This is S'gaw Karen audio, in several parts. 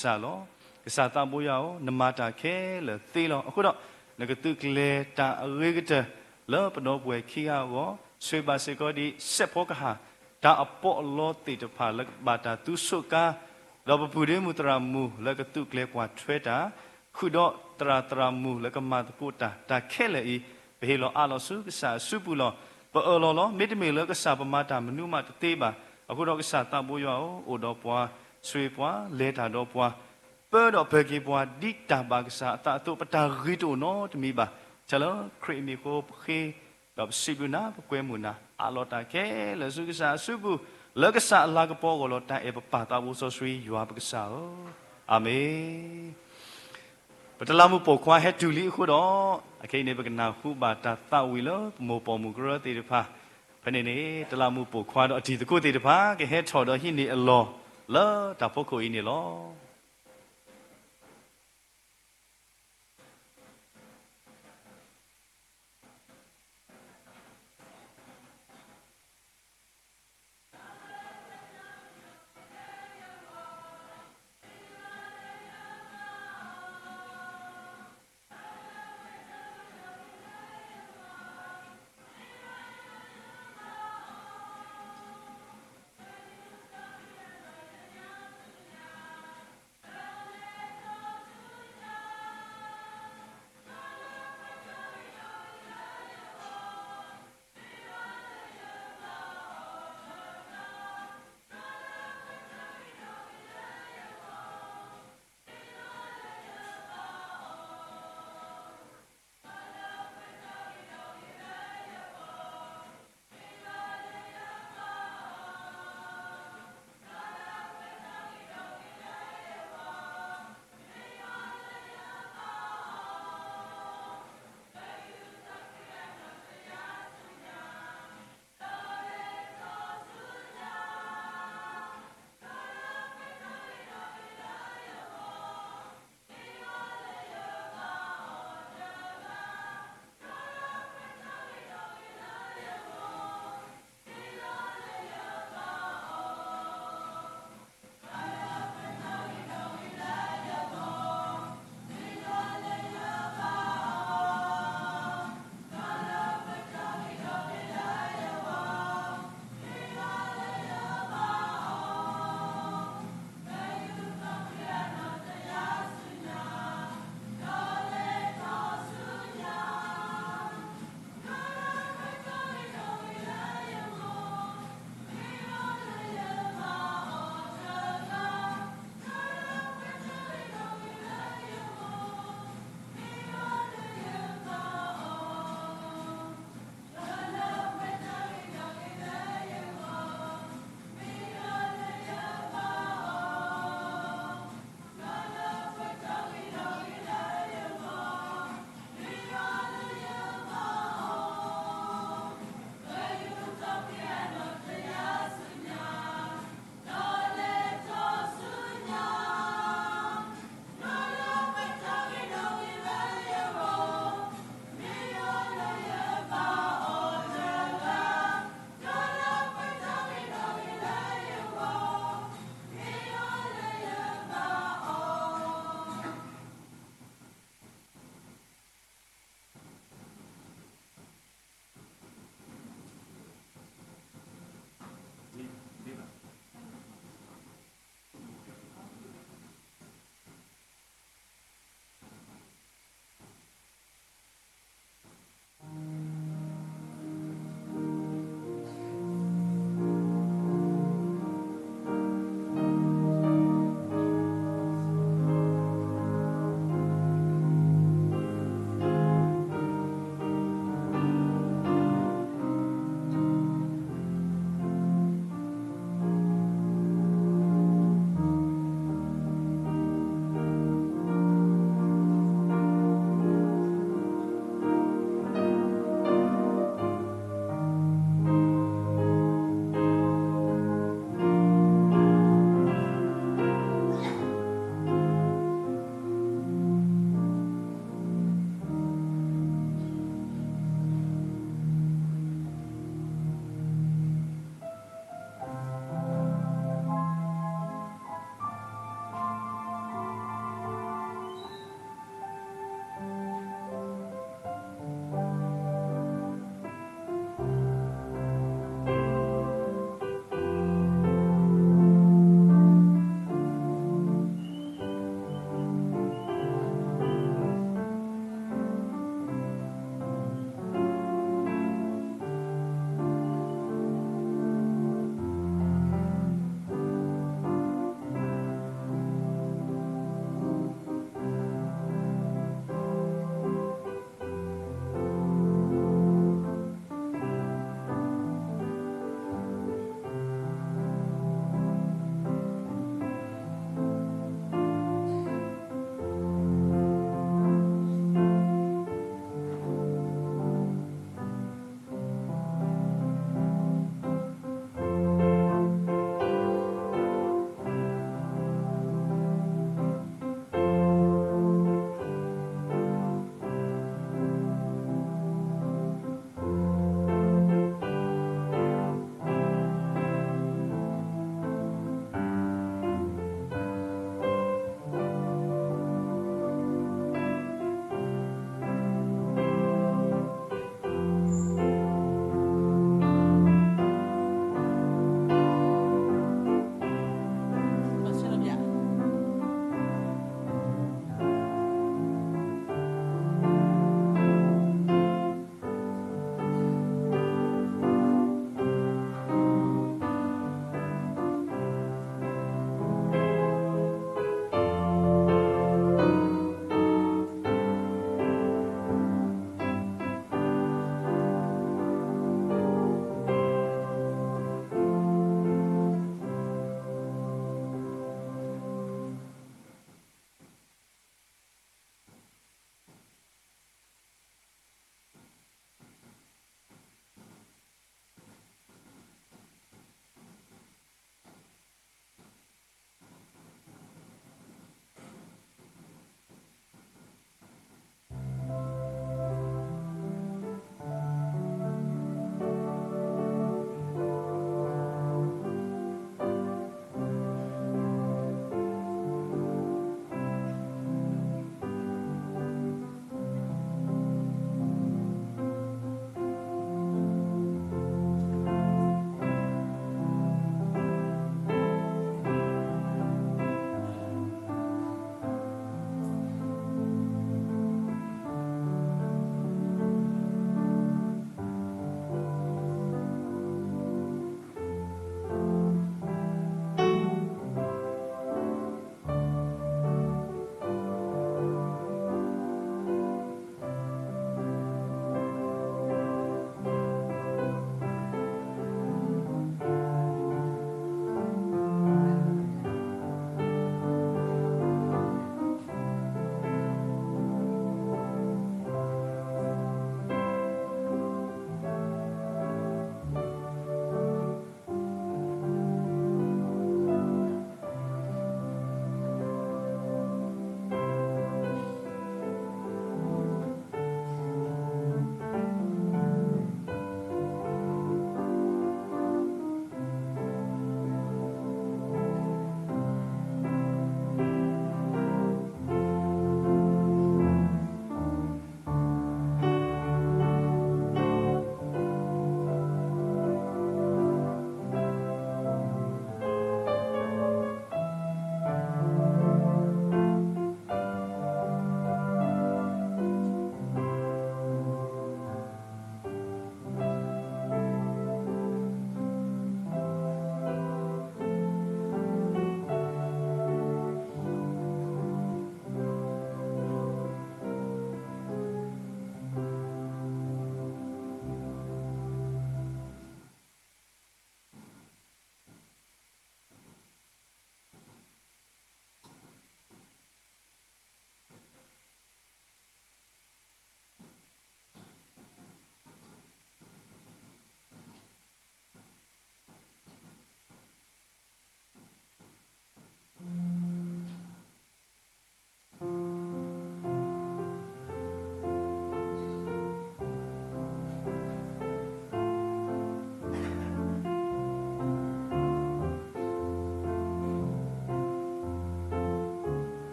ကစၢ်လီၤ. ကစၢ်သးဘိယွၤဧၢ, နမၤတၢ်ခဲလၢာ်သ့လီၤ. အဃိဒီး နကသုးကျဲၤတၢ်အဂ့ၤကတၢၢ် လၢပဒီပုၢ်ဝဲၢ်ခံဂၤအဂီၢ်, ဆှ့ဘၣ်စ့ၢ်ကီးဒ်စဲးဖီကဟၣ် တၢ်အပီးအလီသ့ၣ်တဖၣ် လၢကဘၣ်တၢ်သူဆိးကါ, ဒီးပပုၢ်ဒ့မုၣ်သရၣ်မုၣ်လၢကသုးကျဲၤကွၢ်ထွဲတၢ်, ဃုာ်ဒီးသရၣ်သရၣ်မုၣ်လၢကမၤသကိးတၢ် တၢ်ခဲလၢာ်အံၤ, ပဟ့ၣ်လီၤအးလီၤဆူကစၢ်အစုပူၤလီၤ. ပအၢၣ်လီၤလီၤ. မ့တမ့ၢ်လၢကစၢ်ပမၤတၢ်မနုၤမးတသ့ဘၣ်. အဃိဒီးကစၢ်သးဘိယွၤဧၢ, အိၣ်ဒီးပှၤ, ဆှ့ပှၤ, လဲၤတၢ်ဒီးပှၤ, ပၢဒီးပၢၤက့ၤပှၤ ဒ်တၢ်ဘၣ်ကစၢ်အသးအသိး ပတၢ်ဂ့ၤတအိၣ်နီတမံၤဘၣ်. ထဲလၢခရံာ်အမံၤအဃိ ပဃ့ဒီးပစံးဘျုးနၤ, ပကွဲမုာ်နၤ, အးလီၤတၢ်ခဲလၢာ်ဆူကစၢ်အစုပူၤ, လၢကစၢ်အလၤကပီၤအဂီၢ်လီၤ. တၢ်အဲၣ်ပပၢ်သးဘိစီဆှံယွၤပကစၢ်ဧၢ, အၤမ့ၣ်. ပတလးမူးပိာ်ခွါဟဲတုၤလံအဃိဒီး, အခဲအံၤန့ၣ် ပကနၢ်ဟူဘၣ်တၢ်သးဝံၣ်လၢပမိၢ်ပိာ်မုၣ်ကရၢသ့ၣ်တဖၣ်, ဖဲန့ၣ်န့ၣ် တလးမူးပိာ်ခွါဒီးအတံၤသကိးသ့ၣ်တဖၣ် ကဟဲထီၣ်ဒီးဟံးန့ၢ်အလီၢ်လၢတၢ်ဖီခိၣ်အံၤန့ၣ်လီၤ.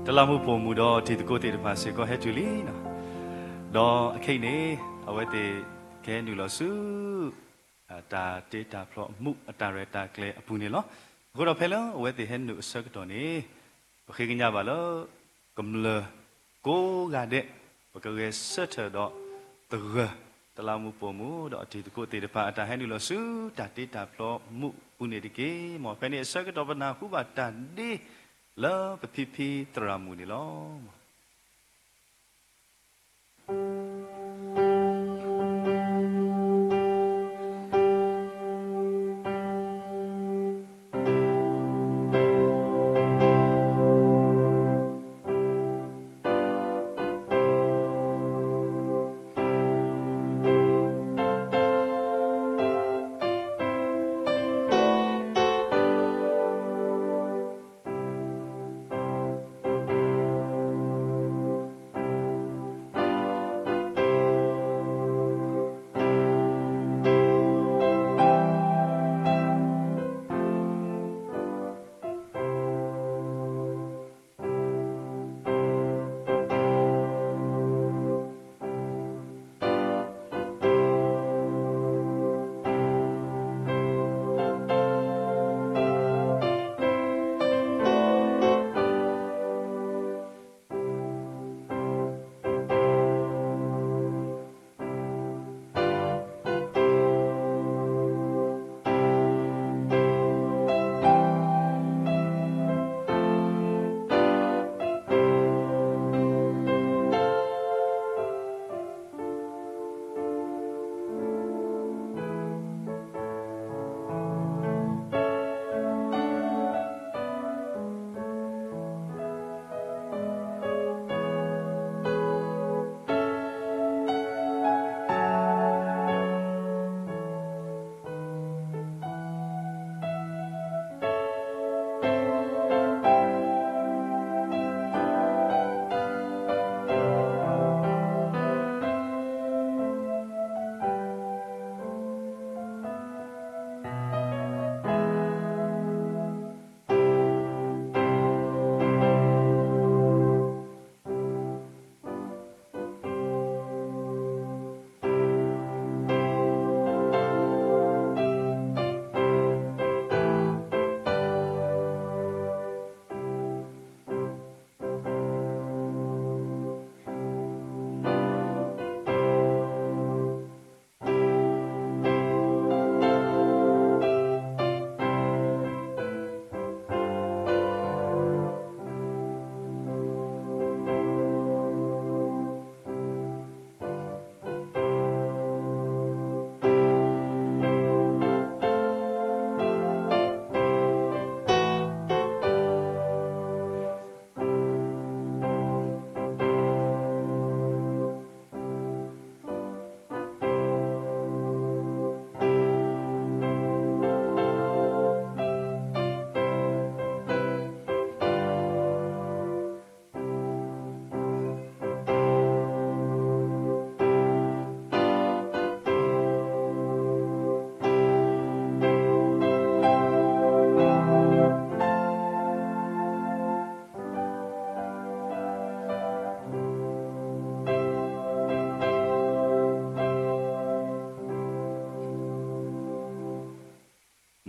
တလးမူးပိာ်မုၣ်ဒီးတံၤသကိးသ့ၣ်တဖၣ်စ့ၢ်ကီးဟဲတုၤလံနီၤ, ဒီးခဲအံၤန့ၣ် အဝဲသ့ၣ်ကဟဲနုာ်လီၤဆူ တၢ်တ့တၢ်ဖျီမူးအတၢ်ရဲၣ်တၢ်ကျဲၤအပူၤန့ၣ်လီၤ. အဃိဒီးဖဲလၢအဝဲသ့ၣ်ဟဲနုာ်အဆၢကတီၢ်န့ၣ် ပဃ့ကညးဘၣ်လၢ ကမျၢၢ်ကိးဂၤဒဲး ပကဂဲၤဆၢထၢၣ်ဒီးသဂၢၢ် တလးမူးပိာ်မုၣ်ဒီးအတံၤသကိးသ့ၣ်တဖၣ် အတၢ်ဟဲနုာ်လီၤဆူ တၢ်တ့တၢ်ဖျီမူးအပူၤန့ၣ်တက့ၢ်. မ်ဖဲန့ၣ်အဆၢကတီၢ်ပနၢ်ဟူဘၣ်တၢ်ဒ့ လၢပဖံဖံသရၣ်မုၣ်န့ၣ်လီၤ.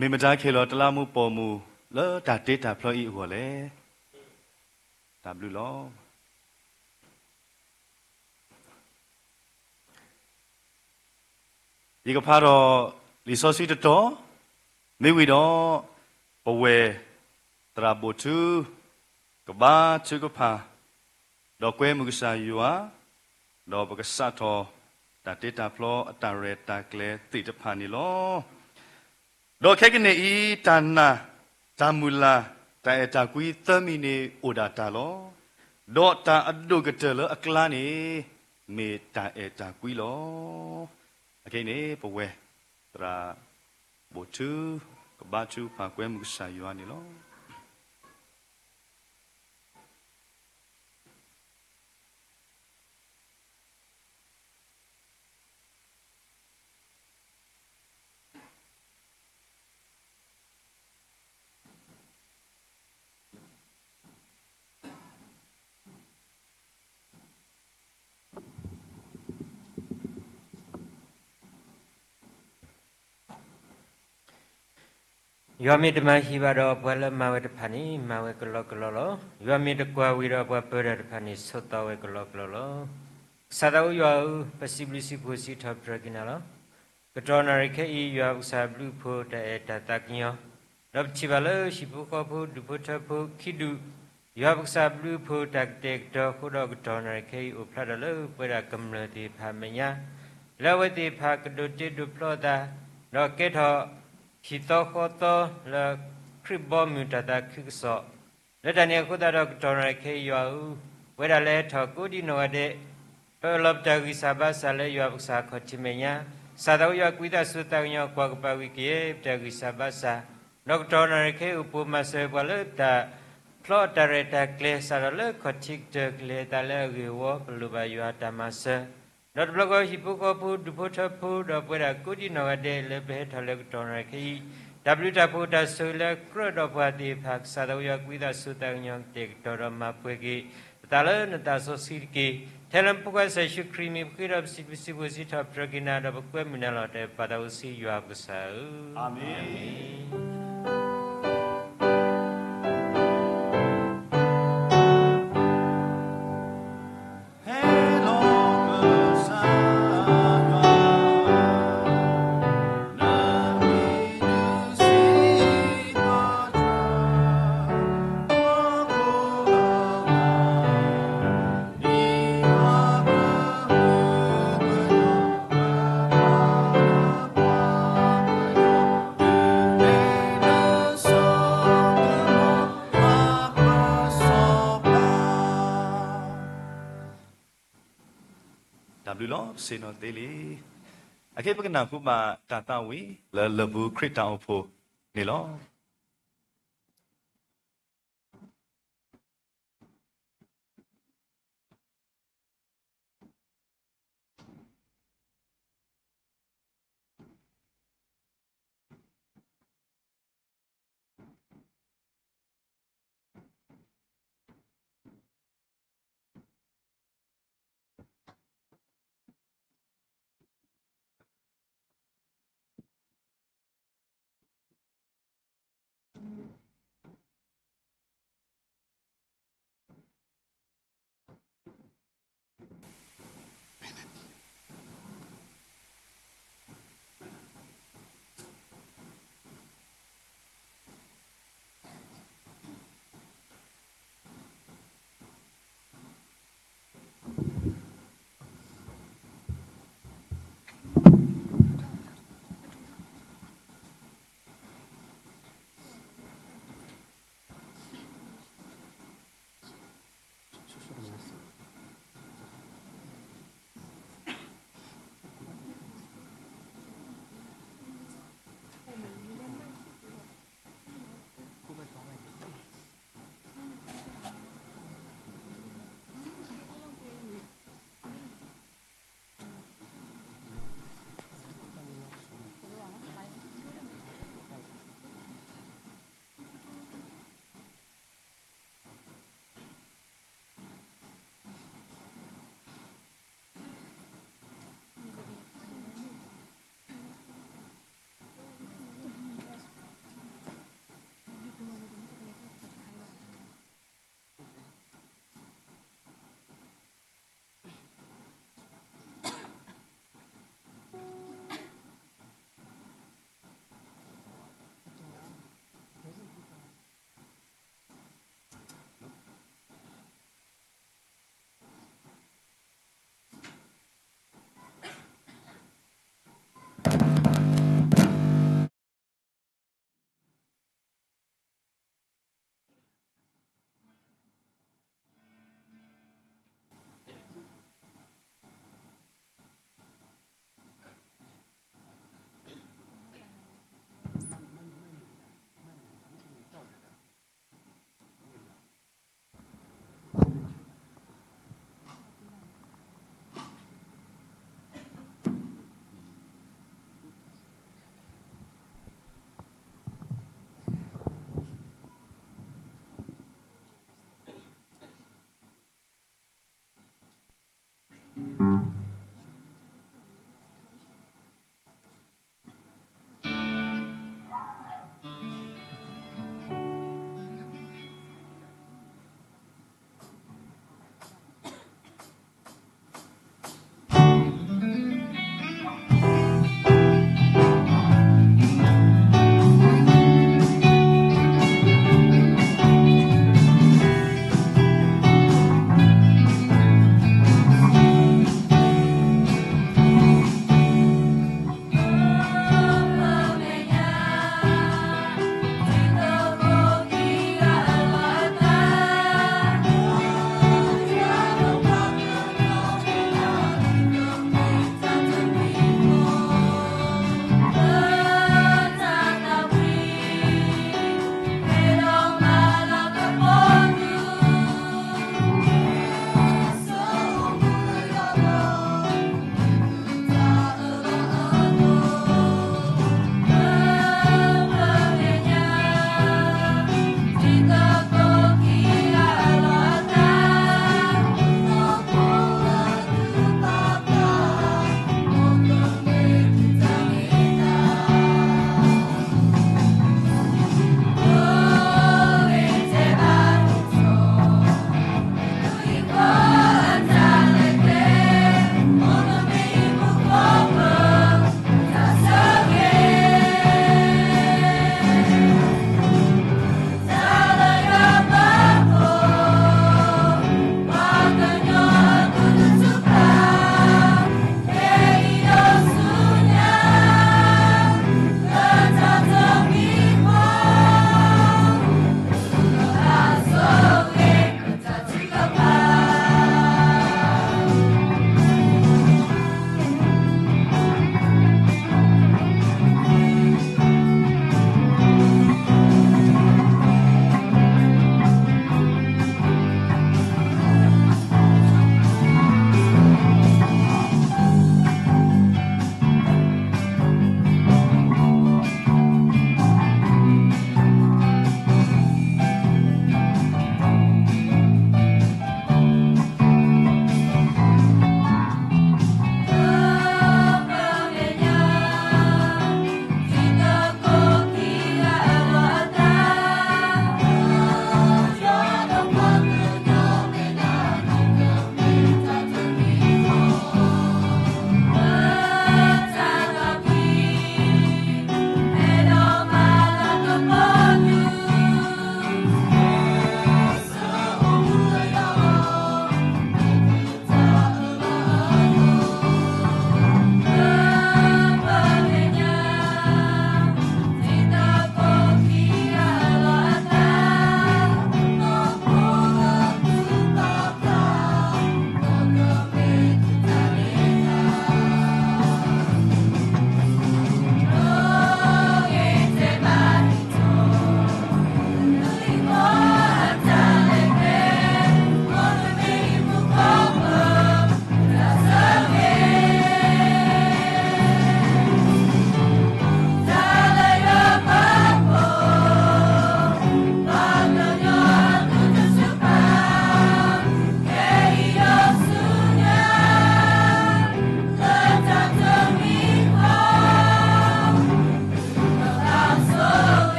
မ့ၢ်မတၤကဟ့ၣ်လီၤတလးမူးပိာ်မုၣ်လၢတၢ်တ့တၢ်ဖျီအံၤအဂီၢ်လဲၣ်. တၢ်ဘျုးလီၤ. ယကဖးဒီးလံာ်စီဆှံတတီၤ, မ့ၢ်ဝံၤဒီး ပဝဲၢ်သရၣ်ဘိၣ်ထူ ကဘါထုကဖၣ် ဒီးကွဲမုၢ်ကစၢ်ယွၤ, ဒီးပကစးထီၣ်တၢ်တ့တၢ်ဖျီအတၢ်ရဲၣ်တၢ်ကျဲၤသ့ၣ်တဖၣ်န့ၣ်လီၤ. ဒီးခဲကနံၣ်အံၤ တၢ်နာ်, တၢ်မုၢ်လၢ်, တၢ်အဲၣ်တၢ်ကွံသၢမံၤန့ၣ်အိၣ်ဒၣ်တၢ်လီၤ. ဒီးတၢ်အဒိၣ်ကတၢၢ်လၢအကျါန့ၣ် မ့ၢ်တၢ်အဲၣ်တၢ်ကွံလီၤ. အခဲအံၤန့ၣ် ပဝဲၢ်သရၣ်ဘိၣ်ထူ ကဘါထုကဖၣ်ကွဲမုၢ်ကစၢ်ယွၤန့ၣ်လီၤ. တ ယွၤမ့ၢ်တမၤဟံၣ်ဘၣ်ဒီး ပှၤလၢမၤဝဲတဖၣ်န့ၣ် မၤဝဲကလီကလီလီၤ. ယွၤမ့ၢ်တကွၢ်ဝံၤဒီး ပှၤပၢတၢ်တဖၣ်န့ၣ် ဆိးသီဝဲကလီကလီလီၤ. ကစၢ်သးဧၢယွၤဧၢ, ပစံးဘျုးစံးဖှိၣ်စံးထီၣ်ပတြၢၤက့ၤနၤလီၤ. ကတီၢ်နၣ်ရံၣ်ခဲအံၤ ယွၤပကစၢ်ဘျုးဖှိၣ်တၢ်အဲၣ်တၢ်သးကညီၤ, ဒီးပထံၣ်ဘၣ်လၢဟံၣ်ဖိဃီဖိဒူၣ်ဖိထၢဖိခံဒူၣ်, ယွၤပကစၢ်ဘျုးဖှိၣ်တၢ်ကတဲာ်ကတီၤအဃိဒီး ကတီၢ်နၣ်ရံၣ်ခဲအံၤအိၣ်ဖျါထီၣ်လၢပဝဲဒၣ်ကမျၢၢ်သ့ၣ်တဖၣ်အမဲာ်ညါ, လၢအဝဲသ့ၣ်တဖၣ်ကဒိးတ့ဒိးဖျီအသး, ဒီးကဲထီၣ်ဟံၣ်သီဃီသီလၢခရံာ်ဘီမုၢ်တၢ်သးခုကစီၣ် လၢတၢ်န့ၣ်အဃိသတးဒီး ကတီၢ်နၣ်ရံၣ်ခဲအံၤယွၤဧၢ, ပဝဲဒၣ်လၢဟဲထီၣ်ကိးဒံနီၢ်ဂၤဒဲး, ပအၢၣ်လီၤပတၢ်ဂံၢ်စၢ်ဘါစၢ်လၢယွၤပကစၢ်ခီၣ်ထံးမဲာ်ညါ, ကစၢ်သးဧၢယွၤကွံာ်သးစူၤသးကညီၤကွၢ်ကပၤဝံၤကယဲၢ်ပတၢ်ဂံၢ်စၢ်ဘါစၢ်, ဒီးကတီၢ်နၣ်ရံၣ်ခဲအံၤအိၣ်ပိာ်မၤစၢၤပှၤလၢတၢ်ဖျီအတၢ်ရဲၣ်တၢ်ကျဲၤ စးထီၣ်လၢခီၣ်ထံးကတၢၢ်ကလဲၤအသးလၢအဂ့ၢ်အဝီ ပလိၣ်ဘၣ်ယွၤတၢ်မၤစၢၤ ဒီးတဘျီဃီဟံၣ်ဖိဃီဖိဒူၣ်ဖိထၢဖိ ဒီးပဝဲဒၣ်ကိးဒံနီၢ်ဂၤဒဲးလၢပဟဲထီၣ်လၢကတီၢ်နၣ်ရံၣ်ခဲအံၤ, တၢ်ဘျုးတၢ်ဖှိၣ်တၢ်ဆိၣ်ဂ့ၤလၢကြၢးဒီးပှၤသ့ၣ်တဖၣ် ကစၢ်သးဧၢယွၤကွံာ်သးစူၤသးကညီၤကတဲာ်ကတီၤဒီးမၤပှဲၤက့ၤ ပသးလၢနသးစီဆှံတက့ၢ်. ထဲလၢနဖိခွါကစၢ်ယ့ၣ်ၡူးခရံာ်မံၤ ပဃ့ဒီးပစံးဘျုးစံးဖှိၣ်စံးထီၣ်ပတြၢၤက့ၤနၤ ဒီးပကွဲမုာ်နၤလီၤ. တၢ်ပာ်သးအိၣ်ဆူယွၤပကစၢ်ဧၢ, အၤမ့ၣ်. တၢ်ဘျုးလီၤ. ပဆ့ၣ်နီၤသ့လံ. အခဲအံၤပကနၢ်ဟူဘၣ်တၢ်သးဝံၣ် လၢလၢၢ်ဘူၣ်ခရံာ်တၢ်အိၣ်ဖှိၣ်န့ၣ်လီၤ.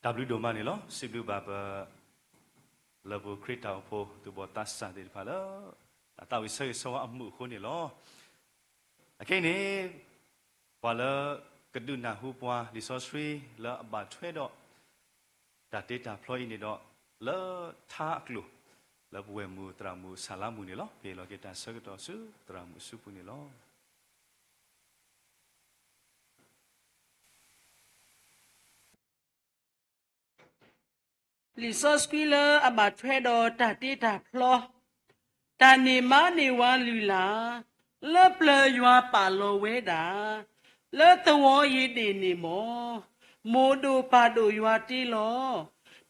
တၢ်ဘျုးဒိၣ်မးန့ၣ်လီၤ. စံးဘျုးဘၣ်ပ လၢပခရံာ်တၢ်အိၣ်ဖှိၣ်သူၣ်ဘီၣ်သးစၢ်သ့ၣ်တဖၣ်လၢ အသးဝံၣ်ဆၢဂ့ၤဆၢဝါအမုာ်အဃိန့ၣ်လီၤ. အခဲအံၤန့ၣ် ပှၤလၢကဒုးနၢ်ဟူပှၤလံာ်စီဆှံလၢအဘၣ်ထွဲဒီး တၢ်တ့တၢ်ဖျီအံၤန့ၣ်ဒီး လၢထါအကျိာ် လၢပဝဲၢ်မုၢ်သရၣ်မုၣ်ဆၣ်လါမုၣ်န့ၣ်လီၤ. ပဟ့ၣ်လီၤက့ၤတၢ်ဆၢကတီၢ်ဆူသရၣ်မုၣ်အစုပူၤန့ၣ်လီၤ. လံာ်စီဆှံလၢအဘၣ်ထွဲဒီးတၢ်တ့တၢ်ဖျီ, တၢ်န့ၢ်မါန့ၢ်ဝၤလုၢ်လၢ် လၢပျၢၤယွၤပာ်လီၤဝဲဒၣ်, လၢသဝီယံၤဒ့ၣ်န့ၣ်မ့ၢ် မိၢ်ဒိၣ်ပၢ်ဒိၣ်ယွၤတ့လီၤ,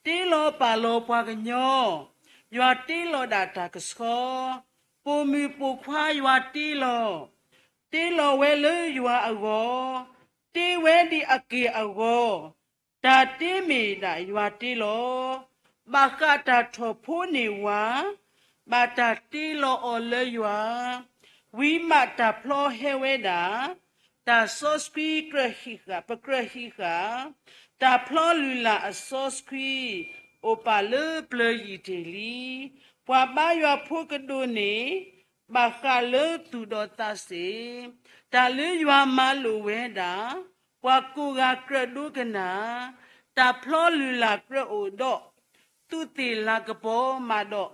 တ့လီၤပာ်လီၤပှၤကညီ, ယွၤတ့လီၤဒၣ်တၢ်ကဆှီ, ပိာ်မုၣ်ပိာ်ခွါယွၤတ့လီၤ, တ့လီၤဝဲလၢယွၤအဂီၢ်, တ့ဝဲဒ်အက့ၢ်အဂီၤ, တၢ်တ့မ့ၢ်ဒၣ်ယွၤတ့လီၤ, ဘၣ်ဃးတၢ်ထီၣ်ဖိန့ၢ်ဝၤ, ဘၣ်တၢ်တ့လီၤအီၤလၢယွၤ, ဝံၤမးတၢ်ဖျီဟဲဝဲဒၣ်, တၢ်စီဆှံကြၢးဟံးဃာ် ပကြၢးဟံးဃာ်, တၢ်ဖျီလုၢ်လၢ်အစီဆှံ, အိၣ်ပာ်လၢပျၢၤယံၤတ့ၢ်လံ, ပှၤဘါယွၤဖိကဒိးန့ၣ်, ဘၣ်ဃးလၢသူၣ်ဒီးသးစ့ၢ်, တၢ်လၢယွၤမၤလိာ်ဝဲဒၣ်, ပှၤကိးဂၤကြၢးဒိကနၣ်, တၢ်ဖျီလုၢ်လၢ်ကြၢးအိၣ်ဒီး, သူးသ့ၣ်လၤကပီၤမးဒီး,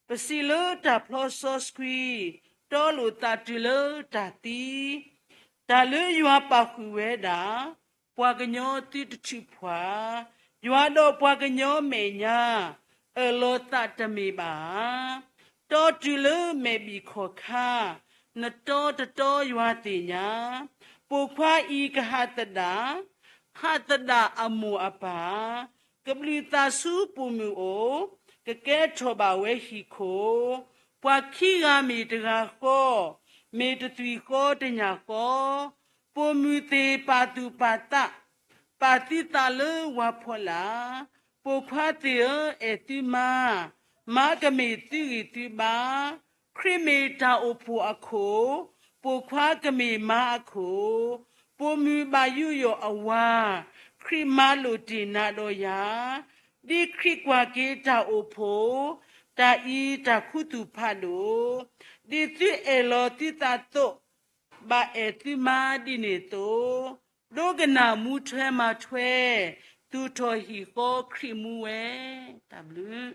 ပစံးလၢတၢ်ဖျီစီဆှံ, တီလိာ်သးတုၤလၢတၢ်သံ, တၢ်လၢယွၤပာ်ဃုာ်ဝဲဒၣ်, ပှၤကညီသုတထုးဖှး, ယွၤဒီးပှၤကညီမဲာ်ညါ, အၢၣ်လီၤသးတမ့ၢ်ဘၣ်ဧါ. တီတုၤလၢမဲာ်ဘံၣ်ခီၣ်ခါ, နတီတတီယွၤသ့ၣ်ညါ, ပိာ်ခွါအံၤကဟးသဒၣ်, ဟးသဒၣ်အမိၢ်အပၢ်, ကဘျုးသးဆူပိာ်မုၣ်အိၣ်, ကကဲထီၣ်ဘၣ်ဝဲဟံၣ်ခိၣ်, ပှၤခံဂၤမ့ၢ်တဂၤဃီ, မ့ၢ်တသွံၣ်ဃီတညၣ်ဃီ, ပိာ်မုၣ်သ့ၣ်ပာ်သူၣ်ပာ်သး, ပာ်သုသးလၢဝၤဖီလာ်, ပိာ်ခွါသ့ၣ်ဧၢ အဲၣ်သုမါ, မါကမ့ၢ်သုဂံၢ်သုဘါ, ခရံာ်မ့ၢ်တၢ်အိၣ်ဖှိၣ်အခိၣ်, ပိာ်ခွါကမ့ၢ်မါအခိၣ်, ပိာ်မုၣ်ဘၣ်ယူးယီၣ်အဝၤ, ခရံာ်မၤလိာ်တ့ၢ်နၤဒီးယၤ, ဒ်ခရံာ်ကွၢ်က့ၤတၢ်အိၣ်ဖှိၣ်, တၢ်အံၤတၢ်ခူသူၣ်ဖးဒိၣ်, ဒ်သုအဲၣ်လီၤသုသးသိး, ဘၣ်အဲၣ်သုမါဒ်န့ၣ်အသိး, ဒိကနၣ်မူထွဲမၤထွဲ, သူၣ်ထီၣ်ဟံၣ်ဃီခရံာ်မူဝဲ, တၢ်ဘျုး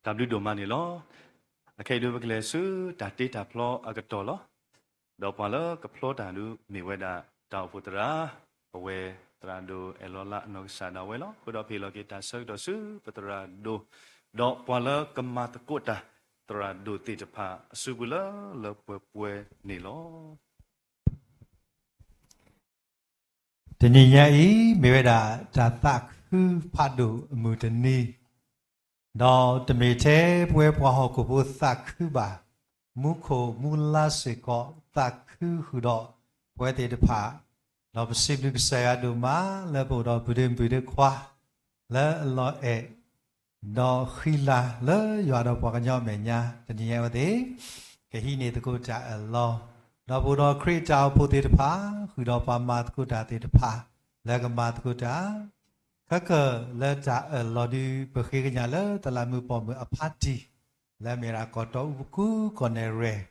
တၢ်ဘျုးဒိၣ်မးန့ၣ်လီၤ. အခဲအံၤဒုးပကလဲၤဆူတၢ်တ့တၢ်ဖျီအကတီၢ်လီၤ. ဒီးပှၤလၢကဖျီတၢ်ဒုးမ့ၢ်ဝဲဒၣ် တၢ်အိၣ်ဖှိၣ်သရၣ်, ပဝဲသရၣ်ဒိၣ်အဲၣ်လီၤလါအနီၢ်ကစၢ်ဒၣ်ဝဲလီၤ. အဃိဒီးပဟ့ၣ်လီၤက့ၤတၢ်ဆၢကတီၢ်ဆူပသရၣ်ဒိၣ်, ဒီးပှၤလၢကမၤသကိးတၢ်သရၣ်ဒိၣ်သ့ၣ်တဖၣ်အစုပူၤလၢလၢပှဲၤပှဲၤန့ၣ်လီၤ. တနံၤညါအံၤ မ့ၢ်ဝဲဒၣ်တၢ်သးခုဖးဒိၣ်အမုၢ်တနံၤ, ဒီးတမ့ၢ်ထဲပဝဲပှၤဟီၣ်ခိၣ်ဖိသးခုဘၣ်, မူခိၣ်မူလါစ့ၢ်ကီးသးခုဃုာ်ဒီးပဝဲသ့ၣ်တဖၣ်, ဒီးပစံးဘျုးကစၢ်ယွၤဒိၣ်မး လၢပအိၣ်ဒီးပုၢ်ဒ့မုၣ်ပုၢ်ဒ့ခွါ လၢအလီၤအဲၣ် ဒီးဃံလၤလၢယွၤဒီးပှၤကညီအမဲာ်ညါ တနံၤညါအဝဲသ့ၣ် ကဟံးန့ၢ်သကိးတၢ်အၢၣ်လီၤ, ဒီးပအိၣ်ဒီးခရံာ်တၢ်အိၣ်ဖှိၣ်သ့ၣ်တဖၣ် ဃုာ်ဒီးပှၤမၤသကိးတၢ်သ့ၣ်တဖၣ် လၢကမၤသကိးတၢ်, ခဲကၢၣ်လၢတၢ်အၢၣ်လီၤဒုး ပဃ့ကညးလၢတလးမူးပိာ်မုၣ်အဖါတံၢ် လၢမ့ၢ်ဒၣ်ကီၢ်တီအူပကူကီၢ်နဲၣ်ရွဲၣ်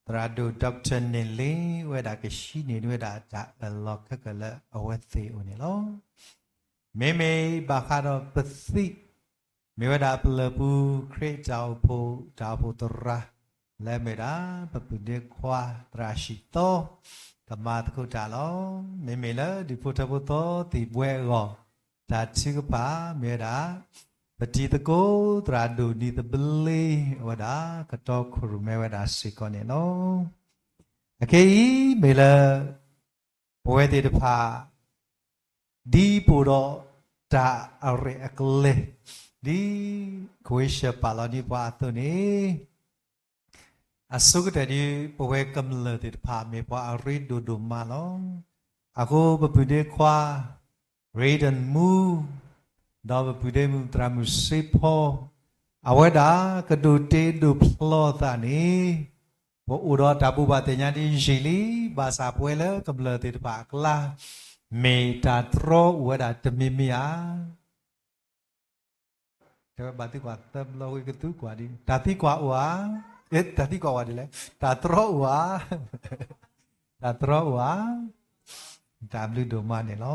သရၣ်ဒိၣ် Doctor န့ၣ်လ့ ဝဲဒၣ်ကဟံးန့ၢ်ဝဲဒၣ်တၢ်အၢၣ်လီၤခဲကၢၣ်လၢအဝဲသ့ၣ်အအိၣ်န့ၣ်လီၤ. မ့မ့ၢ်ဘၣ်ဃးဒီးပသံး မ့ၢ်ဝဲဒၣ်ပလၢၢ်ပူၤ ခရံာ်တၢ်အိၣ်ဖှိၣ် တၢ်အိၣ်ဖှိၣ်သရၣ် လၢမ့ၢ်ဒၣ်ပပုၢ်ဒ့ခွါ သရၣ်စံၣ်သီ ကမၤသကိးတၢ်လီၤ. မ့မ့ၢ်လၢဒူၣ်ဖိထၢဖိသီသ့ၣ်ဘှဲအဂီၢ် တၢ်ထုကဖၣ်မ့ၢ်ဝဲဒၣ် ပတံၤသကိး သရၣ်ဒိၣ်နံၤသဘျ့ အဝဲဒၣ်ကတီခိၣ်ရိၣ်မဲဝဲဒၣ်စ့ၢ်ကီးန့ၣ်လီၤ. အခဲအံၤမ့ၢ်လၢ ပဝဲသ့ၣ်တဖၣ် ဒ်ပအိၣ်ဒီးတၢ်အရဲၣ်အကျဲၤ ဒ်ကဝ့ၢ်ၡၢၣ်ပာ်လီၤန့ၢ်ပှၤအသိးန့ၣ် အဆိကတၢၢ်ဒ်ပဝဲကမျၢၢ်သ့ၣ်တဖၣ် မ့ၢ်ပှၤအရ့ဒိၣ်ဒိၣ်မးလီၤ. အဃိပပုၢ်ဒ့ခွါ ရ့ဒၢၣ်မူ ဒီးပပုၢ်ဒ့မုၣ်သရၣ်မုၣ်စ့ဖီ အဝဲဒၣ်ကဒိးတ့ဒိးဖျီသးန့ၣ် ပအိၣ်ဒီးတၢ်ဘိးဘၣ်သ့ၣ်ညါဒ်ယံာ်လံ, ဘၣ်ဆၣ်ပဝဲလၢကမျၢၢ်သ့ၣ်တဖၣ်အကျါ မ့ၢ်တၢ်တြီအိၣ်ဝဲဒၣ်တမံၤမံၤဧါ. တဲဝဲဘၣ်သံကွၢ်သၢဘျီဝံၤကသူကွၢ်ဒ် တၢ်သံကွၢ်အိၣ်ဧါ, တၢ်သံကွၢ်ဝဲဒ်လဲၣ်, တၢ်တြီအိၣ်ဧါ, တၢ်တြီအိၣ်ဧါ. တၢ်ဘျုးဒိၣ်မးန့ၣ်လီၤ.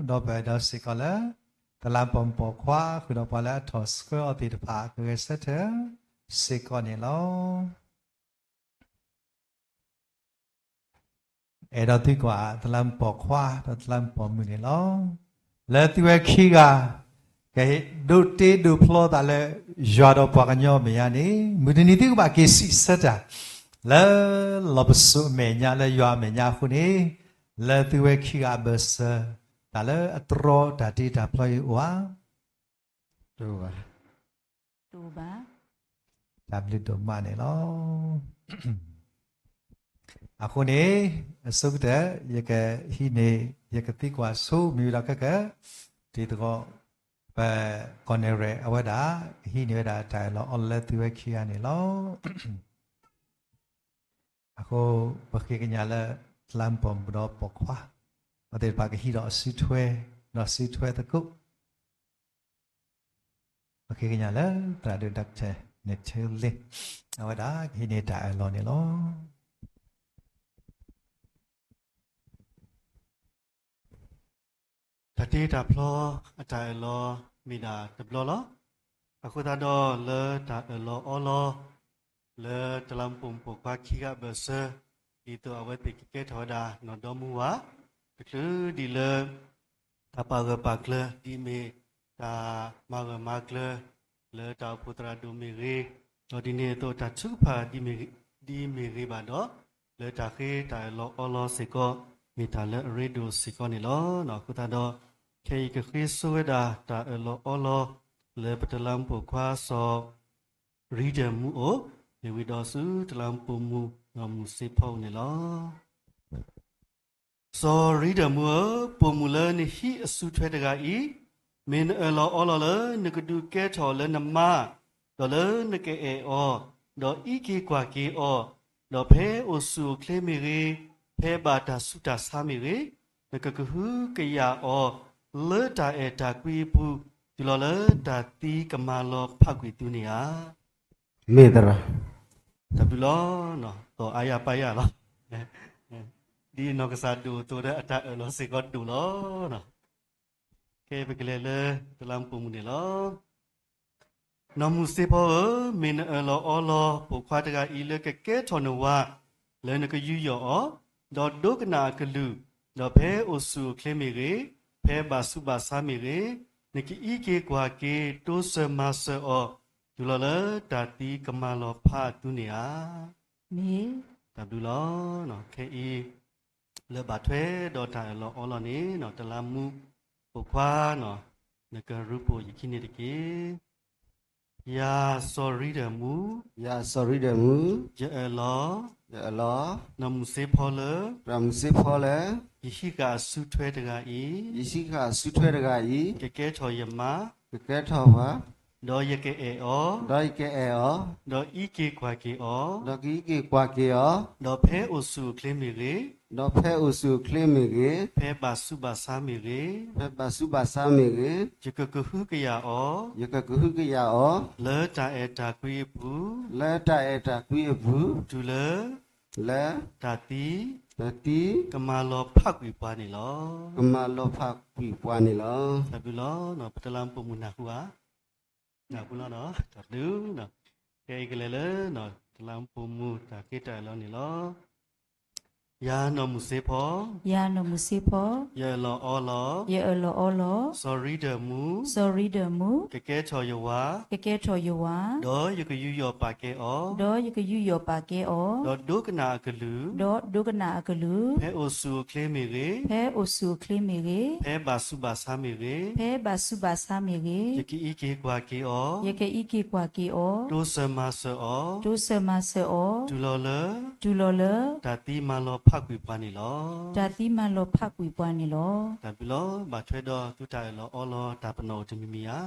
ဒီးပအဲၣ်ဒိးစ့ၢ်ကီးလၢ သလၣ်ပိာ်မုၣ်ပိာ်ခွါ ဃုာ်ဒီးပှၤလၢအထီၣ်ဆှၢအီၤသ့ၣ်တဖၣ် ကဂဲၤဆၢထၢၣ်စ့ၢ်ကီးန့ၣ်လီၤ. အဲၣ်ဒိးသံကွၢ်သလၣ်ပိာ်မုၣ်န့ၣ်လီၤ. လၢသုဝဲခံဂၤ ကဒိးတ့ဒိးဖျီသးလၢ ယွၤဒီးပှၤကညီမဲာ်ညါန့ၣ် မုၢ်တနံၤသုကဘၣ်က့ၤစံးဆၢတၢ် လၢလီၢ်ပစိာ်အမဲာ်ညါ လၢယွၤအမဲာ်ညါအဃိန့ၣ် လၢသုဝဲခံဂၤအဘၢၣ်စၢၤ တၢ်လၢအတြီတၢ်တ့တၢ်ဖျီအံၤအိၣ်ဧါ. တၢ်ဘျုးဒိၣ်မးန့ၣ်လီၤ. အဃိန့ၣ် အဆိကတၢၢ် ယကဟံးန့ၢ် ယကသံကွၢ်ဆိမ့ၢ်ဝံၤဒီးခဲကၢ် တံၤသကိး ပကီၢ်နဲၣ်ရဲၣ်အဝဲဒၣ် ဟံးန့ၢ်ဝဲဒၣ်တၢ်အၢၣ်လီၤအီလီၤလၢသုဝဲခံဂၤန့ၣ်လီၤ. အဃိ ပဃ့ကညးလၢ သလၣ်ပိာ်မုၣ်ဒီးပိာ်ခွါ အဝဲသ့ၣ်တဖၣ်ကဟံးဒီးအစုထွဲ ဒီးစုထွဲသကိး ပဃ့ကညးလၢသရၣ်ဒိၣ် Doctor န့ၣ်ထၢလ့ အဝဲဒၣ်ကဟံးန့ၢ်တၢ်အၢၣ်လီၤန့ၣ်လီၤ. တၢ်တ့တၢ်ဖျီအတၢ်အၢၣ်လီၤမ့ၢ်ဒၣ်တဘျီလီၤ. အဃိသတးဒီးလၢတၢ်အၢၣ်လီၤအီလီၤ လၢတလးမူးပိာ်မုၣ်ပိာ်ခွါခံဂၤအဘၢၣ်စၢၤ ဒ်သိးအဝဲသ့ၣ်ကကဲထီၣ်ဝဲဒၣ်နီၢ်ဒီမါဝၤ တချုးဒံးလၢ တၢ်ပာ်ဂၢၢ်ပာ်ကျၢၤ ဒ်အမ့ၢ်တၢ်မၤဂၢၢ်မၤကျၢၤ လၢတၢ်အိၣ်ဖှိၣ်သရၣ်ဒိၣ်မ့ၢ်ဂ့ၤ, ဒီးဒ်န့ၣ်အသိးတၢ်ထုကဖၣ် ဒ်မ့ၢ်ဂ့ၤဘၣ်ဒီး လၢတၢ်ဃ့တၢ်အၢၣ်လီၤအီလီၤစ့ၢ်ကီး မ့ၢ်တၢ်လၢအရ့ဒိၣ်စ့ၢ်ကီးန့ၣ်လီၤ. အဃိသတးဒီး ခဲအံၤကဃ့ဆိဝဲဒၣ်တၢ်အၢၣ်လီၤအီလီၤ လၢပတလးမူးပိာ်ခွါစီၤ ရံဒၢၣ်မူးအအိၣ် မ့ၢ်ဝံၤဒီးဆူတလးမူးပိာ်မုၣ်နီၢ်မူးစ့ဖီအအိၣ်န့ၣ်လီၤ. စီၤရံဒၢၣ်မူးဧၢ, ပိာ်မုၣ်လၢနဟံးအစုထွဲတဂၤအံၤ, မ့ၢ်နအၢၣ်လီၤအီလီၤလၢနကဒုးကဲထီၣ်လၢနမါ, ဒီးလၢနကအဲၣ်အီၤ, ဒီးအံးက့ၤကွၢ်က့ၤအီၤ, ဒီးဖဲအိၣ်ဆူၣ်အိၣ်ချ့မ့ၢ်ဂ့ၤ, ဖဲဘၣ်တၢ်ဆူးတၢ်ဆါမ့ၢ်ဂ့ၤ, နကကဟုကယာ်အီၤ လၢတၢ်အဲၣ်တၢ်ကွံအပူၤ, တုၤလီၤလၢတၢ်သံကမၤလီၤဖးကွံာ်သုန့ၣ်ဧါ. မ့ၢ်သရၣ်, တၢ်ဘျုးလီၤ, သီၣ်အါယၤပၢ်ယၤလီၤ. ဒ်နီၢ်ကစၢ်ဒိၣ်အသိးဒီး အတၢ်အၢၣ်လီၤစ့ၢ်ကီးဒိၣ်လီၤ. ကဲ ပကလဲၤလၢတလးမူးပိာ်မုၣ်န့ၣ်လီၤ. နီၢ်မူးစ့ဖီဧၢ, မ့ၢ်နအၢၣ်လီၤအီလီၤ ပိာ်ခွါတဂၤအံၤလၢကကဲထီၣ်နဝၤ, လၢနကယူးယီၣ်အီၤ, ဒီးဒိကနၣ်အကလုၢ်, ဒီးဖဲအိၣ်ဆူၣ်အိၣ်ချ့မ့ၢ်ဂ့ၤ, ဖဲဘၣ်ဆူးဘၣ်ဆါမ့ၢ်ဂ့ၤ, နကအံးက့ၤကွၢ်က့ၤ တိစၢၤမၤစၢၤအီၤ, တုၤလီၤလၢတၢ်သံကမၤလီၤဖးအသုန့ၣ်ဧါ. မ့ၢ်, တၢ်ဘျုးလီၤ. ခဲအံၤ လၢဘၣ်ထွဲဒီးတၢ်အၢၣ်လီၤအီလီၤန့ၣ် တလးမူးပိာ်ခွါန့ၣ် နကရူးပိာ်ယခံန့ၣ်တက့ၢ်. ယၤစီၤရံဒၢၣ်မူး, ယၤစီၤရံဒၢၣ်မူး, ယအၢၣ်လီၤ, ယအၢၣ်လီၤ, နီၢ်မူးစ့ဖီလၢ, နီၢ်မူးစ့ဖီလၢ, ယဟံးဃာ်အစုထွဲတဂၤအံၤ, ယဟံးဃာ်အစုထွဲတဂၤအံၤ, ကကဲထီၣ်ယမါ, ကကဲထီၣ်ပှၤ, ဒီးယကအဲၣ်အီၤ, ဒီးယကအဲၣ်အီၤ, ဒီးအံးက့ၤကွၢ်က့ၤအီၤ, ဒီးကအံးက့ၤကွၢ်က့ၤအီၤ, ဒီးဖဲအိၣ်ဆူၣ်အိၣ်ချ့မ့ၢ်ဂ့ၤ, ဒီးဖဲအိၣ်ဆူၣ်အိၣ်ချ့မ့ၢ်ဂ့ၤ, ဖဲဘၣ်ဆူးဘၣ်ဆါမ့ၢ်ဂ့ၤ, ဖဲဘၣ်ဆူးဘၣ်ဆါမ့ၢ်ဂ့ၤ, ယကကဟုကယာ်အီၤ, ယကကဟုကယာ်အီၤ, လၢတၢ်အဲၣ်တၢ်ကွံအပူၤ, လၢတၢ်အဲၣ်တၢ်ကွံအပူၤ, တုၤလၢ, လၢ, တၢ်သံ, တၢ်သံ, ကမၤလီၤဖးကွံာ်ပှၤန့ၣ်လီၤ. ကမၤလီၤဖးကွံာ်ပှၤန့ၣ်လီၤ. တၢ်ဘျုးလီၤ, ပတလးမူးပိာ်မုၣ်နၢ်ဟူဧါ. နၢ်ဟူလီၤနီၤ, တၢ်ဘျုးနီၤ. ကဲ အံၤကလဲၤလၢ တလးမူးပိာ်မုၣ်တၢ်ဃ့တၢ်အၢၣ်လီၤန့ၣ်လီၤ. ယၤနီၢ်မူးစ့ဖီ, ယၤနီၢ်မူးစ့ဖီ, ယအၢၣ်လီၤအီလီၤ, ယအၢၣ်လီၤအီလီၤ, စီၤရံဒၢၣ်မူး, စီၤရံဒၢၣ်မူး, ကကဲထီၣ်ယဝၤ, ကကဲထီၣ်ယဝၤ, ဒီးယကယူးယီၣ်ပာ်ကဲအီၤ, ဒီးယကယူးယီၣ်ပာ်ကဲအီၤ, ဒီးဒိကနၣ်အကလုၢ်, ဒီးဒိကနၣ်အကလုၢ်, ဖဲအိၣ်ဆူၣ်အိၣ်ချ့မ့ၢ်ဂ့ၤ, ဖဲအိၣ်ဆူၣ်အိၣ်ချ့မ့ၢ်ဂ့ၤ, ဖဲဘၣ်ဆူးဘၣ်ဆါမ့ၢ်ဂ့ၤ, ဖဲဘၣ်ဆူးဘၣ်ဆါမ့ၢ်ဂ့ၤ, ယကအံးက့ၤကွၢ်က့ၤအီၤ, ယကအံးက့ၤကွၢ်က့ၤအီၤ, တိစၢၤမၤစၢၤအီၤ, တိစၢၤမၤစၢၤအီၤ, တုၤလီၤလၢ, တုၤလီၤလၢ, တၢ်သံမၤလီၤဖးကွံာ်ပှၤန့ၣ်လီၤ. တၢ်သံမၤလီၤဖးကွံာ်ပှၤန့ၣ်လီၤ. တၢ်ဘျုးလီၤ, ဘၣ်ထွဲဒီးသုတၢ်အၢၣ်လီၤအီလီၤတၢ်ပနီၣ်အိၣ်တမံၤမံၤဧါ.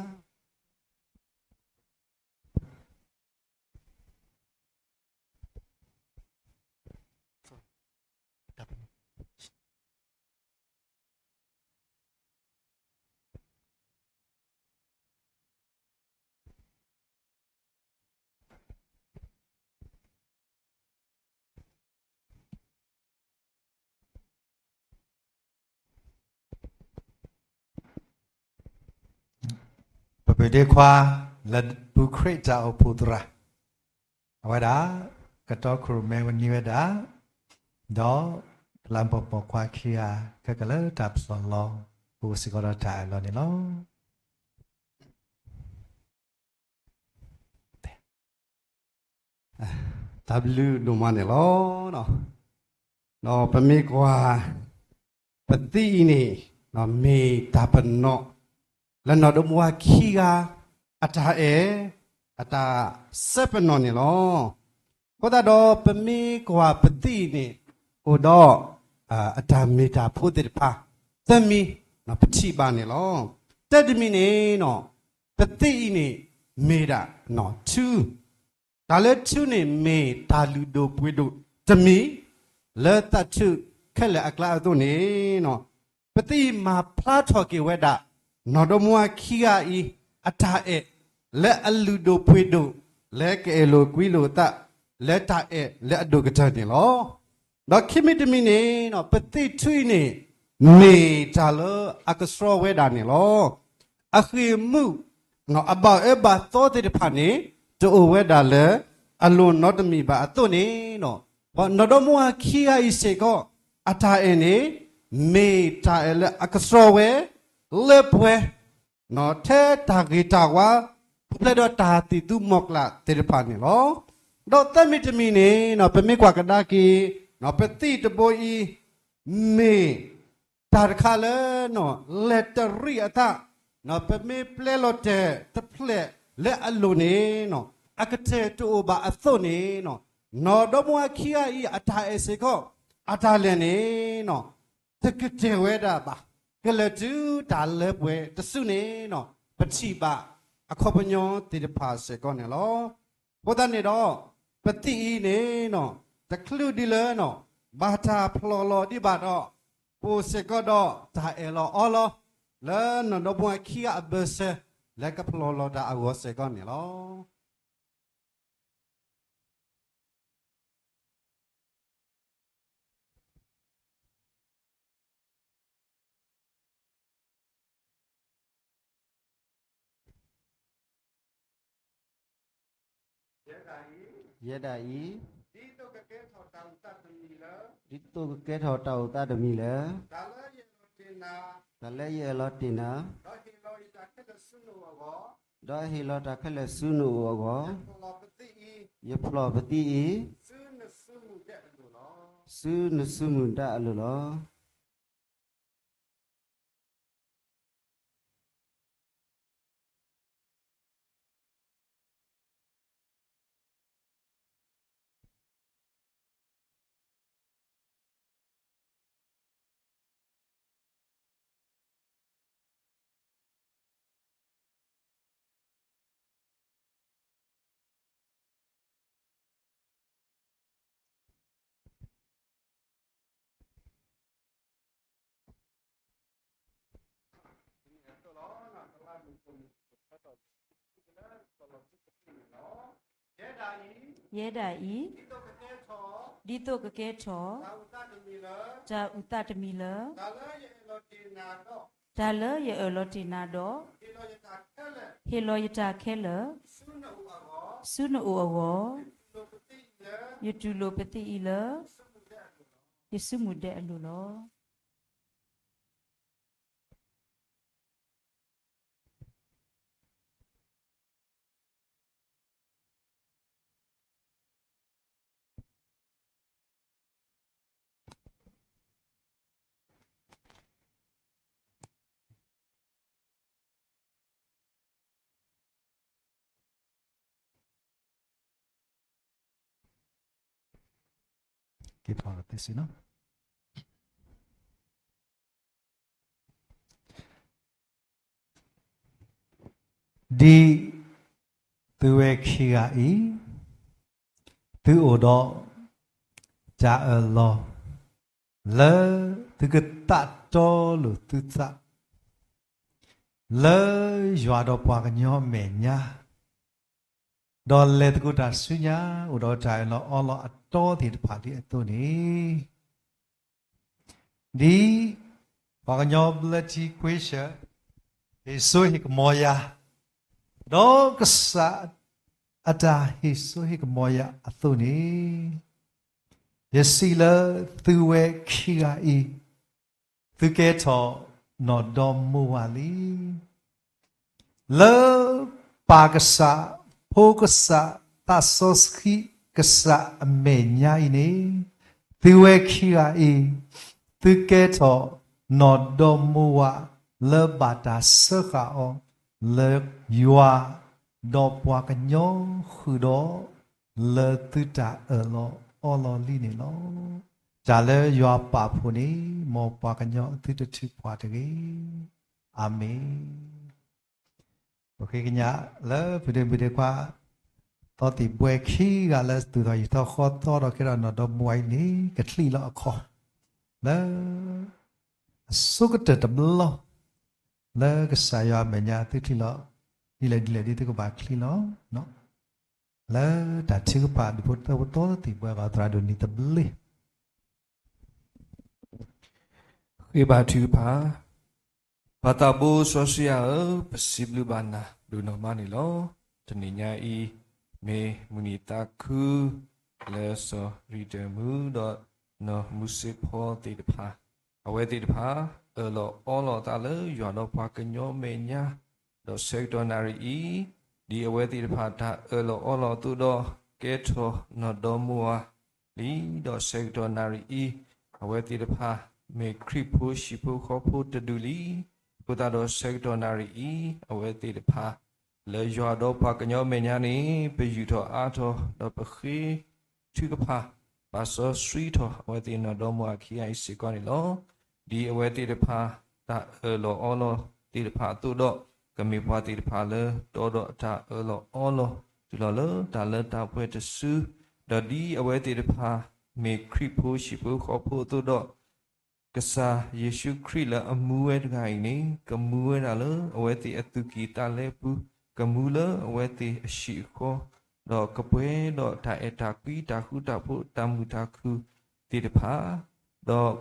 ပုၢ်ဒ့ခွါ လၢပူၤခရံာ်တၢ်အိၣ်ဖှိၣ်သရၣ်, အဝဲဒၣ် ကတီခိၣ်ရိၣ်မဲဝဲန့ၢ်ဝဲဒၣ်, ဒီး ဖလၢပိာ်ခွါခံဂၤ ခဲကလၢတၢ်ဖျီၣ်လီၤ, အိၣ်စ့ၢ်ကီးဒီးတၢ်အၢၣ်လီၤန့ၣ်လီၤ. တၢ်ဘျုးဒိၣ်မးန့ၣ်လီၤ. ဒီးပမ့ၢ်ကွၢ် ပသံအံၤန့ၣ် မ့ၢ်တၢ်ပနီၣ် လၢနီၢ်ဒီမါဝၤခံဂၤ အတၢ်အဲၣ် အတၢ်စဲပနီၣ်န့ၣ်လီၤ. အဃိသတးဒီးပမ့ၢ်ကွၢ်ပသံအံၤန့ၣ် အိၣ်ဒီး အတၢ်မ့ၢ်တၢ်ဖိသ့ၣ်တဖၣ် သၢမံၤ ပထံၣ်ဘၣ်န့ၣ်လီၤ. တၢတမံၤန့ၣ် ပသံအံၤန့ၣ် မ့ၢ်ဒၣ် ထူ, တၢ်လၢထူန့ၣ် မ့ၢ်တၢ်လုၢ်ဒိၣ်ပှ့ၤဒိၣ်တမံၤ လၢသးထူၣ်ခဲလၢာ်အကျါအသိးန့ၣ် ပသံအံၤမၤဖျါထီၣ်က့ၤဝဲဒၣ် နီၢ်ဒီမါဝၤခံဂၤအံၤ အတၢ်အဲၣ် လၢအလုၢ်ဒိၣ်ပှ့ၤဒိၣ် လၢကအဲၣ်လိာ်ကွံလိာ်အသး လၢတၢ်အဲၣ်လၢအဒိၣ်ကတၢၢ်န့ၣ်လီၤ. ဒီးခံမံၤတမံၤန့ၣ် ပသံထူအံၤန့ၣ် မ့ၢ်တၢ်လၢအကဆှီဝဲဒၣ်န့ၣ်လီၤ. အဃ့ၢ်မုၢ် အဘၣ်အၢဘၣ်သီသ့ၣ်တဖၣ်န့ၣ် တအိၣ်ဝဲဒၣ်လၢအလိၤနီတမံၤဘၣ်အသိးန့ၣ် နီၢ်ဒီမါဝၤခံဂၤအံၤစ့ၢ်ကီး အတၢ်အဲၣ်န့ၣ် မ့ၢ်တၢ်အဲၣ်လၢအကဆှီဝဲ လၢပှဲၤ ထဲတၢ်ဂ့ၤတၢ်ဝါ ပျဲဒီးတၢ်သံၣ်သူမီၤကျၢ်သ့ၣ်တဖၣ်န့ၣ်လီၤ. ဒီးသၢမံၤတမံၤန့ၣ် ပမ့ၢ်ကွၢ်ကဒါက့ၤ ပသံၣ်တဘိအံၤ မ့ၢ်တၢ်တခါလၢ လဲၤတရံးအသး ပမ့ၢ်ပျဲလီၤတဲာ်တဖျဲးလၢအလိၤန့ၣ် အကတၢၢ်တအိၣ်ဘၣ်အသိးန့ၣ် နီၢ်ဒီမါဝၤခံဂၤအံၤ အတၢ်အဲၣ်စ့ၢ်ကီး အတၢ်လဲၤန့ၣ် တကတၢၢ်ဝဲဒၣ်ဘၣ် ကလဲၤတုၤတၢ်လၢပှဲၤတစုန့ၣ် ပထံၣ်ဘၣ်အခီပညီသ့ၣ်တဖၣ်စ့ၢ်ကီးန့ၣ်လီၤ. အဃိသတးန့ၣ်ဒီး ပသံၣ်အံၤန့ၣ် တချုးဒ်လၢ ဘၣ်တၢ်ဖျီၣ်လီၤဒံးဘၣ်ဒီး ပအိၣ်စ့ၢ်ကီးဒီးတၢ်အၢၣ်လီၤအီလီၤ လၢနီၢ်ဒီမါဝၤခံဂၤအဘၢၣ်စၢၤ လၢကဖျီၣ်လီၤတၢ်အဂီၢ်စ့ၢ်ကီးန့ၣ်လီၤ. ယဲဒၣ်အံၤ, ယဲဒၣ်အံၤ, ဒ်သိးကကဲထီၣ်တၢ်အိၣ်သးတမံၤလၢ, ဒ်သိးကကဲထီၣ်တၢ်အိၣ်သးတမံၤလၢ, တၢ်လၢယအၢၣ်လီၤတ့ၢ်နၤ, တၢ်လၢယအၢၣ်လီၤတ့ၢ်နၤ, ဒီးဟ့ၣ်လီၤယတၢ်ခဲလၢာ်ဆူနအိၣ်အဂီၢ်, ဒီးဟ့ၣ်လီၤတၢ်ခဲလၢာ်ဆူနအိၣ်အဂီၢ်, ယဖျီၣ်ပသံၣ်အံၤ, ယဖျီၣ်ပသံၣ်အံၤ, ဆူနစုမုၢ်ဒၣ်အလိၤလီၤ. ဆူနစုမုၢ်ဒၣ်အလိၤလီၤ. ယဲဒၣ်အံၤ, ဒ်သိးကကဲထီၣ်, တၢ်အုၣ်သးတမံၤလၢ, တၢ်လၢယအၢၣ်လီၤတ့ၢ်နၤဒီး, ဟ့ၣ်လီၤယတၢ်ခဲလၢာ်, ဆူနအိၣ်အဂီၢ်, ယတူၢ်လိာ်ပသံၣ်အံၤလၢ, ယစုမုၢ်ဒၣ်အလိၤလီၤ. ဒ်သုဝဲခံဂၤအံၤ, သုအိၣ်ဒီးတၢ်အၢၣ်လီၤ လၢသုကသးတီလိာ်သုသး လၢယွၤဒီးပှၤကညီအမဲာ်ညါ, ဒီးလဲၤသကိးတၢ်ဆူညါ အိၣ်ဒီးတၢ်အၢၣ်လီၤအီလီၤအတီသ့ၣ်တဖၣ်ဒ်အသိးန့ၣ်, ဒ်ပှၤကညီဘျၢထံကွ့ၡၢၣ် ဟ့ၣ်စိဟ့ၣ်ကမီၤယၤ, ဒီးကစၢ်အတၢ်ဟ့ၣ်စိဟ့ၣ်ကမီၤယၤအသိးန့ၣ်, ယစံးလၢသုဝဲခံဂၤအံၤ, သုကဲထီၣ်နီၢ်ဒီမါဝၤလံ. လၢပၢ်ကစၢ်, ဖိကစၢ်, သးစီဆှံကစၢ်အမဲာ်ညါအံၤန့ၣ်, သုဝဲခံဂၤအံၤ, သုကဲထီၣ်နီၢ်ဒီမါဝၤလၢဘၣ်တၢ်စၢဃာ်အီၤ, လၢယွၤ, ဒီးပှၤကညီဃုာ်ဒီး လၢသုတၢ်အၢၣ်လီၤအီလီၤလံန့ၣ်လီၤ. တၢ်လၢယွၤပာ်ဖှိၣ်န့ၣ်, မ်ပှၤကညီသုတထုးဖးတဂ့ၤ. အၤမ့ၣ်. ပဃ့ကညးလၢဖုဒ့မုၣ်ဒ့ခွါ သီသံၣ်ဘှဲခံဂၤလၢသူၣ်ထီၣ်ယံၤထီၣ်ဃီသီဒီးကဲထီၣ်နီၢ်ဒီမါဝၤအံၤန့ၣ် ကချံးလီၤအခီၣ် လၢ အဆိကတၢၢ်တဘျီ လၢကစၢ်ယွၤအမဲာ်ညါသုချံးလီၤ ဒ်လဲၣ်ဒ်လဲၣ်ဒ်သုကဘၣ်ချံးလီၤ လၢတၢ်ထုကဖၣ်ဒူၣ်ဖိထၢဖိသီသံၣ်ဘှဲဂီၤသရၣ်ဒိၣ်နံၤသဘျ့ ဃ့ဘါထုကဖၣ်. ပၢ်သးဘိစီဆှံယွၤဧၢ, ပစံးဘျုးဘၣ်နၤဒိၣ်နီၢ်မးန့ၣ်လီၤ. တနံၤညါအံၤ မ့ၢ်မုၢ်နံၤသးခု လၢစီၤရံဒၢၣ်မူဒီးနီၢ်မူစ့ဖီသ့ၣ်တဖၣ်, အဝဲသ့ၣ်တဖၣ် အၢၣ်လီၤအီလီၤအသးလၢယွၤဒီးပှၤကညီမဲာ်ညါ, ဒီးဆၢကတီၢ်နၣ်ရံၣ်အံၤ, ဒ်အဝဲသ့ၣ်တဖၣ်တၢ်အၢၣ်လီၤအီလီၤအသိးဒီး ကဲထီၣ်နီၢ်ဒီမါဝၤ လံ, ဒီးဆၢကတီၢ်နၣ်ရံၣ်အံၤ, အဝဲသ့ၣ်တဖၣ် မ့ၢ်ခရံာ်ဖိဟံၣ်ဖိဃီဖိတဒူၣ်လံ. အဃိသတးဒီးဆၢကတီၢ်နၣ်ရံၣ်အံၤ, အဝဲသ့ၣ်တဖၣ် လၢယွၤဒီးပှၤကညီမဲာ်ညါန့ၣ် ပယူာ်ထီၣ်အါထီၣ် ဒီးပဃ့ထုကဖၣ် ပာ်စီဆှံထီၣ် အဝဲသ့ၣ်နီၢ်ဒီမါဝၤခံဂၤအံၤစ့ၢ်ကီးန့ၣ်လီၤ. ဒ်အဝဲသ့ၣ်တဖၣ် တၢ်အၢၣ်လီၤအီလီၤသ့ၣ်တဖၣ်အသိးဒီး, ကမ့ၢ်ပှၤသ့ၣ်တဖၣ်လၢတီဒီးတၢ်အၢၣ်လီၤအီလီၤ တုၤလီၤလၢတၢ်လၢတၢ်ပှဲၤတစု, ဒီးဒ်အဝဲသ့ၣ်တဖၣ် မ့ၢ်ခရံာ်ဖိဟံၣ်ဖိဃီဖိအသိးဒီး, ကစၢ်ယ့ၣ်ၡူးခရံာ်လၢအမူဝဲတဂၤအံၤန့ၣ် ကမူဝဲဒၣ်လၢအဝဲသ့ၣ်အသူၣ်ကံၢ်သးလဲပူၤ, ကမူလၢအဝဲသ့ၣ်အဟံၣ်အဃီ, ဒီးကပှဲၤဒီးတၢ်အဲၣ်တၢ်ကွံတၢ်ဃူတၢ်ဖိးတၢ်မုာ်တၢ်ခုၣ်သ့ၣ်တဖၣ်, ဒီး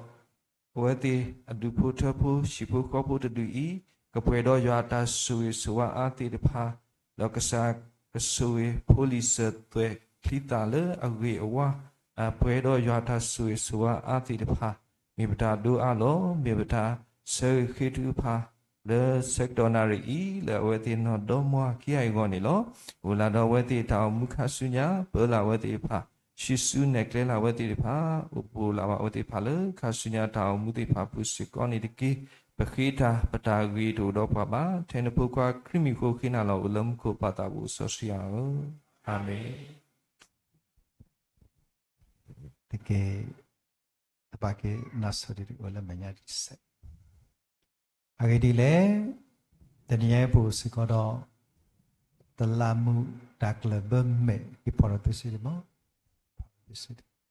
အဝဲသ့ၣ်အဒူၣ်ဖိထၢဖိဟံၣ်ဖိဃီဖိတဒူၣ်အံၤ, ကပှဲၤဒီးယွၤအတၢ်ဆိၣ်ဂ့ၤဆိၣ်ဝါအါသ့ၣ်တဖၣ်, ဒီးကစၢ်ကဆိၣ်ဂ့ၤဖိလံၤစၢၤသွဲၣ်ချံသၣ်လၢအဂ့ၤအဝါ, အပှဲၤဒီးယွၤအတၢ်ဆိၣ်ဂ့ၤဆိၣ်ဝါအါသ့ၣ်တဖၣ်, မ့ၢ်ပတၢ်ဒိအါလီၤ, မ့ၢ်ပတၢ်ဆၢဂ့ၤဃ့ထုကဖၣ် လၢဆၢကတီၢ်နၣ်ရံၣ်အံၤ လၢအဝဲသ့ၣ်နီၢ်ဒီမါဝၤခံဂၤအံၤအဂီၢ်န့ၣ်လီၤ. အိၣ်လၢ်ဒီးအဝဲသ့ၣ်တၢ်အိၣ်မူခါဆူညါ, ပၢလၢ်အဝဲသ့ၣ်တဖၣ်, ဆံးစုနဲၣ်ကျဲလၢ်အဝဲသ့ၣ်တဖၣ်, အိၣ်ဘူးလၢ်ဘၣ်အဝဲသ့ၣ်တဖၣ်လၢခါဆူညါတၢ်အိၣ်မူသ့ၣ်တဖၣ်ပူၤစ့ၢ်ကီးန့ၣ်တက့ၢ်. ပဃ့တၢ် ပတၢ်ဂ့ၤတအိၣ်ဒီးပှၤဘၣ်, ထဲနဖိခွါခရံာ်မံၤအဃိ ဃ့နၤလီၤ. အိၣ်လၢမူခိၣ်ပၢ်သးဘိစီဆှံယွၤဧၢ, အၤမ့ၣ်. တက့ၢ်, တဘၣ်က့ၤနၢ်ဆိဒံးတအိၣ်လၢမဲာ်ညါတစဲး အဂ့ၢ်ဒ်လဲၣ်, တနံၤညါအံၤပအိၣ်စ့ၢ်ကီးဒီး တလးမူးတၢ်ကျၢၢ်ဘၢမဲာ် ဟ့ၣ်ဖီၣ်ဒီးသုစုဒံးမး,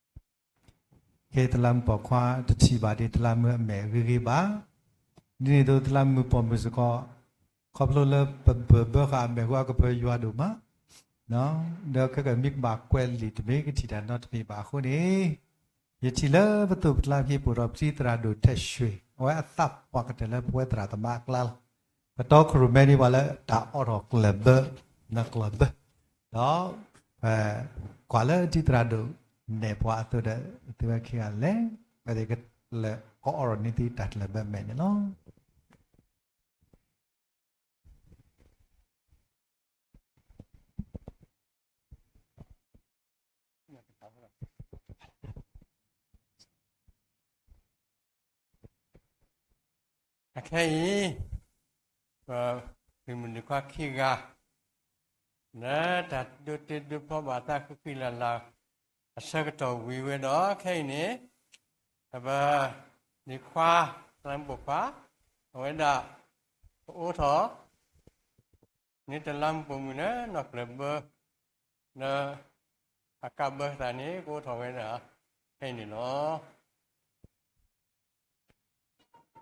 ကဲတလးမူးပိာ်ခွါတထံၣ်ဘၣ်ဒ်တလးမူးအမဲာ်ဂ့ၤဂ့ၤဘၣ်, ဒ်န့ၣ်အသိးတလးမူးပိာ်မုၣ်စ့ၢ်ကီး, ခီဖျိလၢပဘၢၣ်ဘၢဃာ်အမဲာ်ဃုအကပၢၤယွၤဒိၣ်မး, ဒီးခဲကမံကဘၣ်ကွဲးလံာ်တမ့ၢ်ကထံၣ်တၢ်နီတမံၤဘၣ်အဃိန့ၣ် ယထံၣ်လၢပသိးပကျါဟံၣ်ပူၤဒီးပထံၣ်သရၣ်ဒိၣ်ထဲၣ်ရွှ့ၣ် အဝဲအသးပှၢ်ကတၢၢ်လၢပဝဲသရၣ်သမါအကျါလီၤ. ကတီခိၣ်ရိၣ်မဲဒ်ပှၤလၢတၢ်အိးထီၣ်ကျၢၢ်ဘၢ, နကျၢၢ်ဘၢ, ဒီး ပကွၢ်လၢထံသရၣ်ဒိၣ်နဲၣ်ပှၤအသိးဒီး သုဝဲခံဂၤလဲၤ, ဝဲသ့ၣ်ကလဲၤအိးထီၣ်န့ၢ်သုတၢ်ကျၢၢ်ဘၢမဲာ်န့ၣ်လီၤ. အခဲအံၤ ပမုၢ်နံၤခွါခံဂၤ လၢတၢ်ဒိးတ့ဒိးဖျီဘၣ်သးဃံဃံလၤလၤ အဆၢကတီၢ်ဝံၤဝဲဒီး ခဲအံၤန့ၣ် ပနံၤခွါ တလးမူးပိာ်ခွါ အဝဲဒၣ် ပအိးထီၣ် န့ၢ်တလးမူးပိာ်မုၣ်လၢနီၢ်ကျၢၢ်ဘၢ လၢ အကးဘၢသးန့ၣ် ကအိးထီၣ်ဝဲဒၣ် ဖဲအံၤန့ၣ်လီၤ.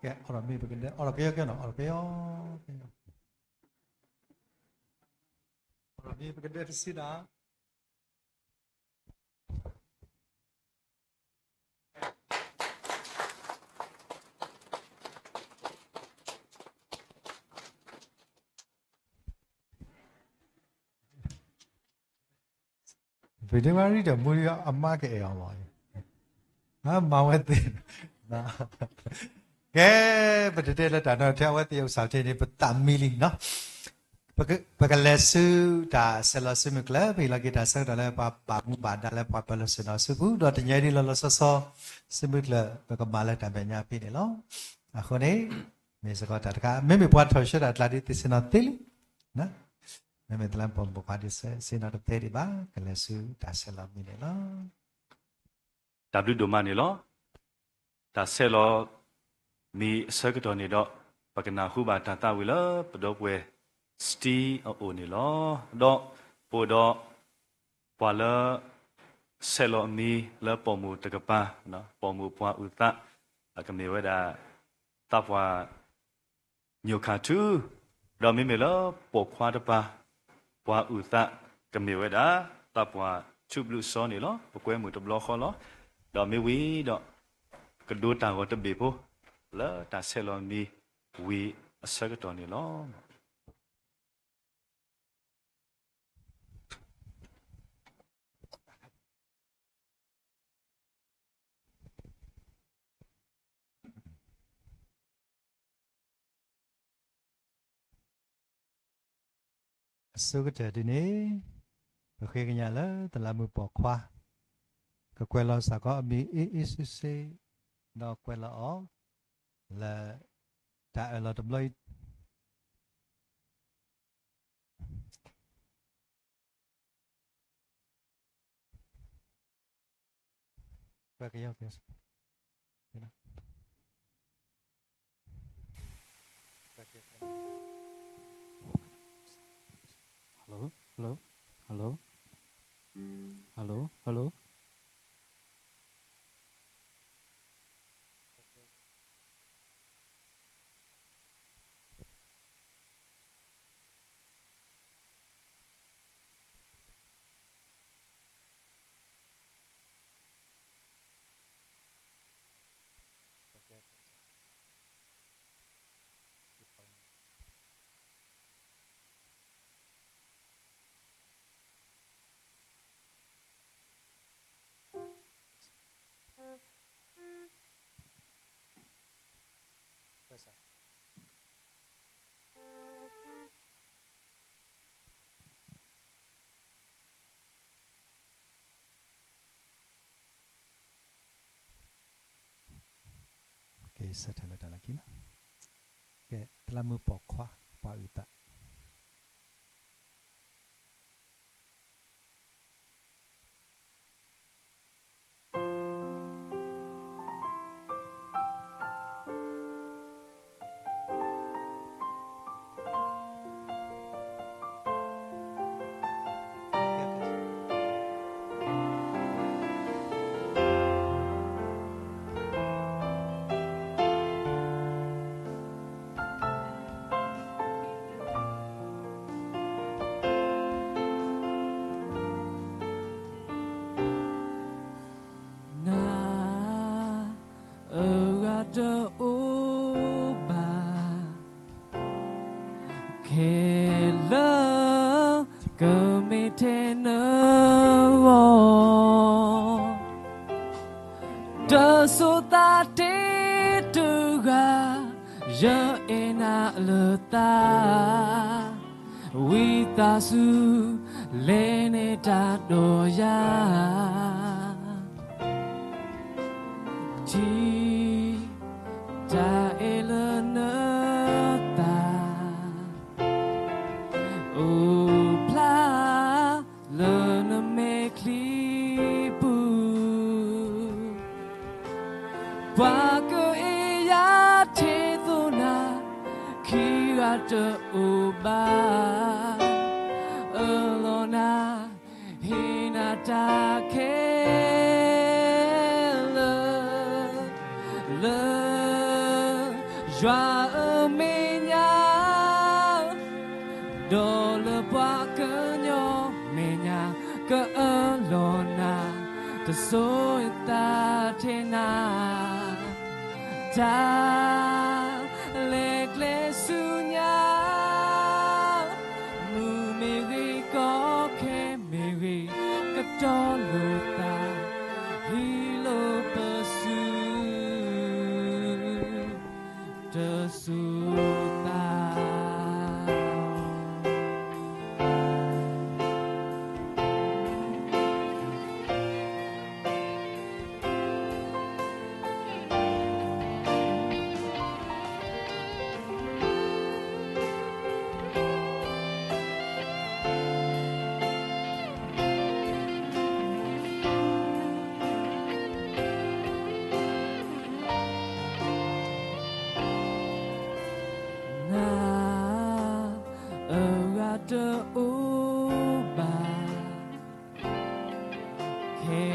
ကဲ အိးထီၣ်မ့ၢ်ပကဒဲ အိးထီၣ်ကယီကယီနီၤ အိးထီၣ်ကယီ ကယီ အိးထီၣ်မ့ၢ်ပကဒဲတစံးဒၣ် တ ဖံးတ့ၢ်ဝဲရံၣ်ဒီးမူဒီးအမါကအဲၣ်အီၤလီၤ. မၤဝဲသ့ၣ်, ကဲ, ပတတဲလၢတၢ်နီၤထဲအဝဲသ့ၣ်အုၣ်စၢ်ထဲန့ၣ် ပသးမံလံနီၤ. ပကလဲၤဆူတၢ်ဆဲးလီၤစုမုၢ်ကျၢၤ, ပဟ့ၣ်လီၤက့ၤတၢ်ဆၢကတီၢ်လၢပှၤဘၣ်မူဘၣ်ဒါလၢပှၤပၢၤလီၢ်ဆ့ၣ်နီၤအစုပူၤ, ဒီးတနံၤအံၤဒ်လီၤလီၤဆီဆီ စုမုၢ်ကျၢၤ ပကမၤလၢတၢ်မဲာ်ညါဖဲန့ၣ်လီၤ. အဃိန့ၣ် မ့ၢ်စ့ၢ်ကီးတၢ်တခါ, မ့မ့ၢ်ပှၤထီၣ်ဆှၢတၢ်ကျါဒ်သ့ၣ်ဆ့ၣ်နီၤသ့လံ, မ့မ့ၢ်တလၢပိာ်မုၣ်ပိာ်ခွါဒ်သ့ၣ်ဆ့ၣ်နီၤတသ့ဒံးဘၣ်, ကလဲၤဆူတၢ်ဆဲးလီၤမံန့ၣ်လီၤ. တၢ်ဘျုးဒိၣ်မးန့ၣ်လီၤ. တၢ်ဆဲးလီၤမံအဆၢကတီၢ်န့ၣ်ဒီး ပကနၢ်ဟူဘၣ်တၢ်သးဝံၣ်လၢပဒီပုၢ်ဝဲၢ် Steve အအိၣ်န့ၣ်လီၤ. ဒီးအိၣ်ဒီးပှၤလၢ ဆဲးလီၤမံလၢပိာ်မုၣ်တကပၤ, ပိာ်မုၣ်ပှၤအုၣ်သး, ကမ့ၢ်ဝဲဒၣ် သးပှၢ် ညိၣ်ခါထူ, ဒီးမ့မ့ၢ်လၢပိာ်ခွါတပၤ ပှၤအုၣ်သး ကမ့ၢ်ဝဲဒၣ် သးပှၢ်ထူဘျုးစီန့ၣ်လီၤ. ပကွဲမုာ်တဘျီဃီလီၤ. ဒီးမ့ၢ်ဝံၤဒီး ကဒိတၢ်ဂီၤတဘ့ၣ်ဖိ လၢတၢ်ဆဲးလီၤမံဝံၤအဆၢကတီၢ်န့ၣ်လီၤ. အဆိကတၢၢ်ဒ်န့ၣ် ပဃ့ကညးလၢတလးမူးပိာ်ခွါ ကကွဲးလီၤစ့ၢ်ကီးအမံၤအ့ၣ်အ့ၣ်ဆ့ဆ့ ဒီးကွဲးလီၤအီၤလၢတၢ်အၢၣ်လီၤတဘျီအံၤ Hello, hello, hello, hello, hello. ကဲ တလးမူးပိာ်ခွါ ပှၤအုၣ်သး.နၤအဂၤတအိၣ်ဘၣ် ခဲလၢာ်ကမ့ၢ်ထဲနဂီၢ် တစိၤသးတ့တဂၤ ယအဲၣ်နၤလၢသး ဝံသးစူၤ လဲၤနဲၣ်တၢ်ဒီးယၤ ထံၣ်တၢ်အဲၣ်လၢနသး အိၣ်ဖျါလၢနမဲာ်ချံပူၤ ပှၤကအ့ၣ်ယၤထဲသိးနၤ ခံဂၤတအိၣ်ဘၣ် အၢၣ်လီၤနၤ ဟ့ၣ်နၤတၢ်ခဲလၢာ် လၢယွၤအမဲာ်ညါ ဒီးလၢပှၤကညီမဲာ်ညါ ကအၢၣ်လီၤနၤ တစိၤသးထဲနၤ တၢ်လဲၤကျဲဆူညါ မုၢ်မ့ၢ်ဂ့ၤ ကီခဲမ့ၢ်ဂ့ၤ က တီလိာ်သး, ဟ့ၣ်လိာ်ပစု, တစိၤသး. နၤအဂၤတအိၣ်ဘၣ် ခဲ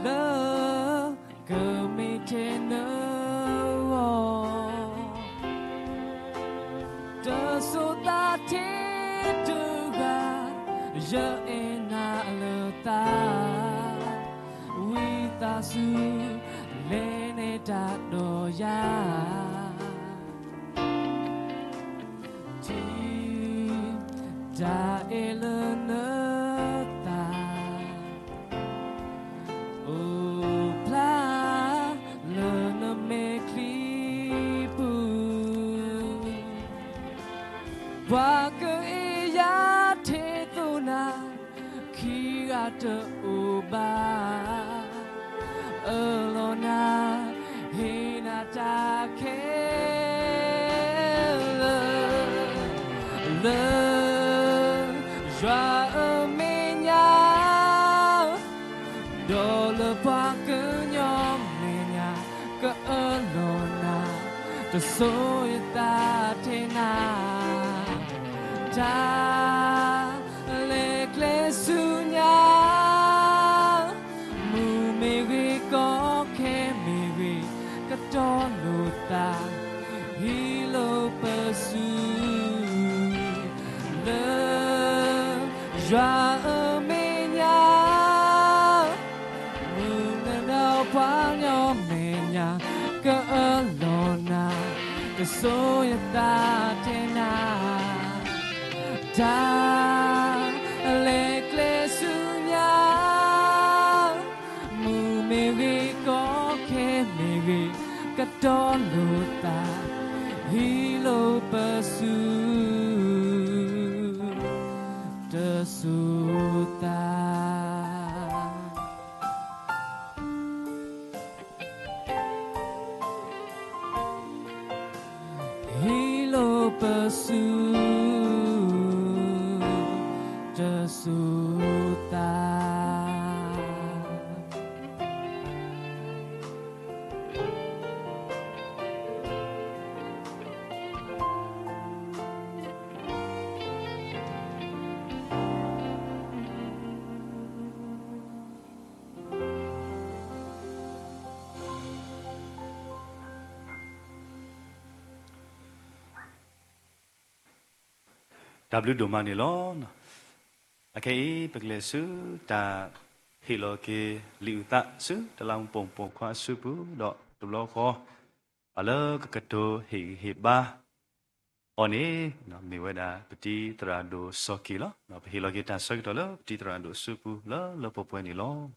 လၢာ် ကမ့ၢ်ထဲနဂီၢ်, တစိၤသးထဲတဂၤ, ယအဲၣ်နၤလၢသး, ဝံသးစူၤ လဲၤနဲၣ်တၢ်ဒီးယၤ ထံၣ်တၢ်အဲၣ်လၢနသး, အိၣ်ဖျါလၢနမဲာ်ချံပူၤ, ပှၤကအ့ၣ်ယၤထဲသိးနၤ, ခံဂၤတအိၣ်ဘၣ် အၢၣ်လီၤနၤ ဟ့ၣ်နၤတၢ်ခဲလၢာ် လၢယွၤအမဲာ်ညါ, ဒီးလၢပှၤကညီမဲာ်ညါ ကအၢၣ်လီၤနၤ တစိၤယသးထဲနၤ တၢ်လဲၤကျဲဆူညါ မုၢ်မ့ၢ်ဂ့ၤ ကီခဲမ့ၢ်ဂ့ၤ ကတီလိာ်သး ဟ့ၣ်လိာ်ပစု လၢယွၤအမဲာ်ညါ မုၢ်နၤဒီးပှၤကညီမဲာ်ညါ ကအၢၣ်လီၤနၤ တစိၤယသးထဲနၤ တၢ်လဲၤကျဲဆူညါ မုၢ်မ့ၢ်ဂ့ၤ ကီခဲမ့ၢ်ဂ့ၤ ကတီလိာ်သး ဟ့ၣ်လိာ်ပစု တစိၤသး ဟ့ၣ်လိာ်ပစု တစိၤသး. တၢ်ဘျုးဒိၣ်မးန့ၣ်လီၤ. အခဲအံၤ ပကလဲၤဆူတၢ်ဟ့ၣ်လီၤက့ၤလံာ်အုၣ်သးဆူတလးမူးပိာ်မုၣ်ပိာ်ခွါအစုပူၤ ဒီးတဘျီဃီ ပှၤလၢကကတိၤဟ့ၣ်ဂံၢ်ဟ့ၣ်ဘါအီၤန့ၣ် မ့ၢ်ဝဲဒၣ်ပတံၤသရၣ်ဒိၣ်စီၤက့ၤလီၤ. ပဟ့ၣ်လီၤက့ၤတၢ်ဆၢကတီၢ်လၢပတံၤသရၣ်ဒိၣ်အစုပူၤလၢလၢပှဲၤပှဲၤန့ၣ်လီၤ.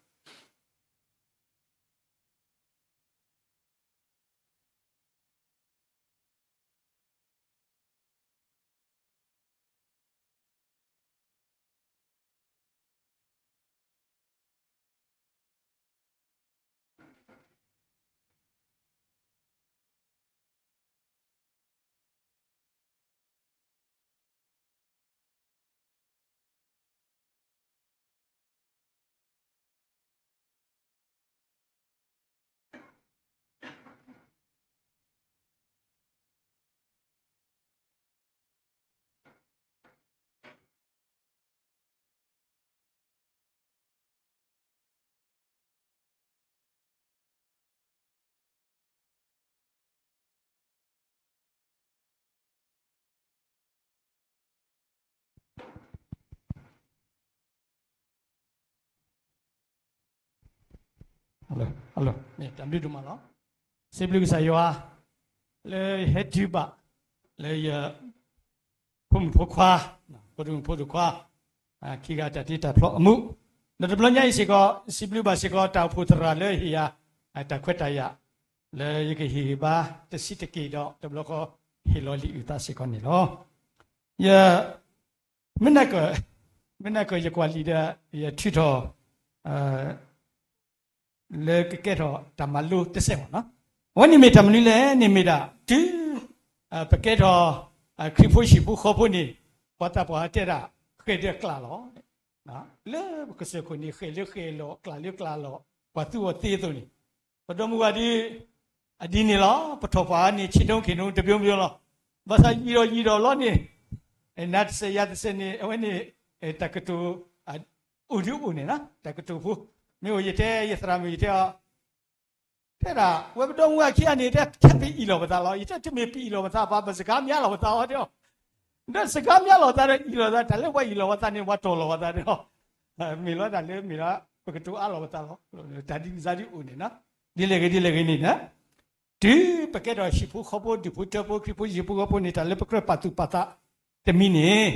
တၢ်ဘျုးဒိၣ်မးလီၤ. စံးဘျုးကစၢ်ယွၤ လၢယဟဲတုၤဘၣ် လၢယ ဖိမုၣ်ဖိခွါ ဖိဒိၣ်မုၣ်ဖိဒိၣ်ခွါ ခံဂၤတၢ်တ့တၢ်ဖျီအမူး ဒီးတဘျီညါအံၤစ့ၢ်ကီး စံးဘျုးဘၣ်စ့ၢ်ကီးတၢ်အိၣ်ဖှိၣ်သရၣ်လၢဟ့ၣ်ယၤ တၢ်ခွဲးတၢ်ယာ် လၢယကဟ့ၣ်ဂံၢ်ဘါတဆံးတက့ၢ်ဒီး တဘျီဃီဟ့ၣ်လီၤလံာ်အုၣ်သးစ့ၢ်ကီးန့ၣ်လီၤ. ယ မ့ၢ်နက မ့ၢ်နကယကွၢ်လံာ်ဒီး ယထုးထီၣ် လၢကကဲထီၣ်တၢ်မၤလိတစဲးမ့ၢ်နီၤ. အဝဲန့ၣ်မ့ၢ်တၢ်မနုၤလဲၣ်န့ၣ်မ့ၢ်ဒၣ် တုၤ ပကဲထီၣ် ခရံာ်ဖိဟံၣ်ဖိဃီဖိန့ၣ် ပှၤသးပှၢ်တဲဒၣ် ဃဲၤဒီးကျးလီၤ. လၢပကစၢၢ်ခိၣ်န့ၣ် ဃဲၤလၢဃဲၤလီၤ ကျးလၢကျးလီၤ ပှၤသူအီၤသ့အသိးန့ၣ် ပဒီမုၢ်ဝၤဒုး အဒ်န့ၣ်လီၤ. ပထီၣ်ပှၤန့ၣ် ဆ့ဒိၣ်ခ့ၣ်ဒိၣ်တဘျီဘျီလီၤ. ဘၣ်ဆၣ်ယံာ်ဒီးယံာ်ဒီးလီၤန့ၣ် နၤတစဲးယၤတစဲးန့ၣ် အဝဲန့ၣ် တၢ်ကတိၤ အိၣ်ဒုးအိၣ်န့ၣ် တၢ်ကတိၤဖိ မ့ၢ်အိၣ်ယတဲယသရၣ်မုၣ်ယတဲအီၤ တဲဒၣ် ဝဲပဒီမုၢ်ဝၤခံဂၤန့ၣ် တဲထဲပအံၣ်လီၤပသးလီၤ. ယတဲတမ့ၢ်ပအံၣ်လီၤပသးဘၣ် ပစကားများလီၤပသးအီၤတဲအီၤ ဒီးစကားများလီၤသးဒီးအံၣ်လီၤသး တၢ်လၢပှၤအံၣ်လီၤပသးန့ၣ် ပှၤတီၢ်လီၤပသးဒီး မ့ၢ်လီၤတၢ်လၢမ့ၢ်လီၤ ပကတိၤအါလီၤပသးလီၤ. တၢ်ဒ်န့ၣ်ဒ်အံၤအိၣ်န့ၣ် ဒ်လဲၣ်ဂ့ၤဒ်လဲၣ်ဂ့ၤန့ၣ် တုၤပကဲထီၣ်ဟံၣ်ဖိဃီဖိ ဒူၣ်ဖိထၢဖိ ခရံာ်ဖိဟံၣ်ဖိဃီဖိန့ၣ် တၢ်လၢပကြၢးပာ်သူၣ်ပာ်သးတမံၤန့ၣ်